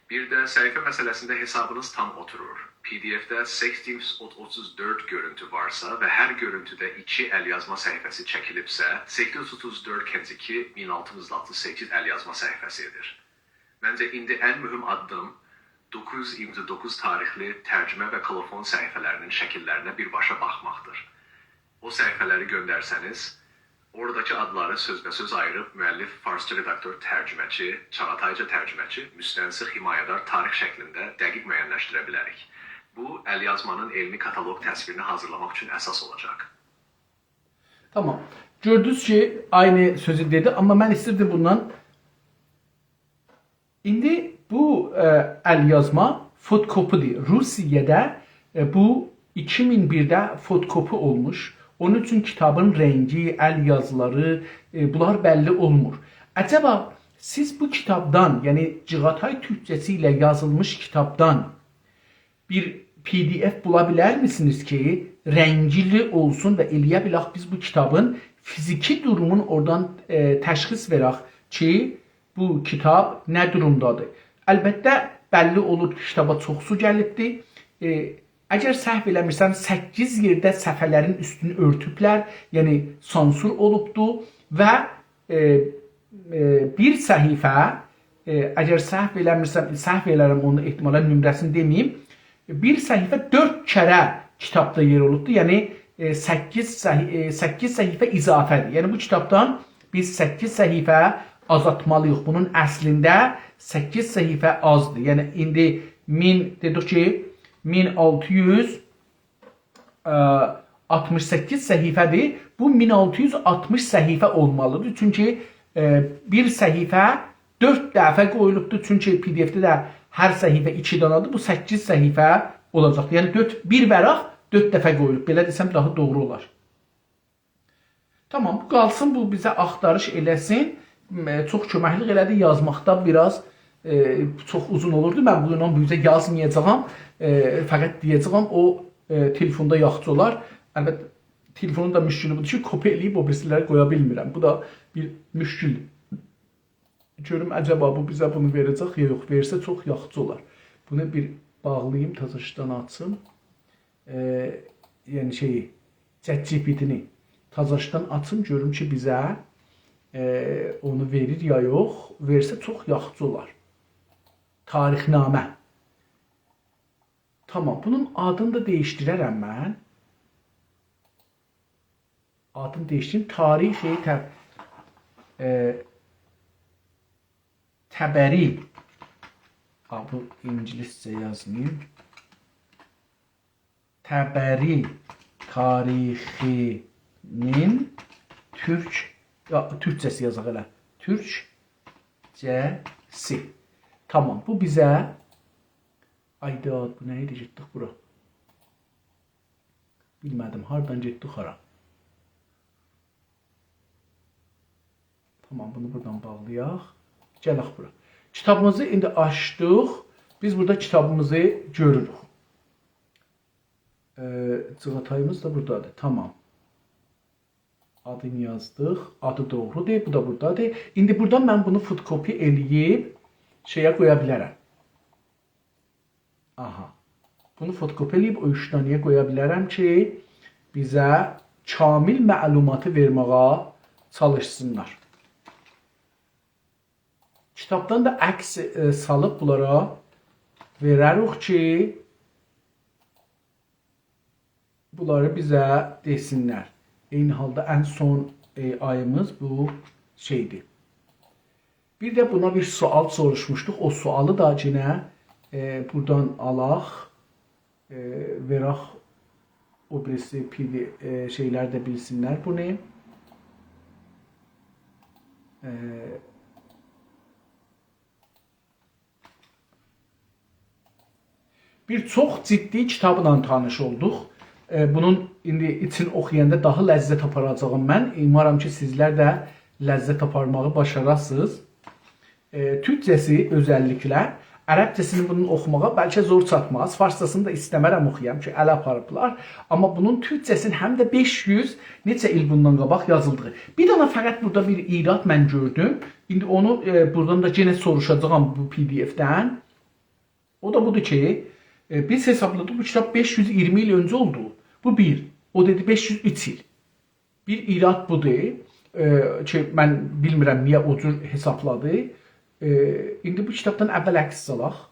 بیر ده صفحه مسئله‌سینده حسابینیز تام اوتورور. پی دی اف‌ده سککیز یوز اوتوز دؤرد گؤرونتو وارسا و هر گؤرونتوده ایکی الیازما صفحه‌سی چکیلیبسه، سککیز یوز اوتوز دؤرد کئنجه ایکی، مین آلتی یوز آلتمیش سککیز الیازما صفحه‌سی ائدیر. منجه، ایندی ان مهم آددیم دوققوز یوز ایگیرمی دوققوز تاریخلی ترجمه و کولوفون صفحه‌لرینین شکیللرینه بیرباشا باخماقدیر. او صفحه‌لری گؤندرسه‌نیز، اوراداکی آدلاری سؤزبه‌سؤز آییریب مؤلف، فارسجا رداکتور، ترجمه‌چی، چاغاتایجا ترجمه‌چی، مستنسخ، حمایه‌دار، تاریخ شکلینده دقیق معین‌لشدیره بیلریک. بو، الیازمانین علمی کاتالوق تصویرینی حاضیرلاماق اوچون اساس اولاجاق. تامام. گؤردونوز کی، عینی سؤزو دئدی، آمما من ایستیردیم بوندان ایندی بو، ائ، الیازما فتوکپی‌دیر. روسیه‌ده، ائ، بو ایکی مین بیرده فتوکپی اولموش. اونون اوچون کیتابین رنگی، ال یازیلاری، ائ، بونلار بللی اولمور. عجبا سیز بو کیتابدان، یعنی چاغاتای تورکجه‌سی ایله یازیلمیش کیتابدان بیر پی دی اف بولا بیلرمیسینیز کی، رنگلی اولسون و ائلیه بیلک بیز بو کیتابین فیزیکی دورومون اورادان، ائ، تشخیص وئرک کی، بو کیتاب نه دورومدادیر؟ البته، بللی اولور کی، کیتابا چوخ سو گلیبدیر. ائ، اگر سهو ائله‌میرسم، سککیز یئرده صفحه‌لرین اوستونو اؤرتوبلر، یعنی سانسور اولوبدور و، ائ، ائ، بیر صفحه، ائ، اگر سهو ائله‌میرسم، سهو ائلرم، اونو احتمالاً نمره‌سینی دئمه‌ییم. بیر صفحه دؤرد کره کیتابدا یئر اولوبدور. یعنی، ائ، سککیز صح-، ائ، سککیز صفحه اضافه‌دیر. یعنی بو کیتابدان بیز سککیز صفحه آزالتمالی‌ییق. بونون اصلینده سککیز صفحه آزدیر. یعنی ایندی مین، دئدیک کی، مین آلتی یوز، ائ، آلتمیش سککیز صفحه‌دیر. بو مین آلتی یوز آلتمیش صفحه اولمالیدیر. چونکی، ائ، بیر صفحه دؤرد دفعه قویولوبدور. چونکی پی دی اف‌ده ده هر صفحه ایکی دانادیر. بو سککیز صفحه اولاجاق. یعنی دؤرد، بیر ورق دؤرد دفعه قویولوب. بئله دئسم داها دوغرو اولار. تامام، بو قالسین، بو بیزه آختاریش ائله‌سین. م، چوخ کؤمکلیک ائله‌دی. یازماقدا بیر آز، ائ، چوخ اوزون اولوردو. من بونو بو اوزه یازمایاجاغام. ائ، فقط دئیه‌جه‌یم، او، ائ، تلفوندا یاخشی اولار. البته، تلفونون دا مشکلی بودور کی، کپی ائله‌ییب او بیریسی‌لری قویا بیلمیرم. بو دا بیر مشکلدور. گؤروم، عجبا بو بیزه بونو وئره‌جک، یا یوخ، وئرسه چوخ یاخشی اولار. بونو بیر باغلاییم، تازاشدان آچیم. ائ، یعنی شئیی، ChatGPT-نی تازاشدان آچیم، گؤروم کی، بیزه، ائ، اونو وئریر یا یوخ. وئرسه چوخ یاخشی اولار. تاریخنامه. تامام، بونون آدینی دا دییشدیررم من. آدینی دییشدیریم. تاریخ ط-، ائ، طبری. آ، بو اینگیلیسجه یازماییم. طبری تاریخی‌نین تورک، یا، تورکجه‌سی یازاق ائله. تورکجه‌سی. تامام، بو بیزه، آی داد، بو نه ایدی، گئتدیک بورا. بیلمه‌دیم، هاردان گئتدیک، هارا. تامام، بونو بورادان باغلایاق. گلک بورا. کیتابیمیزی ایندی آچدیق. بیز بورادا کیتابیمیزی گؤروروک. ائ، چاغاتاییمیز دا بورادادیر. تامام. آدینی یازدیق. آدی دوغرودور. بو دا بورادادیر. ایندی بورادا من بونو فتوکپی ائله‌ییب شئیه قویا بیلرم. آها. بونو فتوکپی ائله‌ییب او اوچ دانه‌یه قویا بیلرم کی، بیزه کامل معلوماتی وئرمه‌یه چالیشسینلار. کیتابدان دا عکس، ائ، سالیب بونلارا وئرریک کی، بونلاری بیزه دئسینلر. عینی حالدا ان سون ائ، آییمیز بو شئیدیر. بیر ده بونا بیر سؤال سوروشموشدوق. او سؤالی دا یئنه، ائ، بورادان آلاق، ائ، وئرک او بیریسی پی دی، ائ، شئیلر ده بیلسینلر بونو. ائ، بیر چوخ جدی کیتابلا تانیش اولدوق. ائ، بونون ایندی ایچین اوخویاندا داها لذت آپاراجاغام من. اومارام کی، سیزلر ده لذت آپارماغی باشاراسینیز. ائ، تورکجه‌سی اؤزللیکله، عربجه‌سینی بونون اوخوماغا بلکه زور چاتماز. فارسجاسینی دا ایسته‌مرم اوخویام کی، اله آپاریبلار. آمما بونون تورکجه‌سینی هم ده بئش یوز نئچه ایل بوندان قاباق یازیلدیغی. بیر دنه فقط بورادا بیر ایراد من گؤردوم. ایندی اونو، ائ، بورادان دا یئنه سوروشاجاغام بو پی دی اف‌دن. او دا بودور کی، ائ، بیز حسابلادیق، بو کیتاب بئش یوز اییرمی ایل اؤنجه اولدو. بو بیر. او دئدی بئش یوز اوچ ایل. بیر ایراد بودور، ائ، کی، من بیلمیرم نییه او جور حسابلادی. ائ، ایندی بو کیتابدان اول عکس سالاق.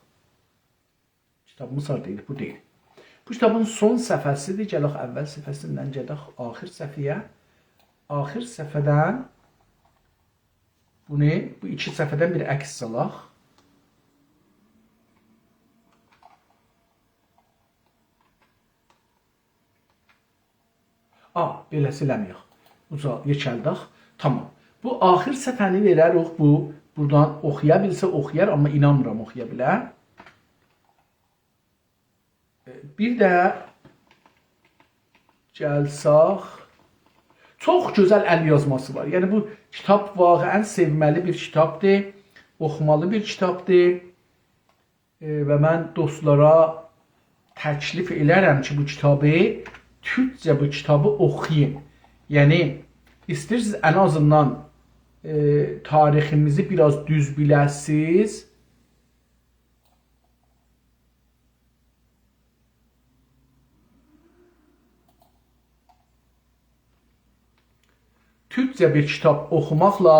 کیتابیمیز هاردا ایدی؟ بو دئییل. بو کیتابین سون صفحه‌سیدیر. گلک اول صفحه‌سیندن گئدک آخر صفحه‌یه. آخر صفحه‌دن بونو، بو ایکی صفحه‌دن بیر عکس سالاق. آ، بئله‌سی ائله‌مه‌یک. اوجا یئکلدک. تامام. بو آخر صفحه‌نی وئرریک. بو، بورادان اوخویا بیلسه اوخویار، آمما اینانمیرام اوخویا بیله. ائ، بیر ده گلسک، چوخ گؤزل ال یازماسی وار. یعنی بو کیتاب واقعاً سئومه‌لی بیر کیتابدیر، اوخومالی بیر کیتابدیر. ائ، و من دوستلارا تکلیف ائلرم کی، بو کیتابی، تورکجه بو کیتابی اوخویون. یعنی، ایسته‌ییرسینیز ان آزیندان، ائ، تاریخیمیزی بیر آز دوز بیله‌سینیز. تورکجه بیر کیتاب اوخوماقلا،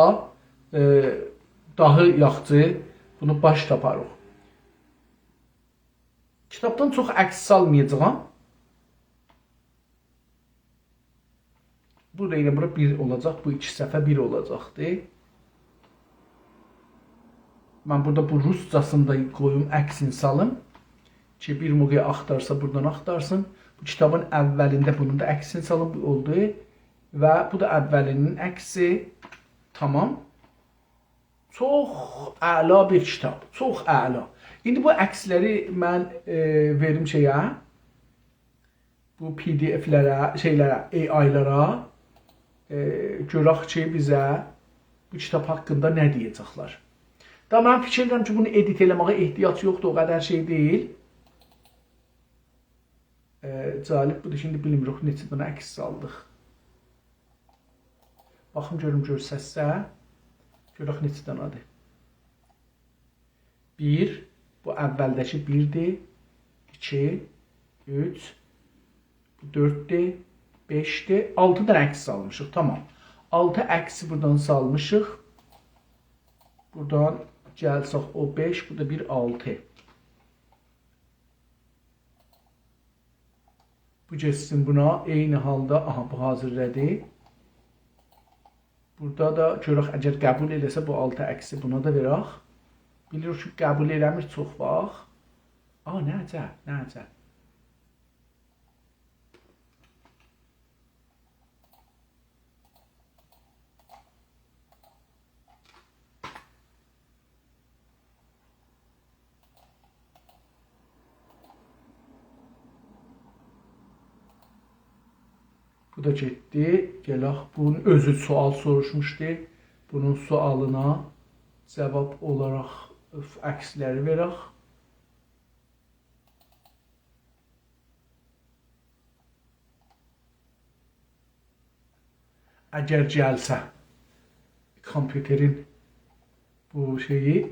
ائ، داها یاخشی بونو باش تاپاریق. کیتابدان چوخ عکس سالمایاجاغام. بورادا ائله بورا بیر اولاجاق، بو ایکی صفحه بیر اولاجاقدی. من بورادا بو روسجاسینی دا قویوم، عکسینی سالیم کی، بیر موقع آختارسا بورادان آختارسین. بو کیتابین اولینده بونون دا عکسینی سالیم، بو اولدو. و بو دا اولینین عکسی. تامام. چوخ اعلا بیر کیتاب، چوخ اعلا. ایندی بو عکسلری من، ائ، وئریم شئیه، بو پی دی اف‌لره، شئیلره، ائ آی‌لارا، ائ، گؤرک کی، بیزه بو کیتاب حاقیندا نه دئیه‌جکلر. دا من فیکیر ائدیرم کی، بونو ادیت ائله‌مه‌یه احتیاج یوخدور، او قدر شئی دئییل. ائ، جالب بودور کی، ایندی بیلمیریک نئچه دنه عکس سالدیق. باخیم گؤروم گؤرسه‌تسه، گؤرک نئچه دنه‌دیر. بیر، بو اولده‌کی بیردیر، ایکی، اوچ، بو دؤرددور، بئشدیر، آلتی دنه عکس سالمیشیق، تامام. آلتی عکسی بورادان سالمیشیق. بورادان گلسک او بئش، بو دا بیر آلتی. بو گئتسین بونا، عینی حالدا، آها، بو حاضیرلادی. بورادا دا گؤرک، اگر قبول ائله‌سه بو آلتی عکسی بونا دا وئرک. بیلیریک کی، قبول ائله‌میر چوخ واخت. آ، نه عجب، نه عجب. بو دا گئتدی. گلک، بونون اؤزو سؤال سوروشموشدو. بونون سؤالینا جاواب اولاراق عکسلری وئرک. اگر گلسه کامپیوترین بو شئیی،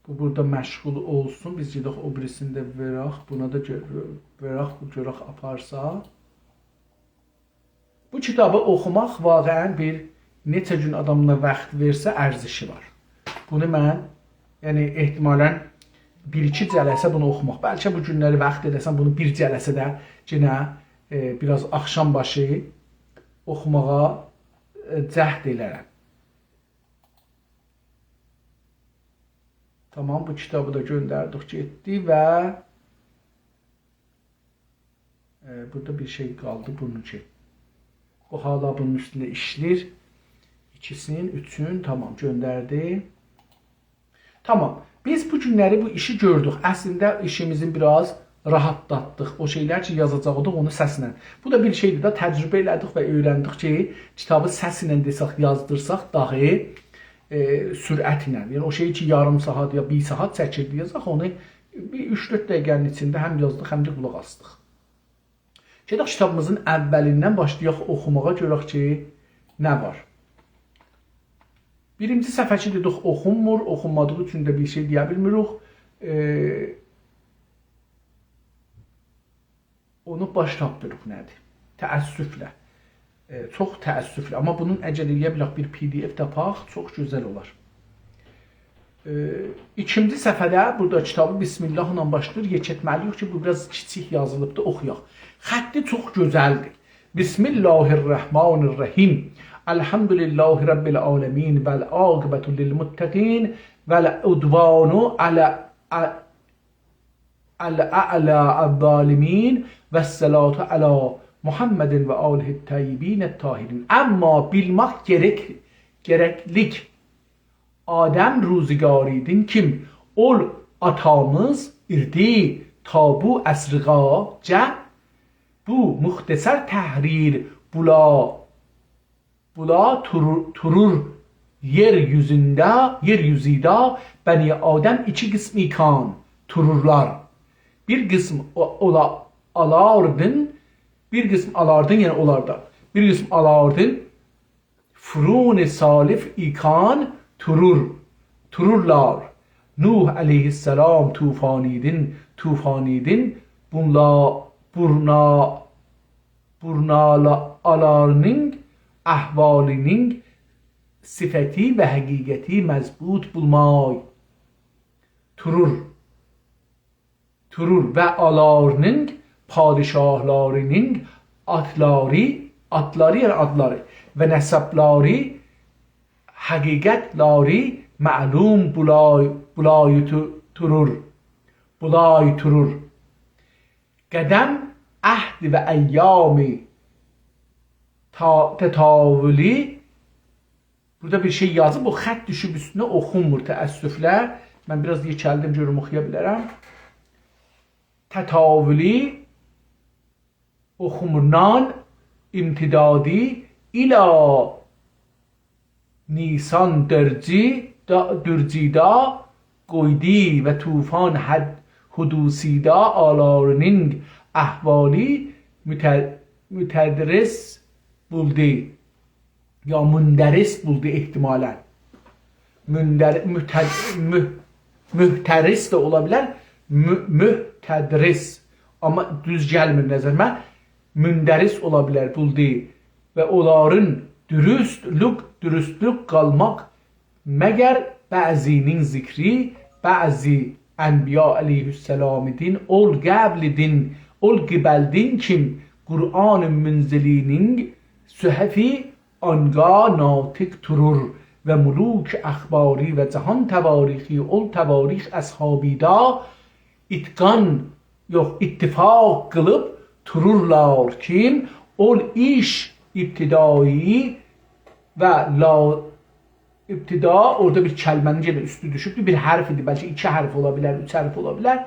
بو بورادا مشغول اولسون، بیز گئدک او بیریسینی ده وئرک، بونا دا گؤ-، وئرک، بو گؤرک آپارسا. بو کیتابی اوخوماق واقعاً بیر نئچه گون آدام بونا واخت وئرسه ارزشی وار. بونو من، یعنی احتمالاً بیر-ایکی جلسه بونو اوخوماق. بلکه بو گونلری واخت ائله‌سم، بونو بیر جلسه ده یئنه، ائ، بیر آز آخشام باشی اوخوماغا، ائ، جهد ائلرم. تامام، بو کیتابی دا گؤندردیک، گئتدی و، ائ، بورادا بیر شئی قالدی، بونونکی. بو حالا بونون اوستونده ایشله‌ییر. ایکیسین، اوچون، تامام، گؤندردی. تامام. بیز بو گونلری بو ایشی گؤردوک. اصلینده ایشیمیزی بیر آز راحاتلاتدیق. او شئیلر کی، یازاجاقدیق، اونو سسله. بو دا بیر شئیدیر ده، تجربه ائله‌دیک و اؤیرندیک کی، کیتابی سسله دئسک، یازدیرساق داهی، ائ، سرعتله. یعنی، او شئی کی، یاریم ساعات یا بیر ساعات چکیردی یازاق، اونو بیر اوچ-دؤرد دقیقه‌نین ایچینده هم یازدیق، هم ده قولاق آسدیق. گئدک کیتابیمیزین اولیندن باشلایاق اوخوماغا، گؤرک کی، نه وار. بیرینجی صفحه کی دئدیک، اوخونمور، اوخونمادیغی اوچون ده بیر شئی دئیه بیلمیریک. ائ، اونو باش تاپدیریق نه‌دیر؟ تأسفله. ائ، چوخ تأسفله. آمما بونون اگر ائله‌یه بیلک بیر پی دی اف تاپاق، چوخ گؤزل اولار. ائ، ایکینجی صفحه‌ده بورادا کیتابی بسم الله ایله باشلاییر. یئکلتمه‌لی‌ییک کی، بو بیر آز کیچیک یازیلیبدیر، اوخویاق. خطی چوخ گؤزلدیر. بسم الله الرحمن الرحیم. الحمد لله رب العالمین و العاقبة للمتقین و لا عدوان علی، علی الظالمین و الصلاة علی محمد و آله الطیبین الطاهرین. آمما بیلمک گرک، گرکلیک آدم روزگاریدین کیم اول آتامیز ایردی تا بو عصریغاجه بو مختصر تحریر بولا بولا تورور، تورور یئر یوزونده، یئر یوزوده بنی آدم ایکی قسم ایکان تورورلار. بیر قسم او-، اولا-، آلاردین، بیر قسم آلاردین، یعنی اولاردا. بیر قسم آلاردین، فرون سالف ایکان تورور، تورورلار. نوح علیه‌السلام طوفانیدین، طوفانیدین، بونلا-، بورنا-، بورنالا-، آلارنین احوالینین صفتی و حقیقتی مضبوط بولمای. تورور. تورور و آلارنین پادشاهلارینین آتلاری، آتلاری، یعنی آدلاری و نسبلاری حقیقتلاری معلوم بولای، بولای تو-، تورور. بولای تورور. قدیم عهد و ایام تا-، تطاولی، بورادا بیر شئی یازیب، او خط دوشوب اوستونه، اوخونمور تأسفله. من بیر آز یئکلدیم، گؤروم اوخویا بیلرم. تطاولی، اوخونمور، نان امتدادی الی نیسان درجی دا، درجیدا قویدی و طوفان حد-، حدوثیدا آلارنین احوالی متر-، متدرس بولدی. یا مندرس بولدو احتمالاً. مندر-، متد-، مه-، مهترس ده اولا بیلر، مه-، مهتدرس. آمما دوز گلمیر نظریمه. مندرس اولا بیلر، بولدو. و اونلارین درستلوک، درستلوک قالماق مگر بعضی‌نین ذکری، بعضی انبیا علیه‌السلامدین، اول قبلدین، اول قبلدین کیم قرآن منزلی‌نین صحفی آنگاه ناطق تورور و ملوک اخباری و جهان تواریخی، اول تواریخ اصحابیدا اتقان، یوخ، اتفاق قیلیب تورورلار کی، اول ایش ابتدایی و لا، ابتدا، اورادا بیر کلمه‌نین یئنه اوستو دوشوبدور، بیر حرف ایدی، بلکه ایکی حرف اولا بیلر، اوچ حرف اولا بیلر.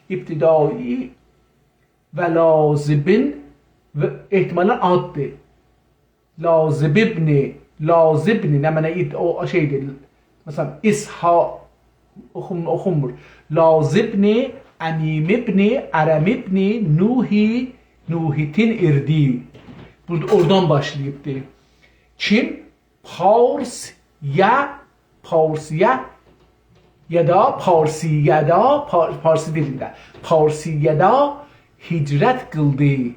ابتدایی و لازبین و احتمالاً آددیر. لازب ابن، لازبنی، نمنه اد-، او شئیدیر. مثلاً، اسحاق، اوخون-، اوخونمور. لازبنی، امیم ابنی، ارم ابنی، نوحی، نوحیتین اردی. بورادا اورادان باشلاییبدی. کیم؟ پارس، یا، پارسیه، یا دا، پارسیه‌دا، پار-، پارسی دیلینده. پارسیه‌دا هجرت قیلدی.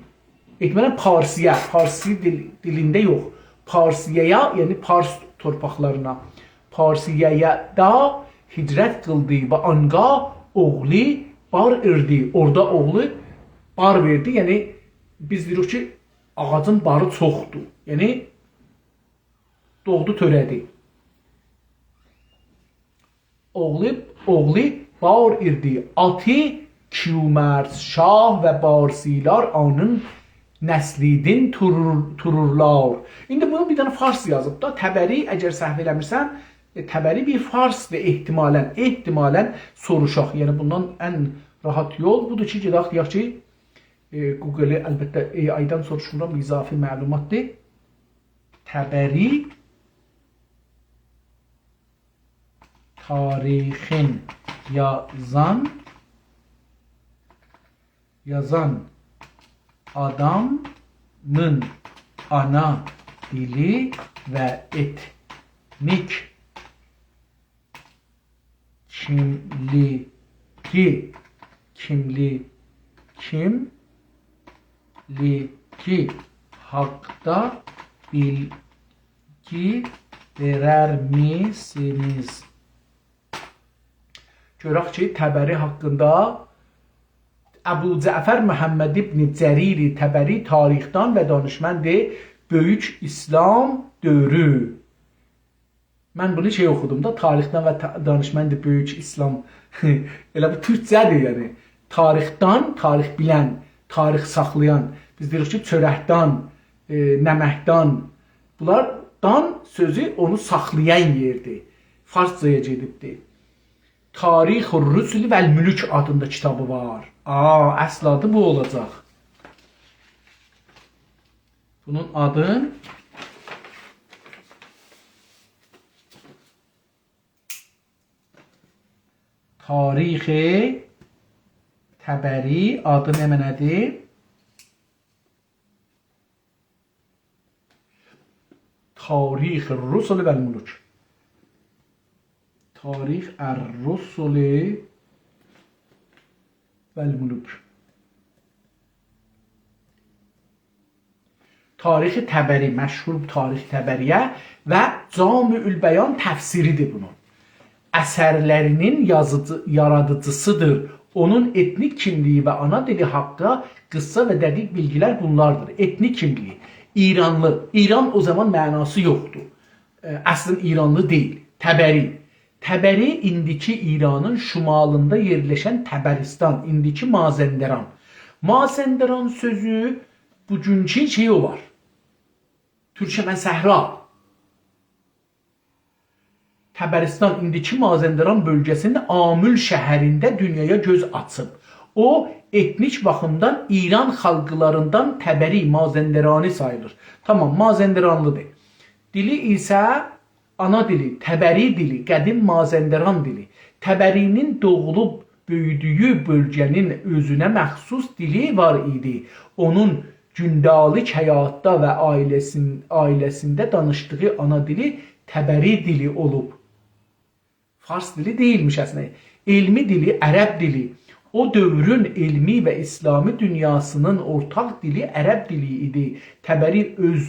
احتمالاً پارسیه، پارسی دیل-، دیلینده یوخ. پارسیه‌یا، یعنی پارس تورپاقلارینا. پارسیه‌دا هجرت قیلدی و آنگاه اوغلو بار وئردی. اورادا اوغلو بار وئردی. یعنی، بیز دئییریک کی، آغاجین باری چوخدور. یعنی، دوغدو، تؤره‌دی. اوغلو، اوغلو بار وئردی آتی، کیومرث شاه و بارسیلار آنین نسلیدین تورور-، تورورلار. ایندی بونو بیر دنه فارس یازیب دا، طبری، اگر سهو ائله‌میرسم، ائ، طبری بیر فارسدیر احتمالاً، احتمالاً سوروشاق. یعنی بوندان ان راحت یول بودور کی، گئدک، دئیک کی، ائ، گوگلی، البته، ائ آی‌دان سوروشمورام، اضافی معلوماتدیر. طبری تاریخین یازان، یازان آدامین آنا دیلی و ائتنیک کیملیگی، کیملی-، کیملیگی حاقدا بیلگی وئررمیسینیز؟ گؤرک کی، طبری حاقیندا، ابوجعفر محمد ابن جریر طبری، تاریخدان و دانشمند بؤیوک اسلام دؤورو. من بونو شئی اوخودوم دا، تاریخدان و تا-، دانشمند بؤیوک اسلام. ائله بو تورکجه‌دیر، یعنی. تاریخدان، تاریخ بیلن، تاریخ ساخلایان. بیز دئییریک کی، چؤرکدان، ائ، نمکدان. بونلار، دان سؤزو اونو ساخلایان یئردیر. فارسجایا گئدیبدیر. تاریخ الرسل والملوک آدیندا کیتابی وار. آ، اصل آدی بو اولاجاق. بونون آدی تاریخ طبری، آدی نمنه‌دیر؟ تاریخ الرسل والملوک. تاریخ الرسل والملوک. تاریخ طبری، مشهور تاریخ طبری‌یه و جامع البیان تفسیری‌دیر بونون. اثرلرینین یازیجی-، یارادیجیسی‌دیر. اونون ائتنیک کیملیگی و آنا دیلی حاققیندا قیسا و دقیق بیلگیلر بونلاردیر. ائتنیک کیملیگی، ایرانلی. ایران او زامان معناسی یوخدور. ائ، اصلینده ایرانلی دئییل. طبری. طبری ایندیکی ایرانین شمالیندا یئرلشن طبرستان، ایندیکی مازندران. مازندران سؤزو بوگونکو شئی اولار. تورکمن صحرا. طبرستان ایندیکی مازندران بؤلگه‌سینین آمول شهرینده دونیایا گؤز آچیب. او، ائتنیک باخیمدان ایران خالقلاریندان طبری، مازندرانی ساییلیر. تامام، مازندرانلی‌دیر. دیلی ایسه آنا دیلی، طبری دیلی، قدیم مازندران دیلی. طبری‌نین دوغولوب بؤیودویو بؤلگه‌نین اؤزونه مخصوص دیلی وار ایدی. اونون گونده‌لیک حیاتدا و عائله‌سین-، عائله‌سینده دانیشدیغی آنا دیلی طبری دیلی اولوب. فارس دیلی دئییلمیش اصلینده. علمی دیلی، عرب دیلی. او دؤورون علمی و اسلامی دونیاسینین اورتاق دیلی عرب دیلی ایدی. طبری اؤز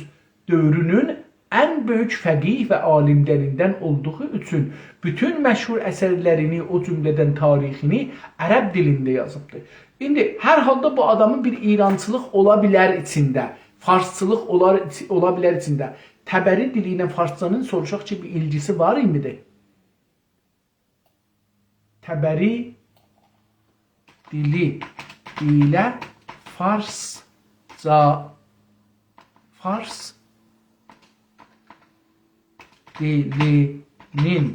دؤورونون ان بؤیوک فقیه و عالیملریندن اولدوغو اوچون بوتون مشهور اثرلرینی، او جمله‌دن تاریخینی عرب دیلینده یازیبدیر. ایندی هر حالدا بو آدامین بیر ایرانچیلیق اولا بیلر ایچینده، فارسچیلیق اولار، اولا بیلر ایچینده. طبری دیلی ایله فارسجانین سوروشاق کی، بیر ایلگیسی وار ایمیدی؟ طبری دیلی ایله فارسجا، فارس دیلینین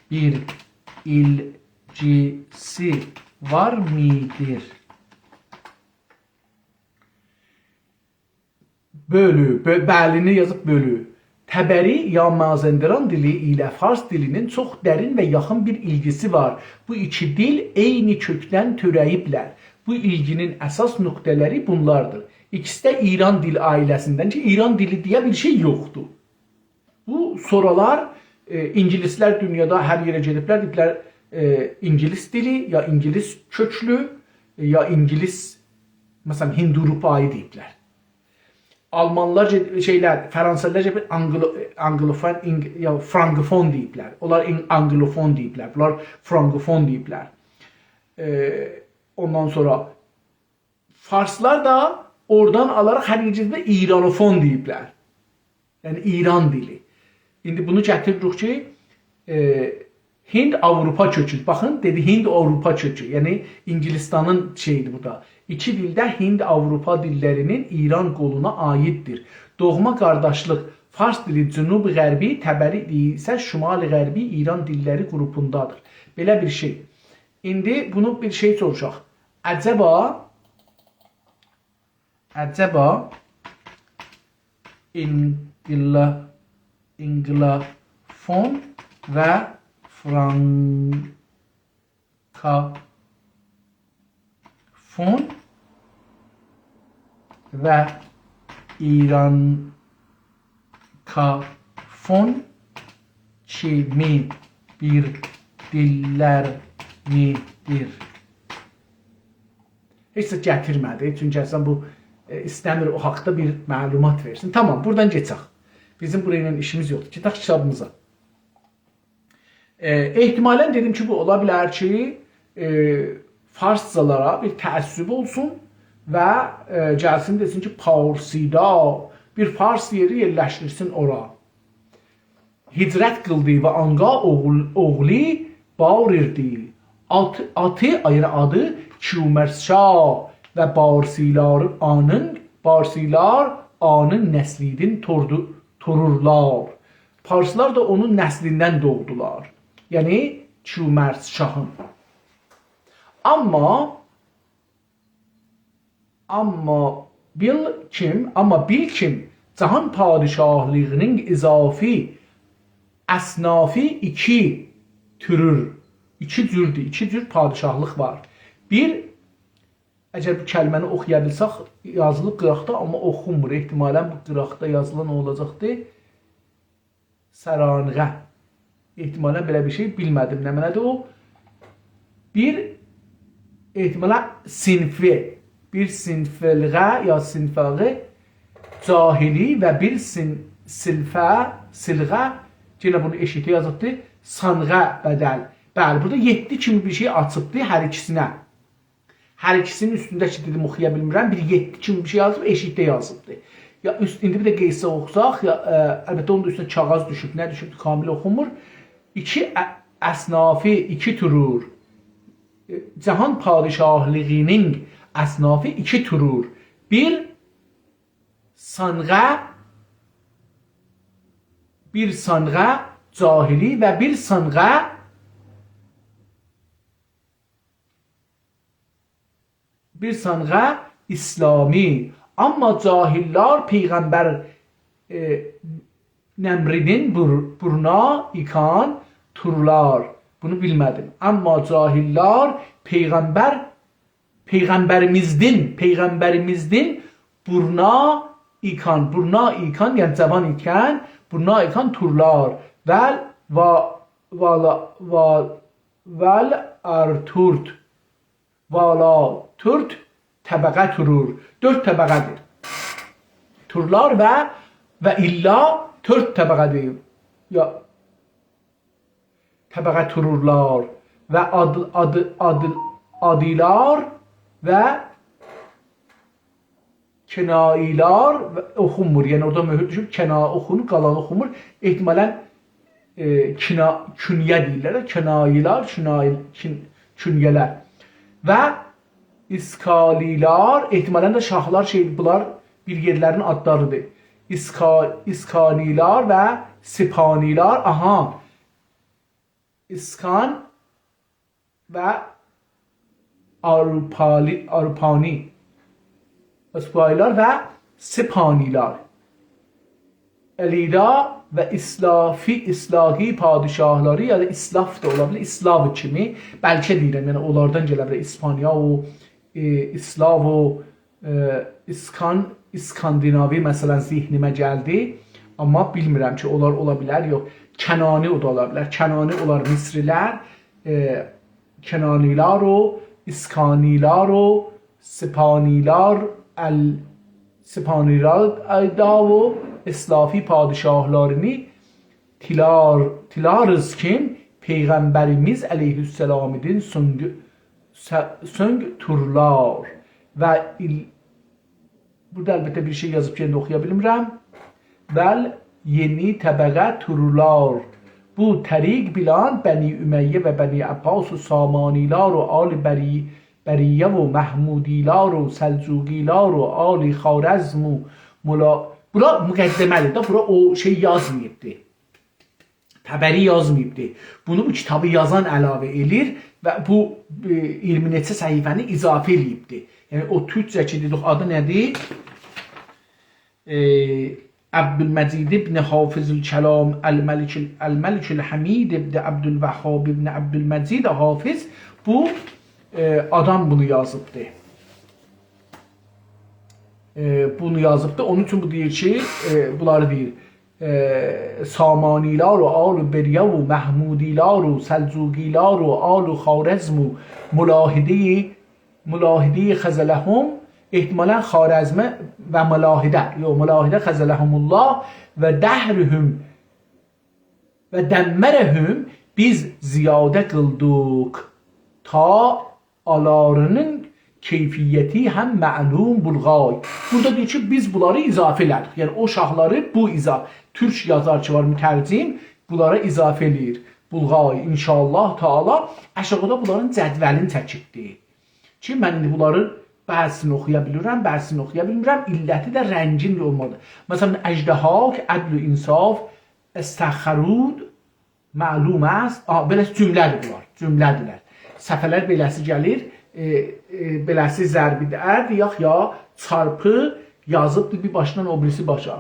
بیر ایلگیسی وار میدیر؟ بؤلو، بؤ-، بلی‌نی یازیب بؤلو. طبری یا مازندران دیلی ایله فارس دیلی‌نین چوخ درین و یاخین بیر ایلگیسی وار. بو ایکی دیل عینی کؤکدن تؤره‌ییبلر. بو ایلگی‌نین اساس نقطه‌لری بونلاردیر. ایکیسی ده ایران دیل عائله‌سیندن کی، ایران دیلی دئیه بیر شئی یوخدور. بو سورالار، ائ، اینگیلیسلر دونیادا هر یئره گئدیبلر، دئییبلر، ائ، اینگیلیس دیلی، یا اینگیلیس کؤکلو، یا اینگیلیس، مثلا، هیندوروپایی دئییبلر. آلمانلار گئد-، شئیلر، فرانسه‌لیلار گئدیب آنگلو-، آنگلوفون، اینگ-، یا فرانکوفون دئییبلر. اونلار این-، آنگلوفون دئییبلر. بونلار فرانکوفون دئییبلر. ائ، اوندان سونرا فارسلار دا اورادان آلاراق هر ایکیسی ده ایرانوفون دئییبلر. یعنی ایران دیلی. ایندی بونو گتیریریک کی، ائ، هیند آوروپا کؤکو. باخین، دئدی هیند آوروپا کؤکو. یعنی اینگیلیستانین شئییدیر بورادا. ایکی دیل ده هیند آوروپا دیللری‌نین ایران قولونا عاییددیر. دوغما قارداشلیق، فارس دیلی جنوب غربی، تبری دیلی ایسه شمال غربی ایران دیللری قروپوندادیر. بئله بیر شئی. ایندی بونو بیر شئی سوروشاق. عجبا، عجبا اینقیلا-، اینقیلافون و فرانکافون و ایرانکافون کیمی بیر دیللر می‌دیر؟ هئچ ده گتیرمه‌دی. چونکی اصلا بو، ائ، ایسته‌میر او حاقدا بیر معلومات وئرسین. تامام، بورادان کئچک. بیزیم بورا ایله ایشیمیز یوخدور. گئدک کیتابیمیزا. ائ، احتمالا دئدیم کی، بو اولا بیلر کی، ائ، فارسجالارا بیر تعصب اولسون و، ائ، گلسین دئسین کی، پارسیدا، بیر فارس یئری یئرلشدیرسین اورا. هجرت قیلدی و آنقا اوغول-، اوغلی باریردی. آت-، آتی، یعنی آدی کیومرث شاه و بارسیلار آنین، بارسیلار آنین نسلیدین توردو-، تورورلار. پارسلار دا اونون نسلیندن دوغدولار. یعنی کیومرث شاهین. آمما آمما بیل کیم، آمما بیل کیم، جهان پادشاهلیغینین اضافی اصنافی ایکی تورور، ایکی جوردور، ایکی جور پادشاهلیق وار. بیر، اگر بو کلمه‌نی اوخویا بیلسک، یازیلیب قیراقدا، آمما اوخونمور. احتمالا بو قیراقدا یازیلان او اولاجاقدی. سرانقه. احتمالا بئله بیر شئی، بیلمه‌دیم نمنه‌دیر او. بیر، احتمالا صنفی، بیر صنفلغه یا صنفاغی جاهلی و بیر سین-، سلفه، سلغه، یئنه بونو ائشیکده یازیبدی، سانغه بدل. بلی، بورادا یئددی کیمی بیر شئی آچیبدی هر ایکیسینه. هر ایکیسینین اوستونده کی، دئدیم، اوخویا بیلمیرم. بیر یئددی کیمی بیر شئی یازیب، ائشیکده یازیبدی. یا اوست، ایندی بیر ده قیسه اوخوساق، یا، ائ، البته، اونون دا اوستونه کاغاذ دوشوب، نه دوشوب، کامل اوخونمور. ایکی ا-، اصنافی ایکی تورور. ائ، جهان پادشاهلیغینین اصنافی ایکی تورور. بیر سانغه، بیر سانغه جاهلی و بیر سانغه بیر سانغه اسلامی. آمما جاهللار پیغمبر، ائ، نمرینین بور-، بورنا ایکان تورلار. بونو بیلمه‌دیم. آمما جاهللار پیغمبر، پیغمبریمیزدین، پیغمبریمیزدین بورنا ایکان، بورنا ایکان، یعنی جوان ایکن، بورنا ایکان تورلار. ول، وا-، والا-، وا-، ول ارتورت، والا تورت طبقه تورور. دؤرد طبقه‌دیر. تورلار و، و ایللا دؤرد طبقه‌دیر. یا، طبقه تورورلار و آد-، آد-، آد-، آدیلار و کناییلار و اوخونمور. یعنی اورادا مؤهور دوشوب، کنا اوخونور، قالان اوخونمور. احتمالا، ائ، کنا-، کنیه دئییرلر ده، کناییلار، کناییل-، کن-، کنیه‌لر. و اسکالیلار، احتمالا ده شاهلار شئی، بونلار بیر یئرلرین آدلاریدیر. اسکا-، اسکانیلار و سپانیلار، آها. اسکان و آروپالی-، آروپانی، اسپانیلار و سپانیلار. الیدا و اسلافی، اسلاهی پادشاهلاری، یا دا اسلاف دا اولا بیلیر، اسلاو کیمی، بلکه دئییرم، یعنی اونلاردان گله بیلر، اسپانیا، او، ائ، اسلاو، او، ائ، اسکان-، اسکاندیناوی، مثلا، ذهنیمه گلدی. آمما بیلمیرم کی، اونلار اولا بیلر، یوخ. کنانی، او دا اولا بیلر. کنانی اولار مصری‌لر، ائ، کنانیلار و اسکانیلار و سپانیلار، ال-، سپانیلار دا و اسلافی پادشاهلارینی تیلار-، تیلاریز کیم پیغمبریمیز علیه‌السلامیدین سونگو-، سؤ-، سؤنگ تورلار و ایل-، بورادا البته بیر شئی یازیب کی، ایندی اوخویا بیلمیرم. ول یئنی طبقه تورلار. بو طریق بیلان بنی امیه و بنی عباس و سامانیلار و آل بری-، بریه و محمودیلار و سلجوقیلار و آل خوارزم و ملا-، بورا مقدمه‌دیر ده، بورا او شئی یازماییبدی. طبری یازماییبدی. بونو بو کیتابی یازان علاوه ائله‌ییر و بو، ائ، اییرمی نئچه صفحه‌نی اضافه ائله‌ییبدی. یعنی او تورکجه کی دئدیک، آدی نه‌دیر؟ ائ، عبدالمجید ابن حافظ الکلام الملک، الملک الحمید ابن عبدالوهاب ابن عبدالمجید حافظ، بو، ائ، آدام بونو یازیبدی. ائ، بونو یازیبدی. اونون اوچون بو دئییر کی، ائ، بونلاری دئییر، ائ، سامانیلار و آل بریه و محمودیلار و سلجوقیلار و آل خوارزم و ملاحده، ملاحده خذلهم، احتمالاً خوارزمه و ملاحده، یوخ، ملاحده خذلهم الله و دهرهم و دمرهم، بیز زیاده قیلدیق تا آلارینین کیفیتی هم معلوم بولغای. بورادا دئییر کی، بیز بونلاری اضافه ائله‌دیک. یعنی او شاهلاری بو اضا-، تورک یازار کی وار، مترجم، بونلارا اضافه ائله‌ییر. بولغای، ان‌شاءالله تعالی، آشاغیدا بونلارین جدولینی چکیبدی. کی من ایندی بونلارین بعضیسینی اوخویا بیلیرم، بعضیسینی اوخویا بیلمیرم. علتی ده رنگین اولمالیدیر. مثلاً، اژدهاک، عدل و انصاف، استخرود، معلوم است. آ، بئله جمله‌دیر بونلار، جمله‌دیرلر. صفحه‌لر بئله‌سی گلیر، ائ، ائ، بئله‌سی ضربی دردی، یاخ یا چارپی یازیبدیر بیر باشدان او بیریسی باشا.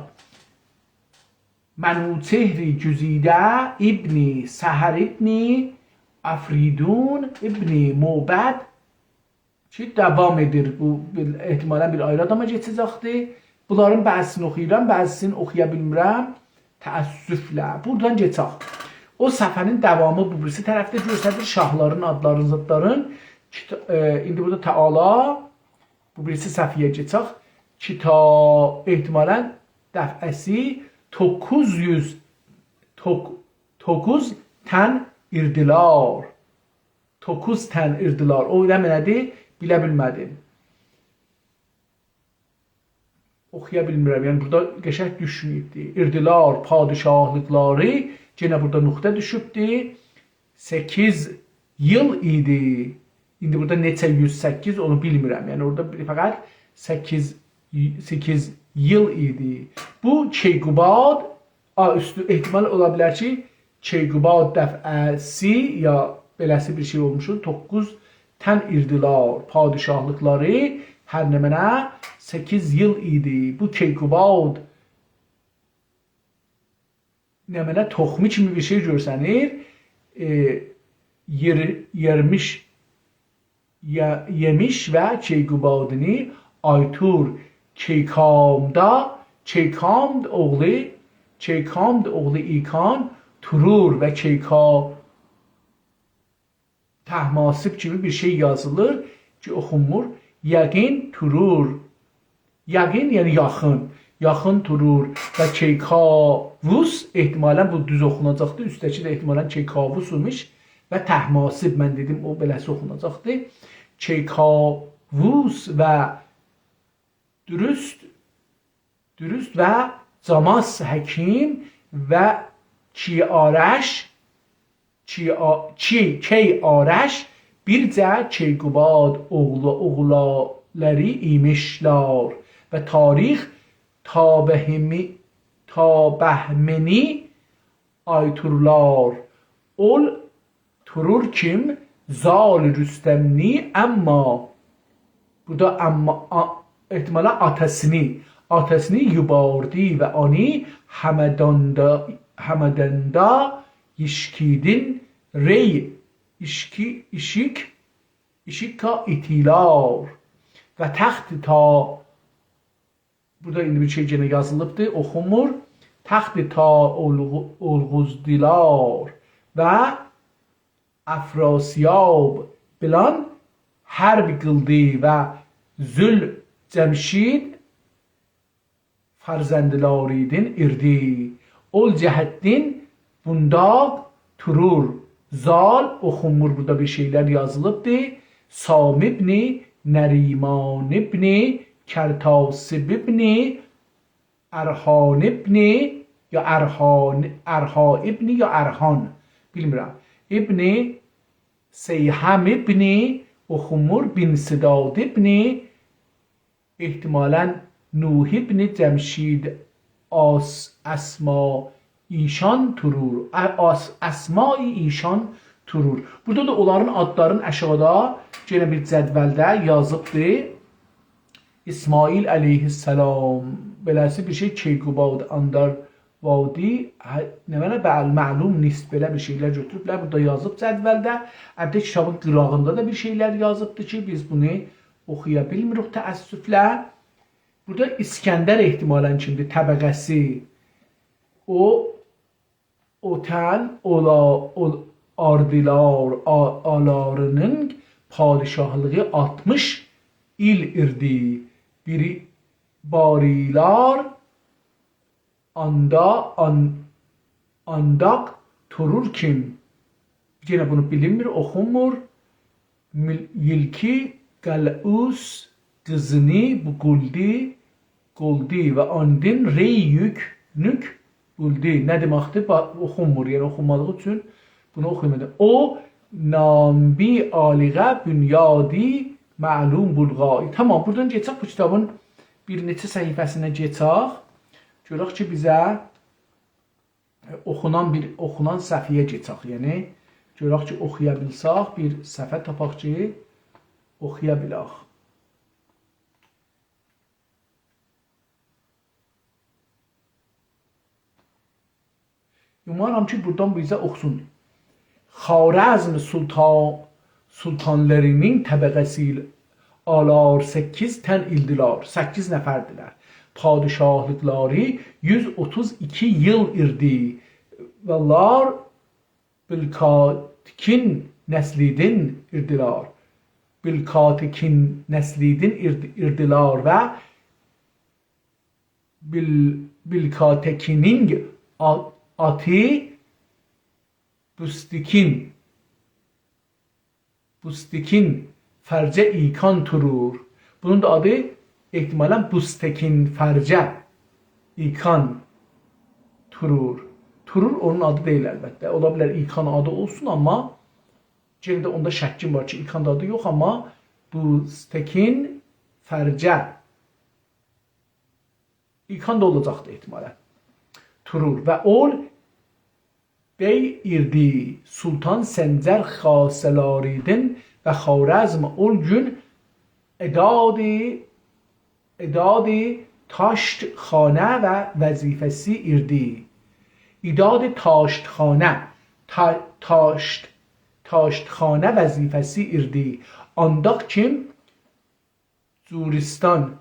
منوچهر گزیده ابن سحر ابن افریدون ابن معبد کی، داوام ائدیر. بو، بیر، احتمالاً بیر آیری آداما کئچه‌جکدیر. بونلارین بعضیسینی اوخویورام، بعضیسینی اوخویا بیلمیرم. تأسفله. بورادان کئچک. او صفحه‌نین داوامی بو بیریسی طرفده گؤستریلیر. شاهلارین آدلارین، زادلارین. کیتا-، ائ، ایندی بورادا تعالی، بو بیریسی صفحه‌یه کئچک. کیتا-، احتمالاً دفعه‌سی دوققوز یوز، دوق-، دوققوز تن ایردیلار. دوققوز تن ایردیلار. او نمنه‌دیر؟ بیله بیلمه‌دیم. اوخویا بیلمیرم. یعنی، بورادا قشنگ دوشمه‌ییبدی. ایردیلار پادشاهلیقلاری، یئنه بورادا نقطه دوشوبدی. سککیز ایل ایدی. ایندی بورادا نئچه یوز سککیز، اونو بیلمیرم. یعنی، اورادا بیر فقط سککیز، سککیز ایل ایدی. بو کیقوباد، آ، اوستو احتمال اولا بیلر کی، کیقوباد دفعه‌سی یا بئله‌سی بیر شئی اولموشدو. دوققوز تن ایردیلار پادشاهلیقلاری، هر نمنه سککیز ایل ایدی. بو کیقوباد نمنه تخمی کیمی بیر شئی گؤرسنیر. ائ، یئر-، یئرمیش، یئ-، یئمیش و کیقوبادینی آیتور کیکامدا، کیکامد اوغلو، کیکامد اوغلو ایکان تورور و کیکا طهماسب کیمی بیر شئی یازیلیر کی، اوخونمور. یقین تورور. یقین، یعنی یاخین. یاخین تورور و کیکاووس، احتمالاً بو دوز اوخوناجاقدی. اوستده‌کی ده احتمالاً کیکاووس ایمیش و طهماسب، من دئدیم، او بئله‌سی اوخوناجاقدی. کیکاووس و دوروست، دوروست و جاماس حکیم و کی‌آرش، کی‌آ-، کی-، کی‌آرش، بیرجه کیقوباد اوغلو-، اوغلالاری ایمیشلار و تاریخ تابهمی-، تابهمنی آیتورلار. اول تورور کیم زال رستمنی، اما، بورادا اما، آ-، احتمالاً آتاسینی، آتاسینی یوباردی و آنی همداندا، همداندا یشکیدین ری ایشکی، ایشیک، ایشیکا ایتیلار و تخت تا بورادا ایندی بیر شئی یئنه یازیلیبدی، اوخونمور. تخت تا اولغو-، اولغوزدیلار و افراسیاب بیلان حرب قیلدی و زول جمشید فرزندلاریدین ایردی. اول جهتدین بونداق تورور زال، اوخونمور، بورادا بیر شئیلر یازیلیبدی. سام ابن نریمان ابن کرتاسب ابن ارحان ابن، یا ارحان، ارحا ابن یا ارحان، بیلمیرم. ابن سیهم ابن اوخومور بن سداد ابن، احتمالاً نوح ابن جمشید آس-، اسما ایشان تورور. ا-، آس-، اسمای ایشان تورور. بورادا دا اونلارین آدلارین آشاغیدا یئنه بیر جدولده یازیبدی. اسماعیل علیه‌السلام، بئله‌سی بیر شئی، کیقوباد اندر وادی، هه، نمنه، بل-، معلوم نیست، بئله بیر شئیلر گؤتوروبلر. بورادا یازیب جدولده. البته، کیتابین قیراغیندا دا بیر شئیلر یازیبدی کی، بیز بونو اوخویا بیلمیریک تأسفله. بورادا اسکندر احتمالاً کیمدیر؟ طبقه‌سی. او، اوتن، اولا، اول-، آردیلار، آ-، آلارینین پادشاهلیغی آلتمیش ایل ایردی. بیری باریلار آندا، آن-، آنداق تورور کیم. یئنه بونو بیلینمیر، اوخونمور. مل-، ییلکی قلعوس قیزینی بو قولدی، قولدی و آندین ری یوک نوک بولدی. نه دئمکدیر؟ با-، اوخونمور، یعنی اوخونمادیغی اوچون بونو اوخویمادیم. او نامبی آلیغه بنیادی معلوم بولغایی. تامام، بورادان کئچک بو کیتابین بیر نئچه صفحه‌سینه کئچک. گؤرک کی، بیزه اوخونان بیر، اوخونان صفحه‌یه کئچک. یعنی، گؤرک کی، اوخویا بیلسک، بیر صفحه تاپاق کی، اوخویا بیلک. اومارام کی، بورادان بیزه اوخوسون. خوارزم سلطا-، سلطانلارینین طبقه‌سی آلار سککیز تن ایلدیلار، سککیز نفردیلر. پادشاهلیقلاری یوز اوتوز ایکی ایل ایردی. والار بلکاتکین نسلیدین ایردیلار. بلکاتکین نسلیدین ایرد-، ایردیلار و بیل-، بیلکاتکینین آ-، آتی بوستکین، بوستکین فرجه ایکان تورور. بونون دا آدی احتمالاً بوستکین فرجه ایکان تورور. تورور اونون آدی دئییل البته. اولا بیلر ایکان آدی اولسون، آمما یئنه ده اوندا شکیم وار کی، ایکان دا آدی یوخ، آمما بوستکین فرجه ایکان دا اولاجاقدی احتمالاً. تورور و اول بی ایردی، سلطان سنجر خاسلاریدین و خوارزم اول گون ادادی، ادادی تاشت‌خانه و وظیفه‌سی ایردی. ادادی تاشت‌خانه، تا-، تاشت-، تاشت‌خانه وظیفه‌سی ایردی. آنداق کیم جوریستان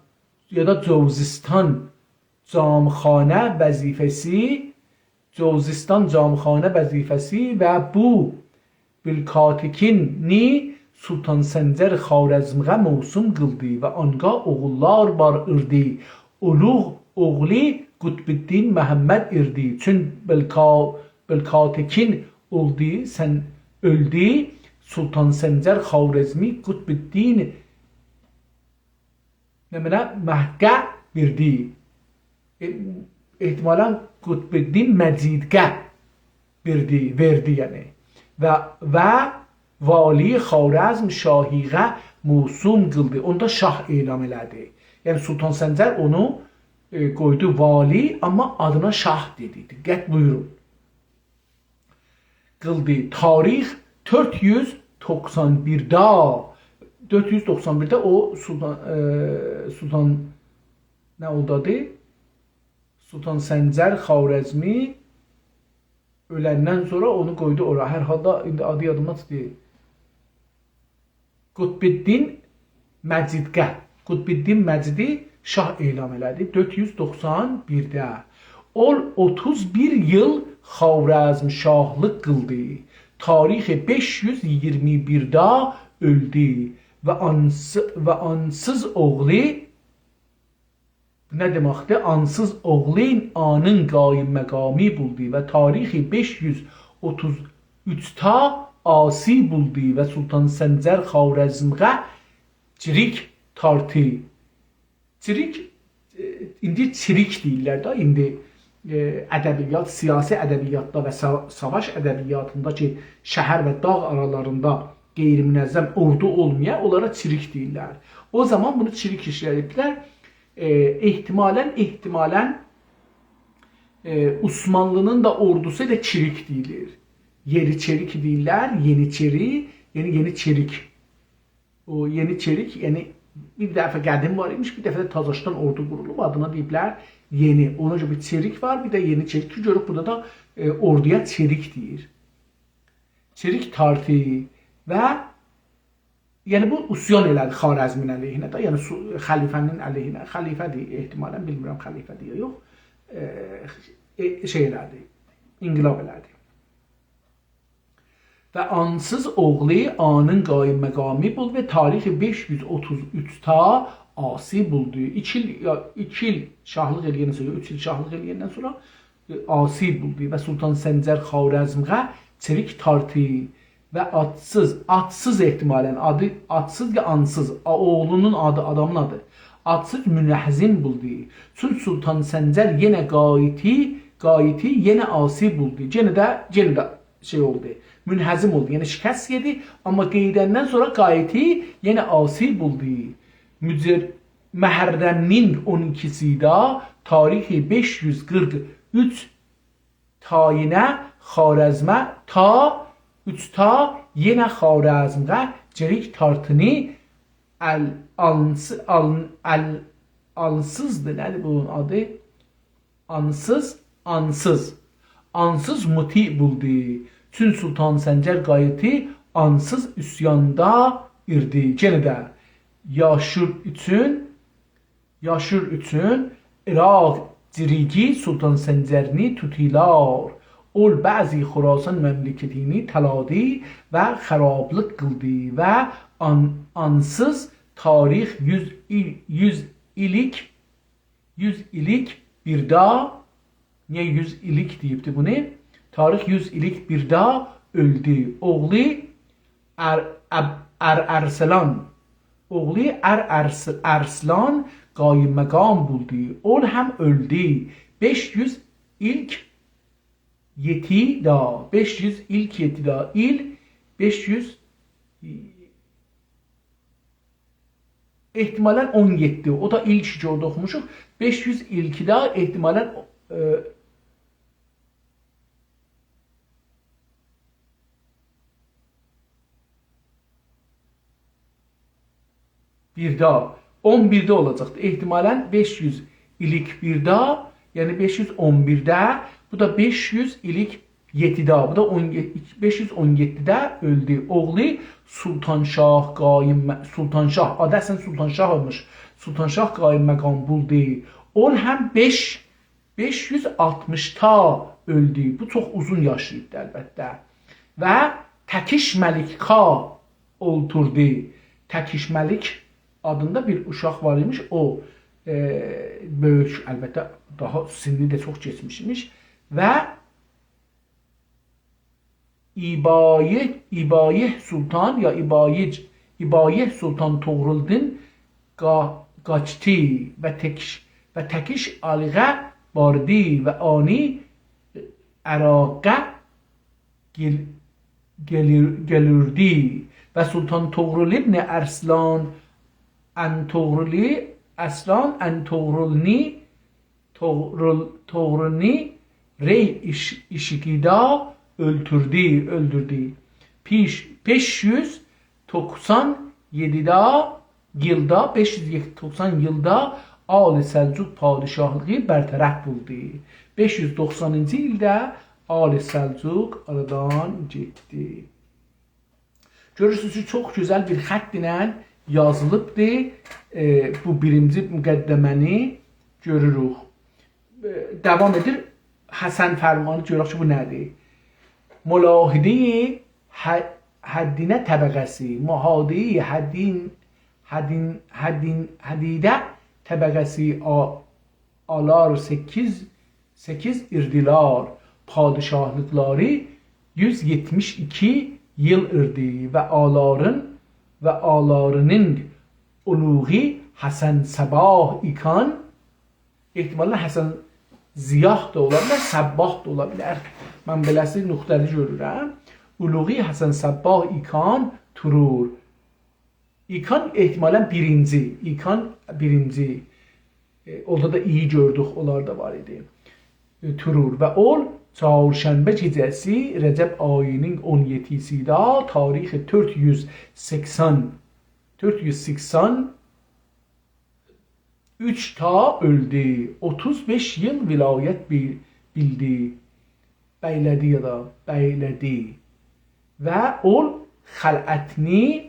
یا دا جوزیستان جامخانه وظیفه‌سی، جوزیستان جامخانه وظیفه‌سی و بو بیلکاتکینی سلطان سنجر خوارزمغه موسوم قیلدی و آنقا اوغوللار وار ایردی. اولوغ اوغلو قطب‌الدین محمد ایردی. چون بیلکا-، بیلکاتکین اولدو، سن اؤلدو. سلطان سنجر خوارزمی قطب‌الدین نمنه، محقه وئردی. ائ، احتمالاً قطب‌الدین مجیدقه وئردی، وئردی یعنی. و، و والی خوارزم شاهیغه موسوم قیلدی. اونو دا شاه اعلان ائله‌دی. یعنی سلطان سنجر اونو، ائ، قویدو والی، آمما آدینا شاه دئدی. دقت بویورون. قیلدی. تاریخ دؤرد یوز دوخسان بیرده، دؤرد یوز دوخسان بیرده او سلطان، ائ، سلطان نه اولدو آدی؟ سلطان سنجر خوارزمی اؤلندن سونرا اونو قویدو اورا. هر حالدا ایندی آدی یادیمدان چیخدی. قطب‌الدین مجیدقه، قطب‌الدین مجیدی شاه اعلان ائله‌دی دؤرد یوز دوخسان بیرده. اول اوتوز بیر ایل خوارزمشاهلیق قیلدی. تاریخ بئش یوز اییرمی بیرده اؤلدو و آنس-، و آنسیز اوغلو، بو نه دئمکدیر؟ آنسیز اوغلو آنین قایم‌مقامی بولدو و تاریخ بئش یوز اوتوز اوچده عاصی بولدو و سلطان سنجر خوارزمغه چریک تارتی. چریک، ائ، ایندی چریک دئییرلر ده، ایندی، ائ، ادبیات، سیاسی ادبیاتدا و سا-، ساواش ادبیاتیندا کی، شهر و داغ آرالاریندا غیرمنظم اوردو اولمایا، اونلارا چریک دئییرلر. او زامان بونو چریک ایشله‌دیبلر. ائ، احتمالاً، احتمالاً، ائ، عثمانلی‌نین دا اوردوسو ائله چریک دئییلیر. یئنی چریک دئییرلر، یئنی چری، یعنی یئنی چریک. او یئنی چریک، یعنی بیر دفعه قدیم وار ایمیش، بیر دفعه ده تازاشدان اوردو قورولوب، آدینا دئییبلر یئنی. اونا گؤره بیر چریک وار، بیر ده یئنی چریک کی، گؤروب بورادا دا، ائ، اوردویا چریک دئییر. چریک تارتی و، یعنی بو عصیان ائله‌دی خوارزمین علیهینه ده، یعنی سو-، خلیفه‌نین علیهینه، خلیفه‌دیر احتمالاً، بیلمیرم خلیفه‌دیر یا یوخ، ائ، ائ، شئی ائله‌دی، انقلاب ائله‌دی. و آنسیز اوغلو آنین قایم‌مقامی بولدو و تاریخ بئش یوز اوتوز اوچ تا عاصی بولدو. ایکی ایل، یا، ایکی ایل شاهلیق ائله‌یندن سونرا، اوچ ایل شاهلیق ائله‌یندن سونرا، ائ، عاصی بولدو و سلطان سنجر خوارزمغه چریک تارتی و آدسیز، آدسیز احتمالاً آدی، آدسیز یا آنسیز، آ، اوغلونون آدی، آدامین آدی. آدسیز منهزیم بولدو. چون سلطان سنجر یئنه قایتی، قایتی یئنه عاصی بولدو. یئنه ده، یئنه ده شئی اولدو، منهزیم اولدو، یعنی شکست یئدی، آمما قئییدندن سونرا قایتی یئنه عاصی بولدو. مجر-، محرمین اون ایکیسی ده تاریخ بئش یوز قیرخ اوچ تایینه خوارزمه تا، اوچ تا یئنه خوارزمغه چریک تارتینی ال-، آنس-، آن-، ال-، آنسیزدیر، نه‌دیر بونون آدی؟ آنسیز، آنسیز. آنسیز مطیع بولدو. چون سلطان سنجر قایتی آنسیز عصیاندا ایردی. یئنه ده یاشور اوچون، یاشور اوچون عراق جریگی سلطان سنجرنی توتیلار. اول بعضی خراسان مملکتینی تالادی و خارابلیق قیلدی و آن-، آنسیز تاریخ یوز ایل-، یوز ایلیک یوز ایلیک بیرده، نییه یوز ایلیک دئییبدی بونو؟ تاریخ یوز ایلیک بیرده اؤلدو. اوغلو ار-، اب-، ار-، ارسلان، اوغلو ار-، ارس-، ارسلان قایم‌مقام بولدو. اول هم اؤلدو. بئش یوز ایلیک یئتیده، بئش یوز ایلیک یئتیده، ایل بئش یوز، احتمالاً اون یئددی. او دا ایلیک کی اورادا اوخوموشوق. بئش یوز ایلیکده احتمالاً، ائ، بیرده، اون بیرده اولاجاقدی. احتمالاً بئش یوز ایلیک بیرده، یعنی بئش یوز اون بیرده، بو دا بئش یوز ایلیک یئتیده، بو دا اون یئددی، بئش یوز اون یئددیده اؤلدو. اوغلو سلطان شاه قایم، سلطان شاه، آدی اصلاً سلطان شاه ایمیش. سلطان شاه قایم‌مقام بولدو. اون هم بئش، بئش یوز آلتمیشدا اؤلدو. بو چوخ اوزون یاشاییبدی البته. و تکیش ملک‌کا اولتوردو. تکیش ملک آدیندا بیر اوشاق وار ایمیش. او، ائ، بؤیوک، البته، داها سنّی ده چوخ کئچمیش ایمیش. و ایبایه، ایبایه سلطان یا ایبایج، ایبایه سلطان طغرالدین قا-، قاچتی و تکیش، و تکیش آلغا باردی و آنی عراقه گل-، گلیر-، گلیردی و سلطان طغرل ابن ارسلان ان‌طغرلی، ارسلان ان‌طغرلنی، طغرل-، طغرلنی ری ایش-، ایشیگیدا اؤلتوردو، اؤلدوردو. پیش-، بئش یوز توخسان یئددیده ییلدا، بئش یوز توخسان ییلدا آل سلجوق پادشاهلیغی برطرف بولدو. بئش یوز دوخسانینجی ایلده آل سلجوق آرادان گئتدی. گؤرورسونوز کی، چوخ گؤزل بیر خط ایله یازیلیبدی. ائ، بو بیرینجی مقدمه‌نی گؤروروک. ائ، داوام ائدیر. حسن فرمانی گؤرک کی، بو نه‌دیر؟ ملاحده ح-، حدینه طبقه‌سی، ملاحده حدین-، حدین-، حدین-، حدیده طبقه‌سی آ-، آلار سککیز، سککیز ایردیلار، پادشاهلیقلاری یوز یئتمیش ایکی ییل ایردی و آلارین و آلارینین اولوغی حسن صباح ایکان، احتمالاً حسن ضیاح دا اولا بیلر، صباح دا اولا بیلر. من بئله‌سی نقطه‌لی گؤرورم. اولوغی حسن صباح ایکان تورور. ایکان احتمالاً بیرینجی، ایکان بیرینجی. ائ، اورادا دا ایی گؤردوک، اونلار دا وار ایدی. ائ، تورور و اول چهارشنبه گئجه‌سی رجب آیی‌نین اون یئددی‌سینده تاریخ دؤرد یوز سکسن، دؤرد یوز سکسن اوچ تا اؤلدو. اوتوز بئش ییل ولایت بی-، بیلدی. بیله‌دی یا دا بیله‌دی. و اول خلعتینی،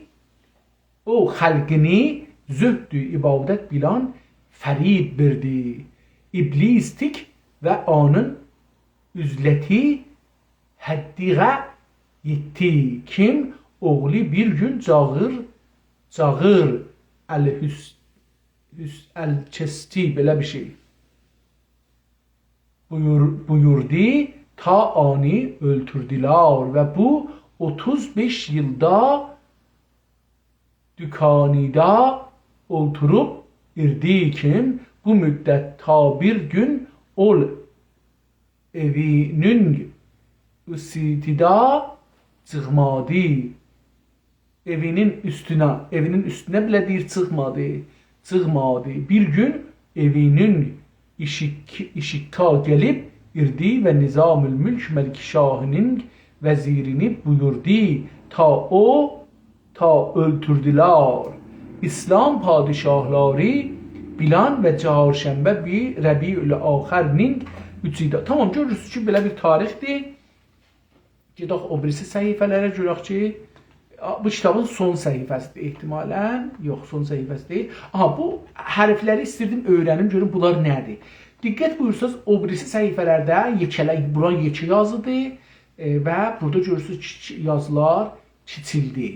او خلقینی زهد و عبادت بیلان فریب وئردی. ابلیس تیک و اونون عزلتی حدّیغه یئتدی. کیم اوغلو بیر گون جاغیر، جاغیر الحس-، حس-، الچستی، بئله بیر شئی. بویور-، بویوردو، تا اونو اؤلتوردولر و بو اوتوز بئش ییلدا دوکانیدا اولتوروب ایردی کیم، بو مدت تا بیر گون اول ائوینین اوستونا چیخمادی. ائوینین اوستونا، ائوینین اوستونه بئله دئییر، چیخمادی، چیخمادی. بیر گون ائوینین ایشیک-، ایشیکا گلیب ایردی و نظام‌الملک ملک شاهینین وزیرینی بویوردو، تا او، تا اؤلتوردولر. ایسلام پادشاهلاری بیلان و چهارشنبه بیر ربیع‌الآخرینین اوچو ایدی. تامام، گؤرورسونوز کی، بئله بیر تاریخدیر. گئدک او بیریسی صفحه‌لره، گؤرک کی، آ، بو کیتابین سون صفحه‌سیدیر احتمالاً. یوخ، سون صفحه‌سی دئییل. آها، بو حرفلری ایستیردیم اؤیرنیم، گؤروم بونلار نه‌دیر. دقت بویورساز، او بیریسی صفحه‌لرده یئکه‌له-، بورا یئکه یازیدیر، ائ، و بورادا گؤرورسونوز کی، کی-، یازیلار کیچیلدی.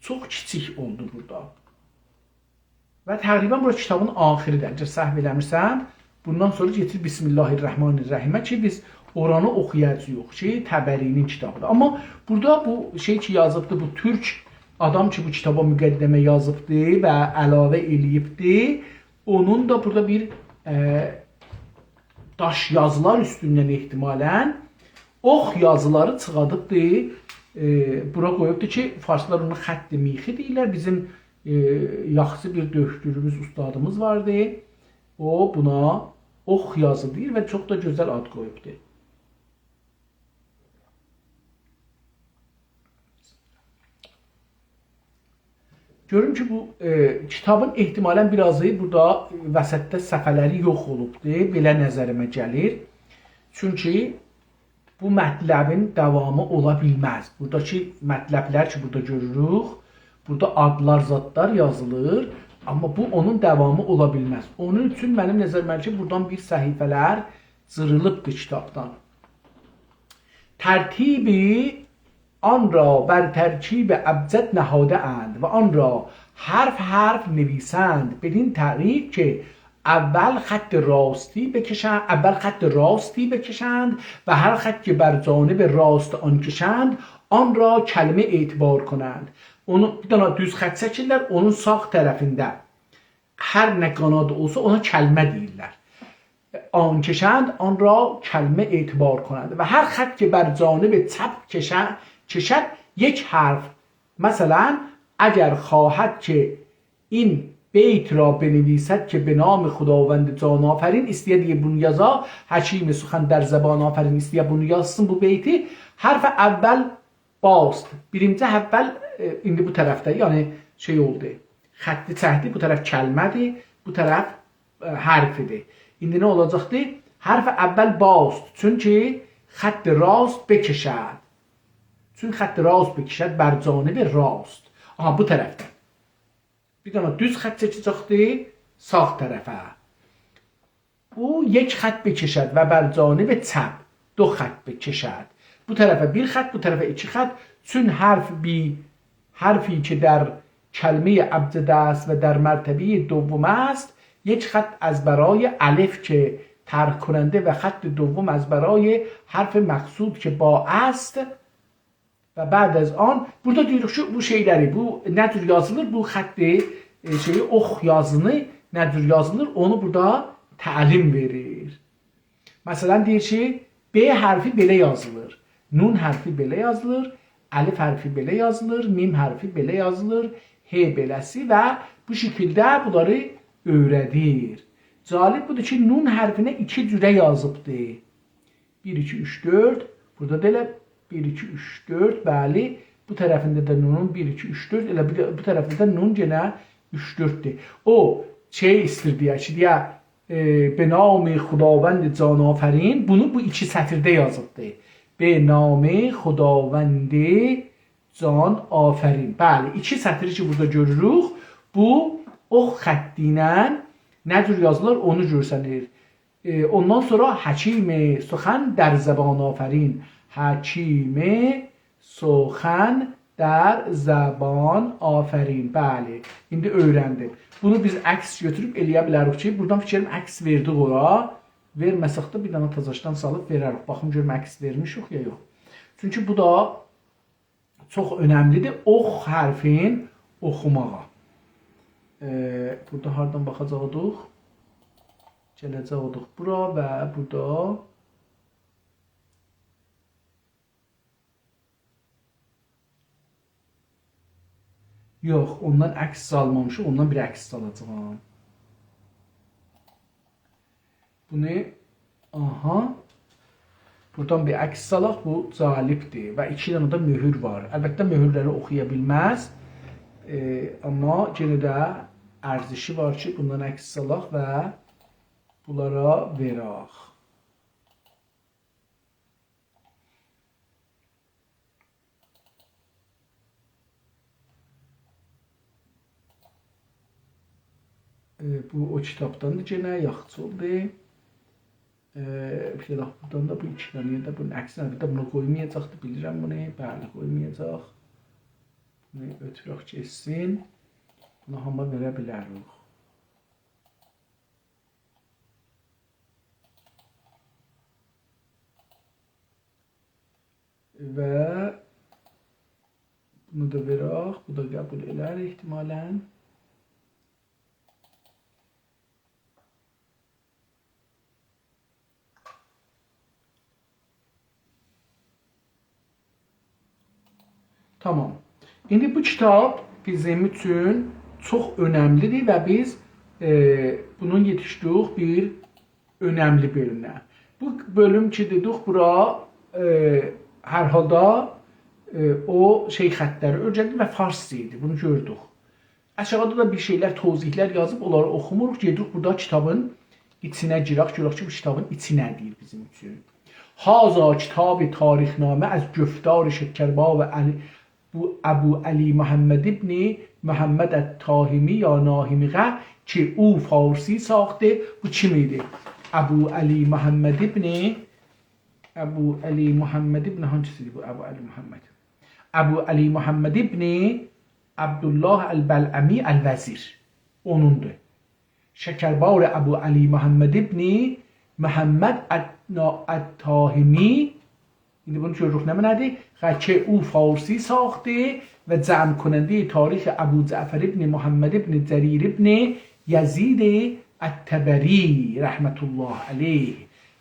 چوخ کیچیک اولدو بورادا. و تقریباً بورا کیتابین آخیریدیر. اگر سهو ائله‌میرسم، بوندان سونرا کئچیر بسم الله الرحمن الرحیمه کی، بیز اورانی اوخویاجاغیق کی، طبری‌نین کیتابیدیر. آمما بورادا بو شئی کی یازیبدی، بو تورک آدام کی، بو کیتابا مقدمه یازیبدی و علاوه ائله‌ییبدی، اونون دا بورادا بیر، ائ، داش یازیلار اوستوندن احتمالاً اوخ یازیلاری چیخادیبدی. ائ، بورا قویوبدو کی، فارسلار اونا خط میخی دئییرلر. بیزیم، ائ، یاخشی بیر دؤکتوروموز، اوستادیمیز واردی. او بونا اوخ یازی دئییر و چوخ دا گؤزل آد قویوبدو. گؤرون کی، بو، ائ، کیتابین احتمالاً بیر آزی بورادا وسطده صفحه‌لری یوخ اولوبدو. بئله نظریمه گلیر. چونکی بو مطلبین داوامی اولا بیلمز. بوراداکی مطلبلر کی، بورادا گؤروروک، بورادا آدلار، زادلار یازیلیر، آمما بو اونون داوامی اولا بیلمز. اونون اوچون منیم نظریمه کی، بورادان بیر صفحه‌لر جیریلیبدیر کیتابدان. ترتیبی آن را بر ترکیب ابجد نهاده‌اند و آن را حرف حرف نویسند، بدین ترتیب که اول خط راستی بکشند، اول خط راستی بکشند و هر خط که بر جانب راست آن کشند، آن را کلمه اعتبار کنند. اونو، بیر دنه دوز خط چکیرلر، اونون ساغ طرفینده هر نه قانادی اولسا، اونا کلمه دئییرلر. آن کشند، آن را کلمه اعتبار کنند. و هر خط که بر جانب چپ کشه-، کشد، یک حرف. مثلاً، اگر خواهد که این بیت را بنویسد که به نام خداوند جان‌آفرین، ایسته‌یه دئیه بونو یازا، حکیم سخن در زبان آفرین، ایسته‌یه بونو یازسین، بو بیتی، حرف اول باست. بیرینجی اول، ائ، ایندی بو طرفده، یعنی شئی اولدو. خطی چکدی، بو طرف کلمه‌دیر، بو طرف، ائ، حرفیدیر. ایندی نه اولاجاقدی؟ حرف اول باست، چونکی خط راست بکشد. چون خط راست بکشد، بر جانب راست. آها، بو طرفدن. بیر دنه دوز خط چکه‌جکدی ساغ طرفه. او یک خط بکشد و بر جانب چپ دو خط بکشد. بو طرفه بیر خط، بو طرفه ایکی خط. چون حرف بی، حرفی که در کلمهٔ ابجد است و در مرتبهٔ دوم است، یک خط از برای الف که ترک کننده و خط دوم از برای حرف مقصود که با است، و بعد از آن، بورادا دئییریک کی، بو شئیلری، بو نه جور یازیلیر، بو خطی، ائ، شئیی، اوخ یازینی نه جور یازیلیر، اونو بورادا تعلیم وئریر. مثلا، دئییر کی، ب حرفی بئله یازیلیر، نون حرفی بئله یازیلیر، الف حرفی بئله یازیلیر، میم حرفی بئله یازیلیر، ه بئله‌سی و بو شکیلده بونلاری اؤیره‌دیر. جالب بودور کی، نون حرفینی ایکی جوره یازیبدی. بیر، ایکی، اوچ، دؤرد. بورادا دا ائله بیر، ایکی، اوچ، دؤرد، بلی. بو طرفینده ده نونون بیر، ایکی، اوچ، دؤرد. ائله بیر ده، بو طرفده ده نون یئنه اوچ، دؤرددور. او شئی ایستیر دئیه کی، دئیه، ائ، «به نام خداوند جان آفرین». بونو بو ایکی سطیرده یازیبدی. «به نام خداوند جان آفرین». بلی، ایکی سطیری کی، بورادا گؤروروک، بو اوخ خطی ایله نه جور یازیلیر، اونو گؤرسنیر. ائ، اوندان سونرا «حکیم سخن در زبان آفرین». حکیم سخن در زبان آفرین. بلی، ایندی اؤیرندیم. بونو بیز عکس گؤتوروب ائلیه بیلریک کی، بورادان فیکریم عکس وئردیک اورا. وئرمه‌سک ده بیر دنه تازاشدان سالیب وئرریک. باخیم گؤروم عکس وئرمیشیک یا یوخ. چونکی بو دا چوخ اؤنملی‌دیر اوخ حرفین اوخوماغا. ائ، بورادا هاردان باخاجاقدیق؟ گله‌جکدیک بورا و بورادا، یوخ، اوندان عکس سالمامیشیق، اوندان بیر عکس سالاجاغام. بونو، آها. بورادان بیر عکس سالاق، بو جالبدیر. و ایکی دنه ده مؤهور وار. البته، مؤهورلری اوخویا بیلمز. ائ، آمما یئنه ده ارزشی وار کی، بوندان عکس سالاق و بونلارا وئرک. ائ، بو او کیتابدان دا یئنه یاخشی اولدو. ائ، بیر داها بورادان دا بو ایکی دنه ده بونون عکسینی، البته بونو قویمایاجاقدی، بیلیرم بونو. بلی، قویمایاجاق. بونو اؤتورک گئتسین. بونو هاما وئره بیلریک. و بونو دا وئرک، بو دا قبول ائلر احتمالاً. تامام. ایندی بو کیتاب بیزیم اوچون چوخ اؤنملی‌دیر و بیز، ائ، بونون یئتیشدیک بیر اؤنملی بؤلومونه. بو بؤلوم کی، دئدیک، بورا، ائ، هر حالدا، ائ، او شئی خطلری اؤیرندی و فارسجا ایدی. بونو گؤردوک. آشاغیدا دا بیر شئیلر، توضیحلر یازیب، اونلاری اوخوموروق. گئدیریک بورادا کیتابین ایچینه گیرک، گؤرک کی، بو کیتابین ایچی نه دئییر بیزیم اوچون. «هذا کتاب تاریخ‌نامه از گفتار شکربار علی، بو، ابو علی محمد ابن محمد الطاهمی یا ناهمی» کی، او فارسی ساخته. بو کیم ایدی؟ ابو علی محمد ابن، ابو علی محمد ابن، هانسی‌دیر بو ابو علی محمد؟ ابو علی محمد ابن عبدالله البلعمی الوزیر. اونوندور. شکربار ابو علی محمد ابن محمد النا-، الطاهمی. ایندی بونو گؤروروک نمنه‌دیر؟ غ، کی، او فارسی ساخته و جمع‌کنندهٔ تاریخ ابو جعفر ابن محمد ابن جریر ابن یزید الطبری رحمة الله علیه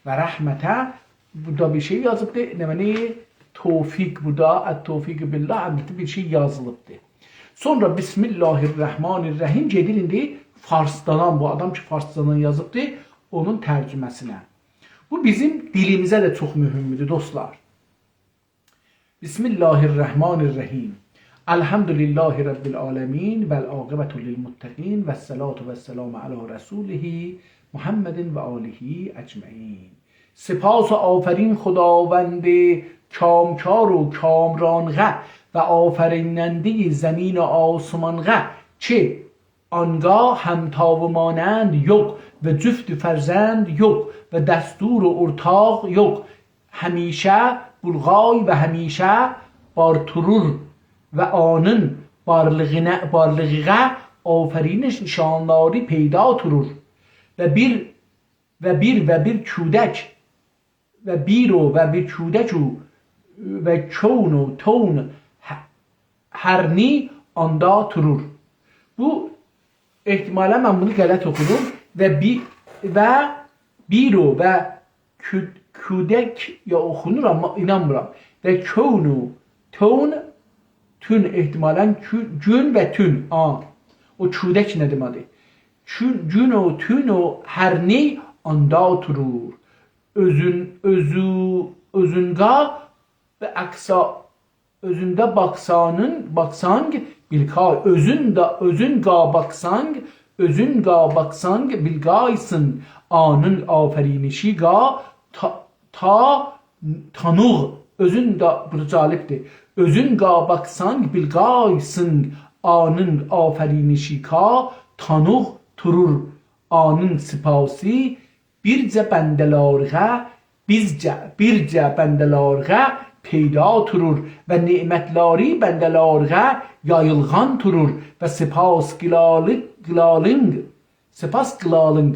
و رحمته. بورادا بیر شئی یازیبدی، نمنه، توفیق، بورادا التوفیق بالله، البته، بیر شئی یازیلیبدی. سونرا «بسم الله الرحمن الرحیم» گئدیر ایندی فارسدان، بو آدام کی، فارسدان یازیبدی، اونون ترجمه‌سینه. بو بیزیم دیلیمیزه ده چوخ مهمدور، دوستلار. «بسم الله الرحمن الرحیم. الحمد لله رب العالمین و العاقبة للمتقین و الصلاة و السلام علی رسوله محمد و آله اجمعین.» سپاس و آفرین خداوند کامکار و کامرانقه و آفرینندهٔ زمین و آسمانقه کی، آنگاه همتا و مانند یوخ و جفت و فرزند یوخ و دستور و اورتاق یوخ. همیشه بولغای و همیشه بارتورور و آنین بارلیغینه، بارلیغیغا آفرینیش نیشانلاری پیدا تورور. و بیر، و بیر، و بیر کودک و بیر او و بیر کودک او و کون و تون ه-، هر نی آندا تورور. بو، احتمالاً من بونو غلط اوخودوم. و بی-، و بیرو و کو-، کودک یا اوخونور، آمما اینانمیرام. و کون و تون، تون احتمالاً کو-، گون و تون، آ. او کودک نه دئمکدیر؟ کون، گون و تون و هر نی آندا تورور. اؤزون، اؤزو، اؤزونگا و اقصا، اؤزونده باقسانین، باقسانگ بیلگای، اؤزون دا، اؤزونگا باقسانگ، اؤزونگا باقسانگ بیلگایسین، آنین آفرینیشیگا تا، تا، تانوغ، اؤزون دا، بو جالبدیر، اؤزونگا باقسانگ بیلگایسین، آنین آفرینیشیگا تانوغ تورور، آنین سپاسی بیرجه بنده‌لارغا، بیزجه، بیرجه بنده‌لارغا پیدا تورور و نعمتلاری بنده‌لارغا یاییلغان تورور و سپاس قیلالی-، قیلالینگ، سپاس قیلالینگ،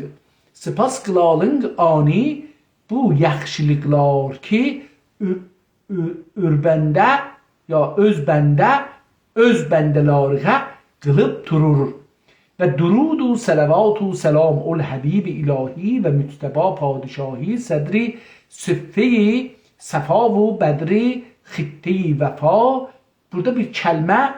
سپاس قیلالینگ آنی بو یاخشیلیقلار کی، اؤ-، اؤ-، اؤر بنده، یا اؤز بنده، اؤز بنده‌لارغا قیلیب تورور. و درود و صلوات و سلام اول حبیب الهی و مجتبی پادشاهی، صدر صفهٔ صفا و بدر خطهٔ وفا. بورادا بیر کلمه،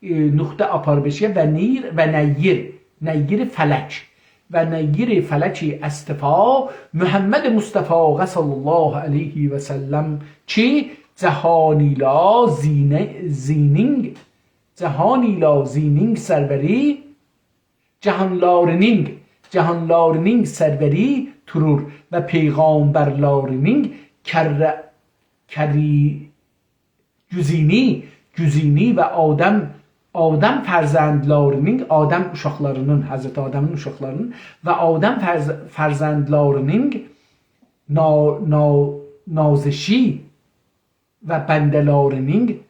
ائ، نقطه آپاریب ائشییه. و نیر، و نیر، نیر فلک. و نیر فلک اصطفا، محمد مصطفی صلی الله علیه و سلم کی، جهانیلا زینه-، زینینگ، جهانیلا زینینگ سروری، جهانلارینینگ، جهانلارینینگ سروری تورور و پیغمبرلارینینگ کره-، کری-، گوزینی، گوزینی و آدم، آدم فرزندلارینین، آدم اوشاقلارینین، حضرت آدمین اوشاقلارینین و آدم فرز-، فرزندلارینین نا-، نا-، نازشی و بنده‌لارینین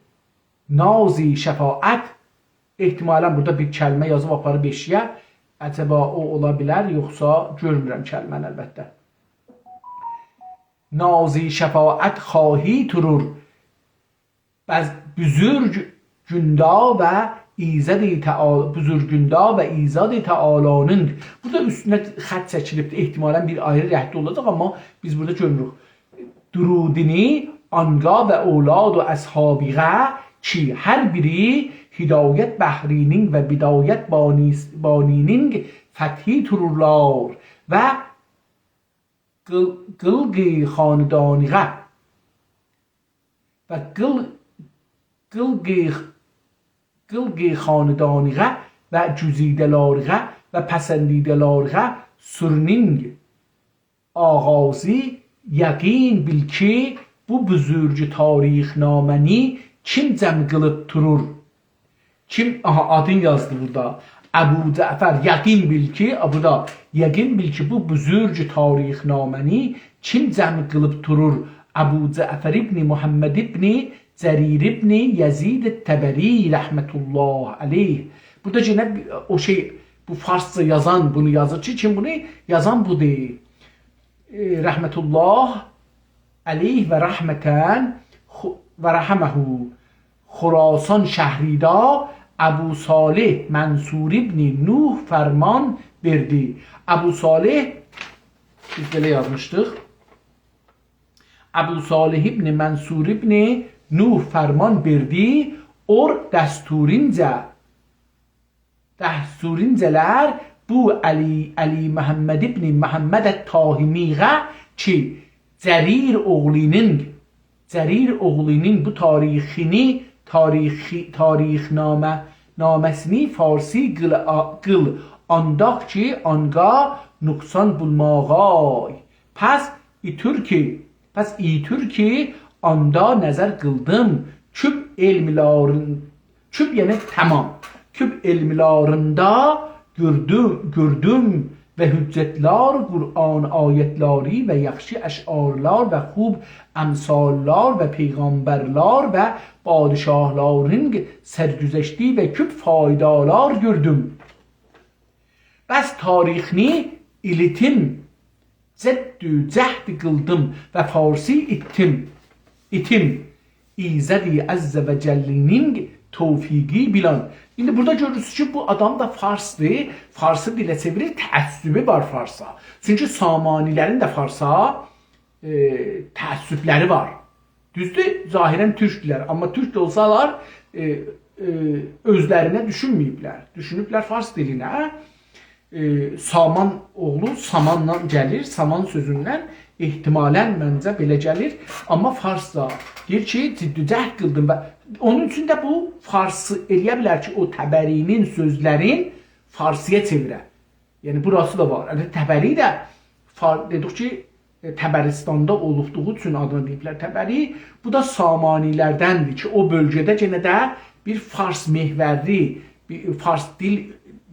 نازی شفاعت. احتمالاً بورادا بیر کلمه یازیب آپاریب ائشییه. عجبا او اولا بیلر، یوخسا گؤرمورم کلمه‌نی البته. نازی شفاعت خواهی تورور. بز-، بزرگ گوندا و ایزد تعا-، بزرگ گوندا و ایزد تعالانین. بورادا اوستونه خط چکیلیبدیر. احتمالاً بیر آیری رنگده اولاجاق، آمما بیز بورادا گؤرموروک. درودینی آنگا و اولاد و اصحابیغه کی، هر بیری هدایت بحرینین و بدایت بانی-، بانینین فتحی تورورلار و قیل-، قیلقی خاندانیغه و قیل-، قیلقی، قیلقی خاندانیغه و گزیده‌لاریغه و پسندیده‌لاریغه سورنینگ آغازی، یقین بیل کی، بو بزرگ تاریخ‌نامه‌نی کیم جمع قیلیب تورور؟ کیم، آها، آدین یازدی بورادا. ابوجعفر، یقین بیل کی، آ، بورادا، یقین بیل کی، بو بزرگ تاریخ‌نامه‌نی کیم جمع قیلیب تورور؟ ابوجعفر ابن محمد ابن جریر ابن یزید الطبری رحمة الله علیه. بورادا یئنه بی-، او شئی، بو فارسجا یازان بونو یازیر کی، کیم بونو یازان بودور. ائ، رحمة الله علیه و رحمتاً خو-، و رحمه. خراسان شهریدا ابو صالح منصور ابن نوح فرمان وئردی. ابو صالح، بیز بئله یازمیشدیق. ابو صالح ابن منصور ابن نوح فرمان وئردی، اور دستورینجه دستورینجه‌لر بو علی، علی محمد ابن محمد الطاهمیغه کی، جریر اوغلونون، جریر اوغلونون بو تاریخینی، تاریخی، تاریخ‌نامه، نامه‌سینی فارسی قیل، آ-، قیل، آنگاه کی، آنگاه نقصان بولماغای. پس ایتور کی، پس ایتور کی، آندا نظر قیلدیم، کؤپ علملارین، کؤپ، یعنی تمام، کؤپ علملاریندا گؤردوم، گؤردوم و حجتلر، قرآن آیتلری و یاخشی اشعارلار و خوب امثاللار و پیغمبرلر و پادشاهلارین سرگذشتی و کؤپ فایدالار گؤردوم. بس تاریخینی ایلیتیم، جد و جهد قیلدیم و فارسی ایتدیم، ایتیم. ایزد عز و جلینین توفیقی بیلان. ایندی بورادا گؤرورسونوز کی، بو آدام دا فارسدیر، فارسی دیله چئویریر، تعصبو وار فارسا. چونکی سامانی‌لرین ده فارسا، ائ، تعصبلری وار. دوزدور، ظاهراً تورکدولر، آمما تورک ده اولسالار، ائ، ائ، اؤزلرینه دوشونمه‌ییبلر. دوشونوبلر فارس دیلینه. ائ، سامان اوغلو ساماندان گلیر، سامان سؤزوندن احتمالاً منجه بئله گلیر. آمما فارسجا دئییر کی، جدوجهد قیلدیم و اونون اوچون ده بو فارسی ائلیه بیلر کی، او طبری‌نین سؤزلرین فارسی‌یا چئویره. یعنی، بوراسی دا وار. یعنی، طبری ده فار-، دئدیک کی، ائ، طبرستاندا اولوبدوغو اوچون آدینا دئییبلر طبری. بو دا سامانی‌لردندیر کی، او بؤلگه‌ده یئنه ده بیر فارس محورلی، بیر فارس دیل،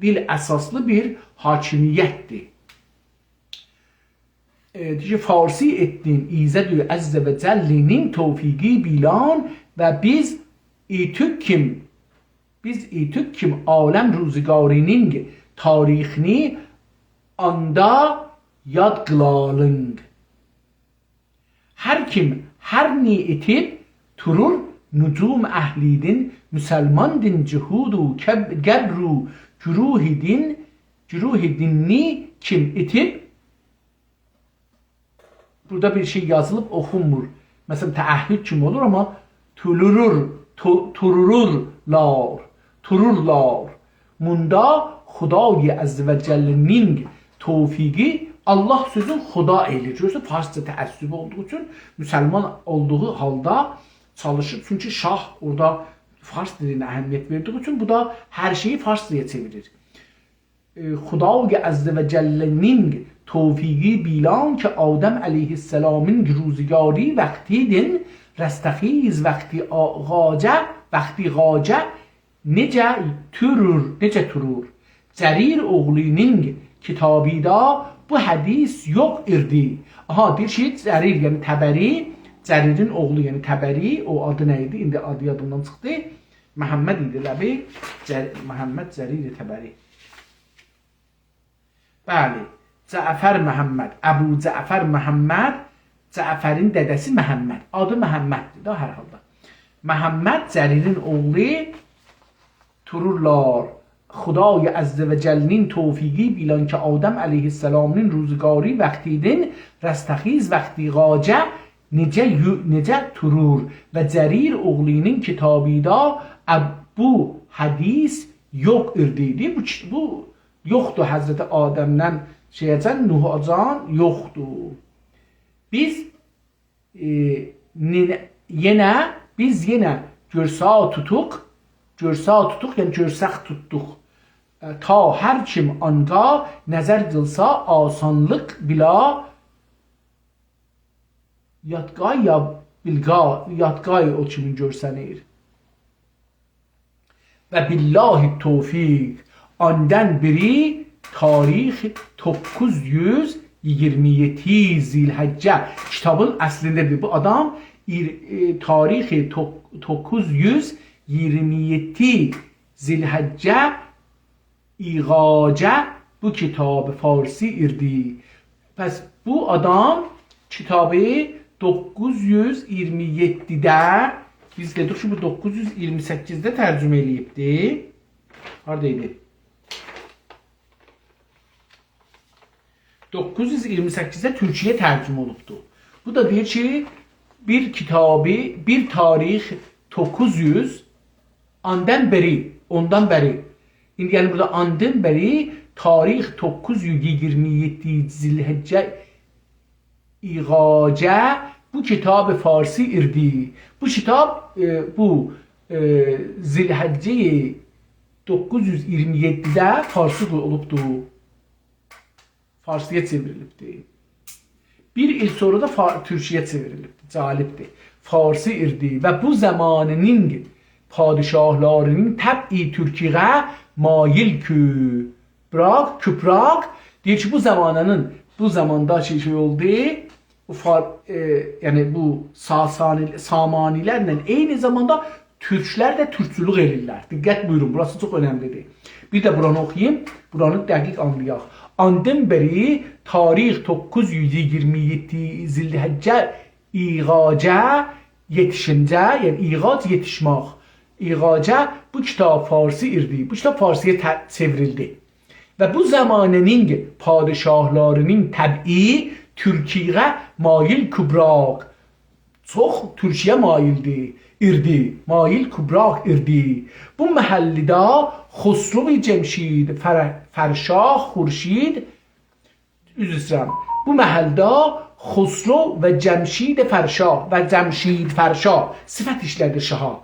دیل اساسلی بیر حاکمیتدیر. ائ، دئییر کی، فارسی ائتدین ایزد عز و جلینین توفیقی بیلان و بیز ایتوک کیم بیز ایتوک کیم عالم روزگارینین تاریخینی آندا یاد قیلالینق. هر کیم هر نی ائتیب تورور، نجوم اهلیدین مسلماندین جهود و کب-، گبر و گروهیدین، گروهیدین نی کیم ائتیب بورادا بیر شئی یازیلیب، اوخونمور. مثلا، تعهد کیمی اولور، آمما تولورور، تو-، تورورلار، تورورلار. موندا خدای عز و جلینین توفیقی، الله سؤزون خدا ائله‌ییر. گؤرورسن، فارسجا تعصب اولدوغو اوچون، مسلمان اولدوغو حالدا چالیشیر. چونکی شاه اورادا فارس دیلینه اهمیت وئردیگی اوچون بو دا هر شئیی فارسجایا چئویریر. ائ، خدای عز و جلینین توفیقی بیلان کی، آدم علیه‌السلامین روزگاری وقتیدین، رستخیز وقتی آغاجه، وقتی غاجه، نئجه تورور، نئجه تورور. جریر اوغلونون کیتابیدا بو حدیث یوخ ایردی. آها، دئییر کی، جریر، یعنی طبری، جریرین اوغلو، یعنی طبری، او آدی نه ایدی؟ ایندی آدی یادیمدان چیخدی. محمد ایدی، ائله بیل. جر-، محمد جریر طبری. بلی، جعفر محمد، ابوجعفر محمد، جعفرین دده‌سی محمد. آدی محمددیر دا هر حالدا. محمد جریرین اوغلو تورورلار. خدای عز و جلینین توفیقی بیلان کی، آدم علیه‌السلامین روزگاری وقتیدین، رستخیز وقتی غاجه، نئجه یو-، نئجه تورور و جریر اوغلونون کیتابیدا اب-، بو حدیث یوخ ایردی. دئییر، بو کی-، بو یوخدور حضرت آدمدن شئیه‌جن، نوحاجان یوخدور. بیز، ائ، نئنه-، یئنه، بیز یئنه گؤرسا توتوق، گؤرسا توتوق، یعنی گؤرسک توتدوق. ائ، تا هر کیم آنقا نظر قیلسا آسانلیق بیلا یادگاه یا بیلگاه، یادگاه او کیمین گؤرسنیر. و بالله توفیق، آندان بیری تاریخ دوققوز یوز اییرمی یئددی ذی‌الحجه. کیتابین اصلینده دئییر، بو آدام ایر-، ائ، تاریخ دوق-، دوققوز یوز اییرمی یئددی ذی‌الحجه ایغاجه بو کیتابی فارسی ایردی. پس بو آدام کیتابی دوققوز یوز اییرمی یئددیده، بیز دئدیک کی، بو دوققوز یوز اییرمی سککیزده ترجمه ائله‌ییبدی. هاردا ایدی؟ دوققوز یوز اییرمی سککیزده تورکی‌یه ترجمه اولوبدو. بو دا دئییر کی، بیر کیتابی، بیر تاریخ دوققوز یوز، آندان بری، اوندان بری. ایندی، یعنی، بورادا آندان بری تاریخ دوققوز یوز اییرمی یئددی ذی‌الحجه ایغاجه بو کیتاب فارسی ایردی. بو کیتاب، ائ، بو، ائ، ذی‌الحجه دوققوز یوز اییرمی یئددیده فارسی اولوبدو. فارسی‌یا چئوریلیبدی. بیر ایل سونرا دا فا-، تورکی‌یه چئوریلیبدی. جالبدیر. فارسی ایردی و بو زمانه‌نین پادشاهلارینین طبعی تورکی‌یه مایل کو-، براق، کوپراق، دئییر کی، بو زمانه‌نین، بو زاماندا شئی، شئی اولدو، بو فار-، ائ، یعنی بو ساسانی-، سامانی‌لرله عینی زاماندا تورکلر ده تورکچولوک ائله‌ییرلر. دقت بویورون، بوراسی چوخ اؤنملیدیر. بیر ده بورانی اوخویوم، بورانی دقیق آنلایاق. آندان بری تاریخ دوققوز یوز اییرمی یئددی ذی‌الحجه ایغاجه، یئتیشینجه، یعنی ایغاج، یئتیشمک. ایغاجه بو کیتاب فارسی ایردی. بو کیتاب فارسی‌یه ته-، چئوریلدی. و بو زمانه‌نین پادشاهلاری‌نین طبعی تورکی‌یه مایل کوبراق. چوخ تورکی‌یه مایلدی، ایردی، مایل کوبراق ایردی. بو محلده خسرو جمشید فر-، فرشاه خورشید، عذر ایسته‌ییرم. بو محلده خسرو و جمشید فرشاه و جمشید فرشاه صفت ایشله‌دیر شاها.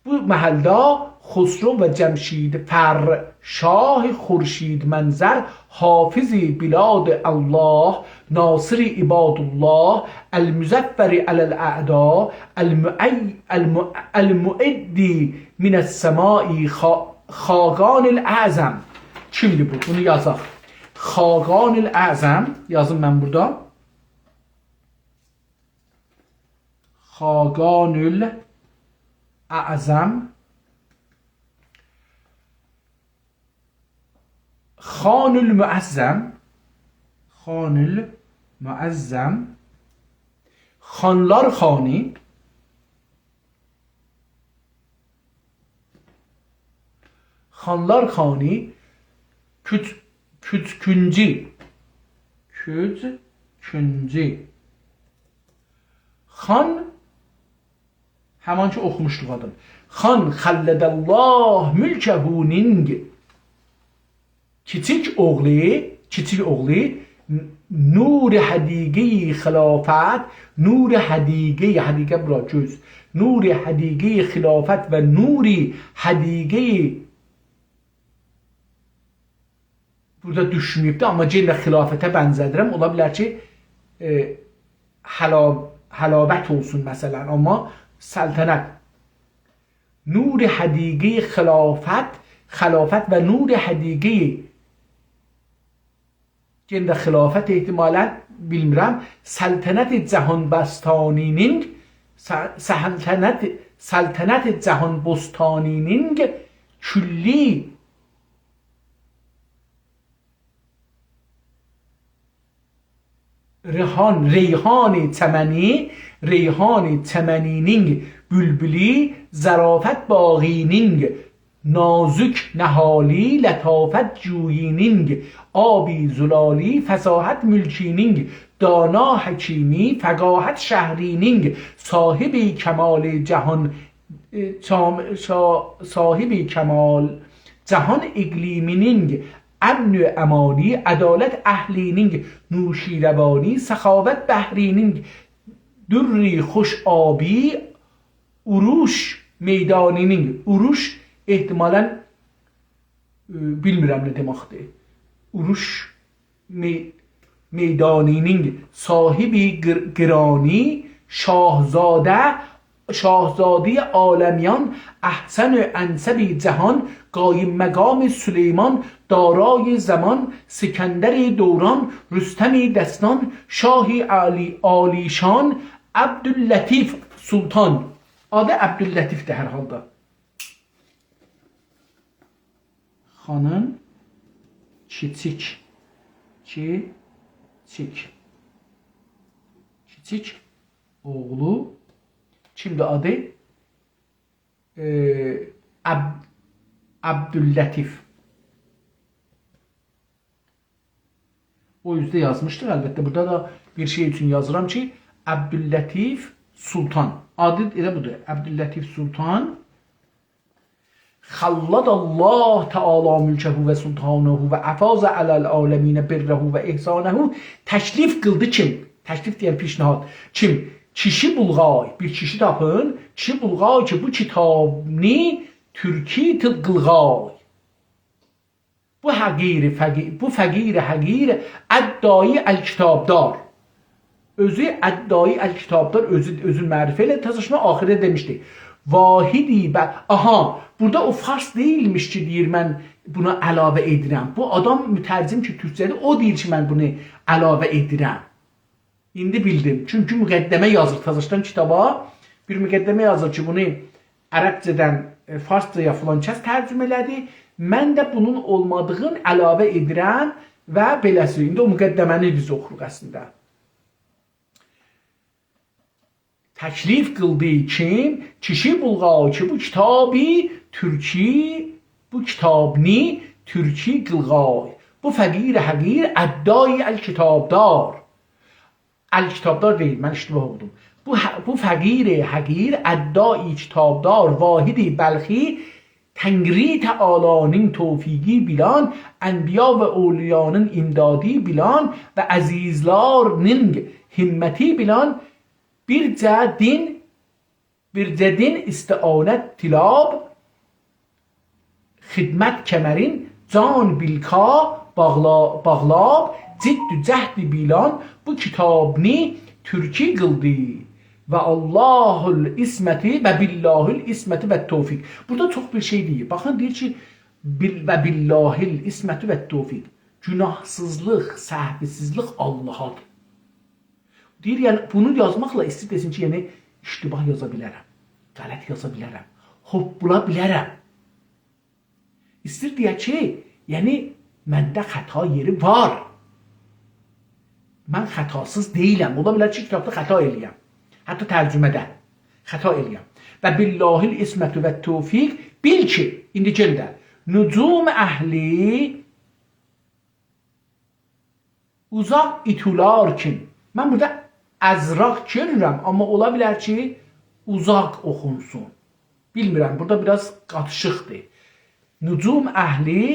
بو محلده خسرو و جمشید فرشاه خورشید منظر، حافظ بلاد الله، ناصر عباد الله، المظفر علی الاعدا، المعی-، الم-، المعدی من السماء خا-، خاقان الاعظم. کیمدیر بو؟ بونو یازاق. خاقان الاعظم، یازیم من بورادا. خاقان الاعظم، خان المعظم، خان المعظم، خانلار خانی، خانلار خانی، کوچ-، کوچکونجو، کوچکونجو. خان، همان کی اوخوموشدوق آدین. خان خلد الله ملکه‌نین کیچیک اوغلو، کیچیک اوغلو، نور حدیقه‌ی خلافت، نور حدیقه‌ی، حدیقه بورا گؤز، نور حدیقه‌ی خلافت و نور حدیقه‌ی، بورادا دوشمه‌ییبدی، آمما یئنه ده خلافته بنزه‌دیرم. اولا بیلر کی، ائ، حلا-، حلاوت اولسون مثلا، آمما سلطنت. نور حدیقه‌ی خلافت، خلافت و نور حدیقه‌ی، یئنه ده خلافت احتمالا، بیلمیرم، سلطنت جهان بستانی‌نین، س-، سلطنت، سلطنت جهان بستانی‌نین کلی ریحان، ریحان چمنی، ریحان چمنی‌نین بولبولو، ظرافت باغی‌نین نازک نهالی، لطافت جویی‌نین آبی زلالی، فصاحت ملکی‌نین دانا حکیمی، فقاهت شهری‌نین صاحب کمال جهان، ائ، شام-، شا-، صاحب کمال جهان اقلیمی‌نین امن و امانی، عدالت اهلی‌نین نوشیروانی، سخاوت بحری‌نین دری خوش آبی، اوروش میدانی‌نین، اوروش احتمالا، ائ، بیلمیرم نه دئمکدیر. اوروش می-، میدانی‌نین صاحب قر-، قرانی، شاهزاده، شاهزاده‌ی عالمیان، احسن و انسب جهان، قایم مقام سلیمان، دارای زمان، سکندر دوران، رستم دستان، شاه عالی-، عالیشان، عبداللطیف سلطان. آدی عبداللطیف‌دیر هر حالدا. خانین کیچیک، کیچیک، کیچیک اوغلو، کیمدیر آدی؟ ائ، عب-، عبداللطیف. او اوزده یازمیشدیق، البته، بورادا دا بیر شئی اوچون یازیرام کی، عبداللطیف سلطان. آدی ائله بودور، عبداللطیف سلطان. خلد الله تعالی ملکه و سلطانه و افاض علی العالمین بره و احسانه. تکلیف قیلدی کیم؟ تکلیف دئین پیشنهاد. کیم؟ کیشی بولغای، بیر کیشی تاپین. کیشی بولغای کی، بو کیتابی تورکی تیل قیلغای. بو حقیر فقیر، بو فقیر حقیر، ادعای الکتابدار. اؤزو ادعای الکتابدار، اؤزو، اؤزون معرفی ائله تازاشما آخیردا دئمیشدی. واحدی به، آها، بورادا او فارس دئییلمیش کی، دئییر، من بونو علاوه ائدیرم. بو آدام مترجم کی، تورکجه‌دیر، او دئییر کی، من بونو علاوه ائدیرم. ایندی بیلدیم. چونکی مقدمه یازیر تازاشدان کیتابا. بیر مقدمه یازیر کی، بونو عربجه‌دن، ائ، فارسجایا فلان کس ترجمه ائله‌دی. من ده بونون اولمادیغین علاوه ائدیرم و بئله‌سی. ایندی او مقدمه‌نی بیز اوخوروق اصلینده. تکلیف قیلدی کیم، کیشی بولغار کی، بو کیتابی تورکی، بو کیتابنی تورکی قیلغار. بو فقیر حقیر ادعای الکتابدار. الکتابدار دئییل، من اشتباه اوخودوم. بو، ح-، بو فقیر حقیر ادعای کتابدار، واحد بلخی، تنگری تعالانین توفیقی بیلان، انبیا و اولیانین امدادی بیلان و عزیزلارنین همتی بیلان، بیرجه دین، بیرجه دین استعانت طلاب، خدمت کمرین جان بیلکا باغلا-، باغلاب، جد و جهد بیلان بو کیتابنی تورکی قیلدی. و الله العصمت و بالله العصمت و توفیق. بورادا چوخ بیر شئی دئییر. باخین، دئییر کی، بیل-، و بالله العصمت و توفیق. گوناهسیزلیق، سهوسیزلیک آللاهادیر. دئییر، یعنی، بونو یازماقلا ایسته‌ییر دئسین کی، یعنی، اشتباه یازا بیلرم، غلط یازا بیلرم، هوپپولا بیلرم. ایسته‌ییر دئیه کی، یعنی، منده خطا یئری وار. من خطاسیز دئییلم. اولا بیلر کی، کیتابدا خطا ائله‌یم. حتی ترجمه‌ده خطا ائله‌یم. و بالله العصمت و توفیق، بیل کی، ایندی گل ده، نجوم اهلی اوزاق ایتولار کیم. من بورادا ازرق گؤرورم، آمما اولا بیلر کی، اوزاق اوخونسون. بیلمیرم، بورادا بیر آز قاتیشیقدیر. نجوم اهلی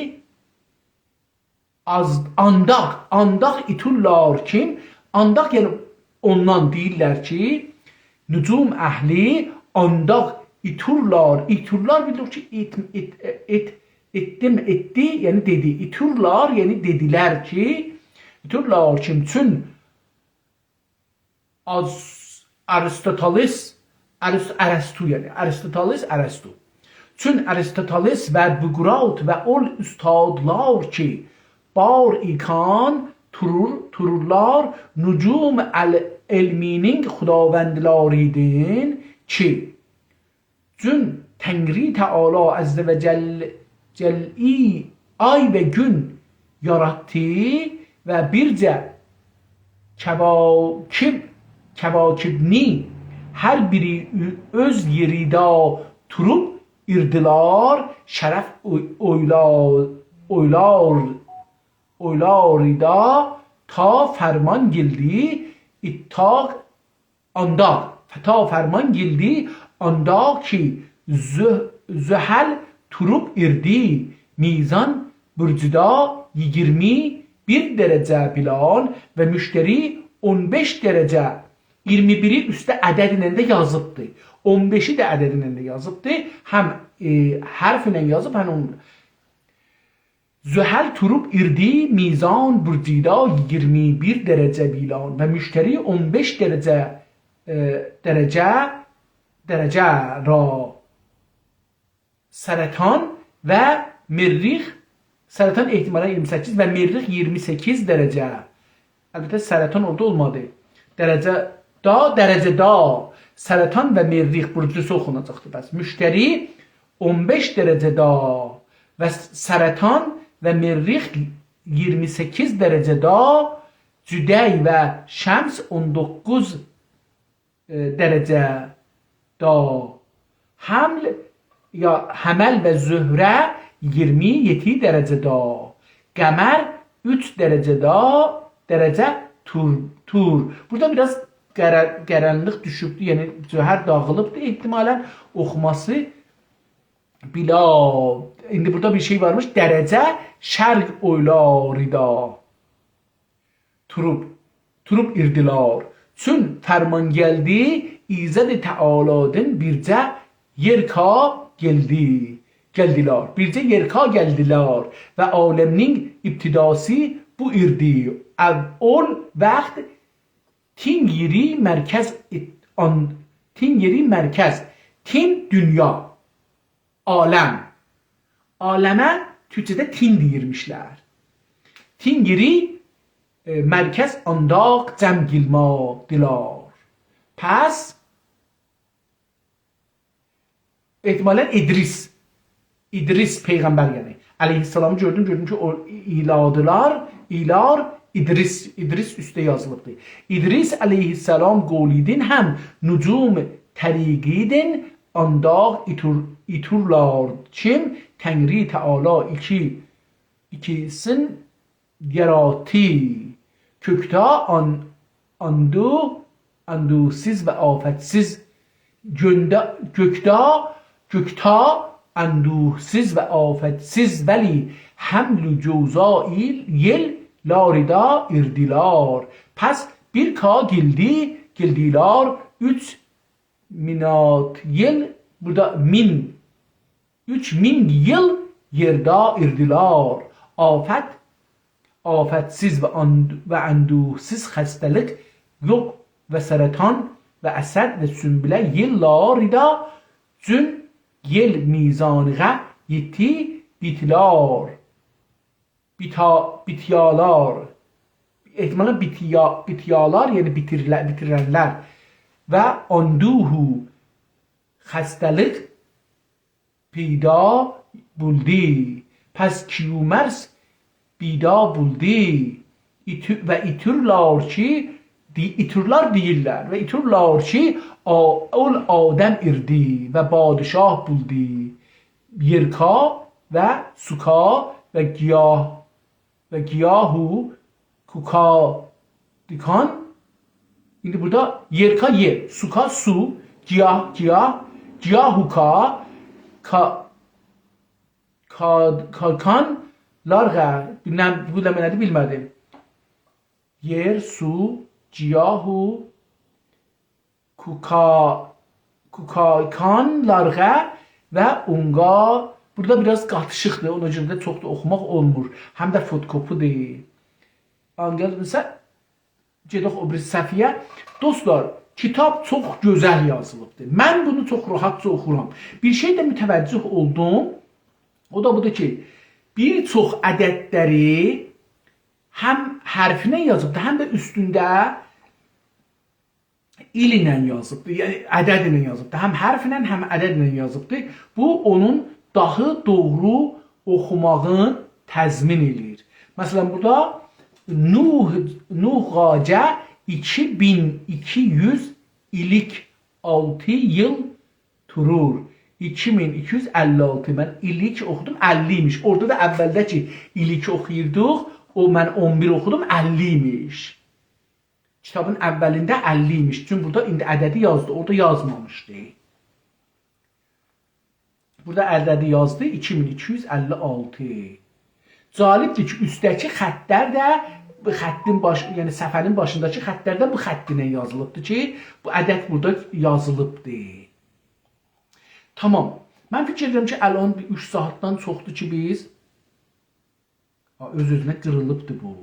آز-، آنداق، آنداق ایتولار کیم، آنداق، یعنی اوندان دئییرلر کی، نجوم اهلی آنداق ایتولار، ایتولار بیلیریک کی، ایت-، ایت-، ایت-، ایتدیم، ایتدی، یعنی دئدی. ایتولار، یعنی دئدیلر کی، ایتولار کیم، چون آز-، آریستوتالیس، آریس-، ارسطو، یعنی آریستوتالیس، ارسطو. چون آریستوتالیس و بوقراط و اول اوستادلار کی، بار ایکان تورور، تورورلار، نجوم ال-، علمینین خداوندلاریدین کی، چون تنگری تعالی عز و جل، جلئی آی و گون یاراتدی و بیرجه کواکب، کواکبنی هر بیری اؤ-، اؤز یئریدا توروب ایردیلار، شرف اوی-، اویلا-، اویلار، اویلاریدا تا فرمان گلدی، اتاق آندا، تا فرمان گلدی، آندا کی زح-، زحل توروب ایردی، میزان برجودا ایگیرمی بیر درجه بیلان و مشتری اون بئش درجه، ایگیرمی بیری اوسته عددینن ده یازیبدی. اون بئشی ده عددینن ده یازیبدی. هم، ائ، حرفله یازیب، هم اون زحل توروب ایردی، میزان برجودا ایگیرمی بیر درجه بیلان و مشتری اون بئش درجه، ائ، درجه، درجه را سرطان و مریخ، سرطان احتمالاً ایگیرمی سککیز و مریخ ایگیرمی سککیز درجه. البته، سرطان اورادا اولمادی. درجه دا، درجه دا. سرطان و مریخ برجوسو اوخوناجاقدی. پس مشتری اون بئش درجه دا و س-، سرطان و مریخ ایگیرمی سککیز درجه دا، جدی و شمس اون دوققوز، ائ، درجه دا، حمل یا حمل و زهره ایگیرمی یئددی درجه دا، قمر اوچ درجه دا، درجه تور، تور. بورادا بیر آز قره-، قارانلیق دوشوبدو، یعنی زهر داغیلیبدی احتمالاً، اوخوماسی بیلا. ایندی بورادا بیر شئی وارمیش، درجه شرق اویلاریدا توروب، توروب ایردیلار. چون فرمان گلدی، ایزد تعالادین بیرجه یئرکا گلدی، گلدیلار. بیرجه یئرکا گلدیلار و عالمین ابتداسی بو ایردی. اول واخت تین یئری مرکز ات-، آن-، تین یئری مرکز، تین دونیا. عالم. عالمه تورکجه‌ده تین دئییرمیشلر. تین یئری، ائ، مرکز آنداق جمع قیلمادیلار. پس، احتمالاً ادریس، ادریس پیغمبر، یعنی، علیه‌السلامی گؤردوم، گؤردوم کی، او ایلادیلار، ایلار، ادریس، ادریس اوسته یازیلیبدیر. ادریس علیه‌السلام قول ایدین هم نجوم طریق ایدین، آن داغ ایتور، ایتورلار کیم تنگری تعالی ایکی، ایکیسین یاراتی. کؤکدا آن، آندو، آندوسیز و آفتسیز گؤنده، گؤکدا، گؤکدا آندوسیز و آفتسیز ولی حمل و جوزا ایل، یئل لاریدا ایردیلار. پس بیر کا گیلدی، گیلدیلار اوچ مینات یئل، بورادا مین، اوچ مین ییل یئردا ایردیلار. آفت، آفتسیز و آند، و اندوهسیز خسته‌لیک یوخ و سرطان و اسد و سنبله ییل لاریدا جون یئل میزانیغه یئتی بیتلار. بیتا، بیتیالار. احتمالاً بیتیا، بیتیالار، یعنی بیتیرله، بیتیرنلر. و آندوهو خسته‌لیک پیدا بولدی. پس کیومرث پیدا بولدی. ایتو، و ایتورلار کی، دی، ایتورلار دئییرلر. و ایتورلار کی، آ، اول آدم ایردی و پادشاه بولدی. یئرکا و سوکا و گیاه و گیاهو کوکا دیکان. ایندی بورادا یئرکا یئر، سوکا سو، گیاه، گیاه، گیاهوکا، کا، کا، کاکان، لارغا، بیلمم، بو دا منه‌دیر، بیلمه‌دیم. یئر، سو، گیاهو، کوکا، کوکاکان، لارغا و اونقا. بورادا بیر آز قاتیشیقدیر، اونا گؤره ده چوخ دا اوخوماق اولمور. هم ده فتوکوپی‌دیر. آنقادیرسا، گئدک او بیری صفحه‌یه. دوستلار، کیتاب چوخ گؤزل یازیلیبدیر. من بونو چوخ راحتجا اوخورام. بیر شئی ده متوجه اولدوم. او دا بودور کی، بیر چوخ عددلری هم حرفله یازیبدیر، هم ده اوستونده ایل ایله یازیبدیر، یعنی عدد ایله یازیبدیر. هم حرفله، هم عدد ایله یازیبدیر. بو، اونون داها دوغرو اوخوماغین تضمین ائله‌ییر. مثلا، بورادا نوح، نوح آغاجا ایکی مین ایکی یوز ایلیک آلتی ییل تورور. ایکی مین ایکی یوز اللی آلتی. من ایلیک اوخودوم، اللی ایمیش. اورادا دا اولده کی، ایلیک اوخویوردوق، او من اون بیر اوخودوم، اللی ایمیش. کیتابین اولینده اللی ایمیش. چونکی بورادا ایندی عددی یازدی، اورادا یازمامیشدی. بورادا عددی یازدی، ایکی مین ایکی یوز اللی آلتی. جالبدیر کی، اوستده‌کی خطلر ده، بو خطین باش، یعنی صفحه‌نین باشینداکی خطلر ده بو خط ایله یازیلیبدیر کی، بو عدد بورادا یازیلیبدیر. تامام. من فیکیر ائدیرم کی، الان بیر اوچ ساعاتدان چوخدور کی، بیز ها، اؤز-اؤزونه قیریلیبدی بو.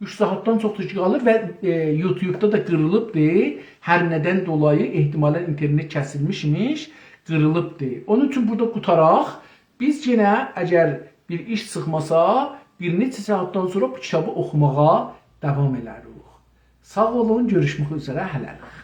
اوچ ساعاتدان چوخدور کی قالیر و، ائ، یوتیوبدا دا قیریلیبدی. هر ندن دولایی احتمالاً اینترنت کسیلمیش ایمیش، قیریلیبدی. اونون اوچون بورادا قوتاراق. بیز یئنه، اگر بیر ایش چیخماسا، بیر نئچه ساعاتدان سونرا بو کیتابی اوخوماغا داوام ائلریک. ساغ اولون، گؤروشمک اوزره، هله‌لیک.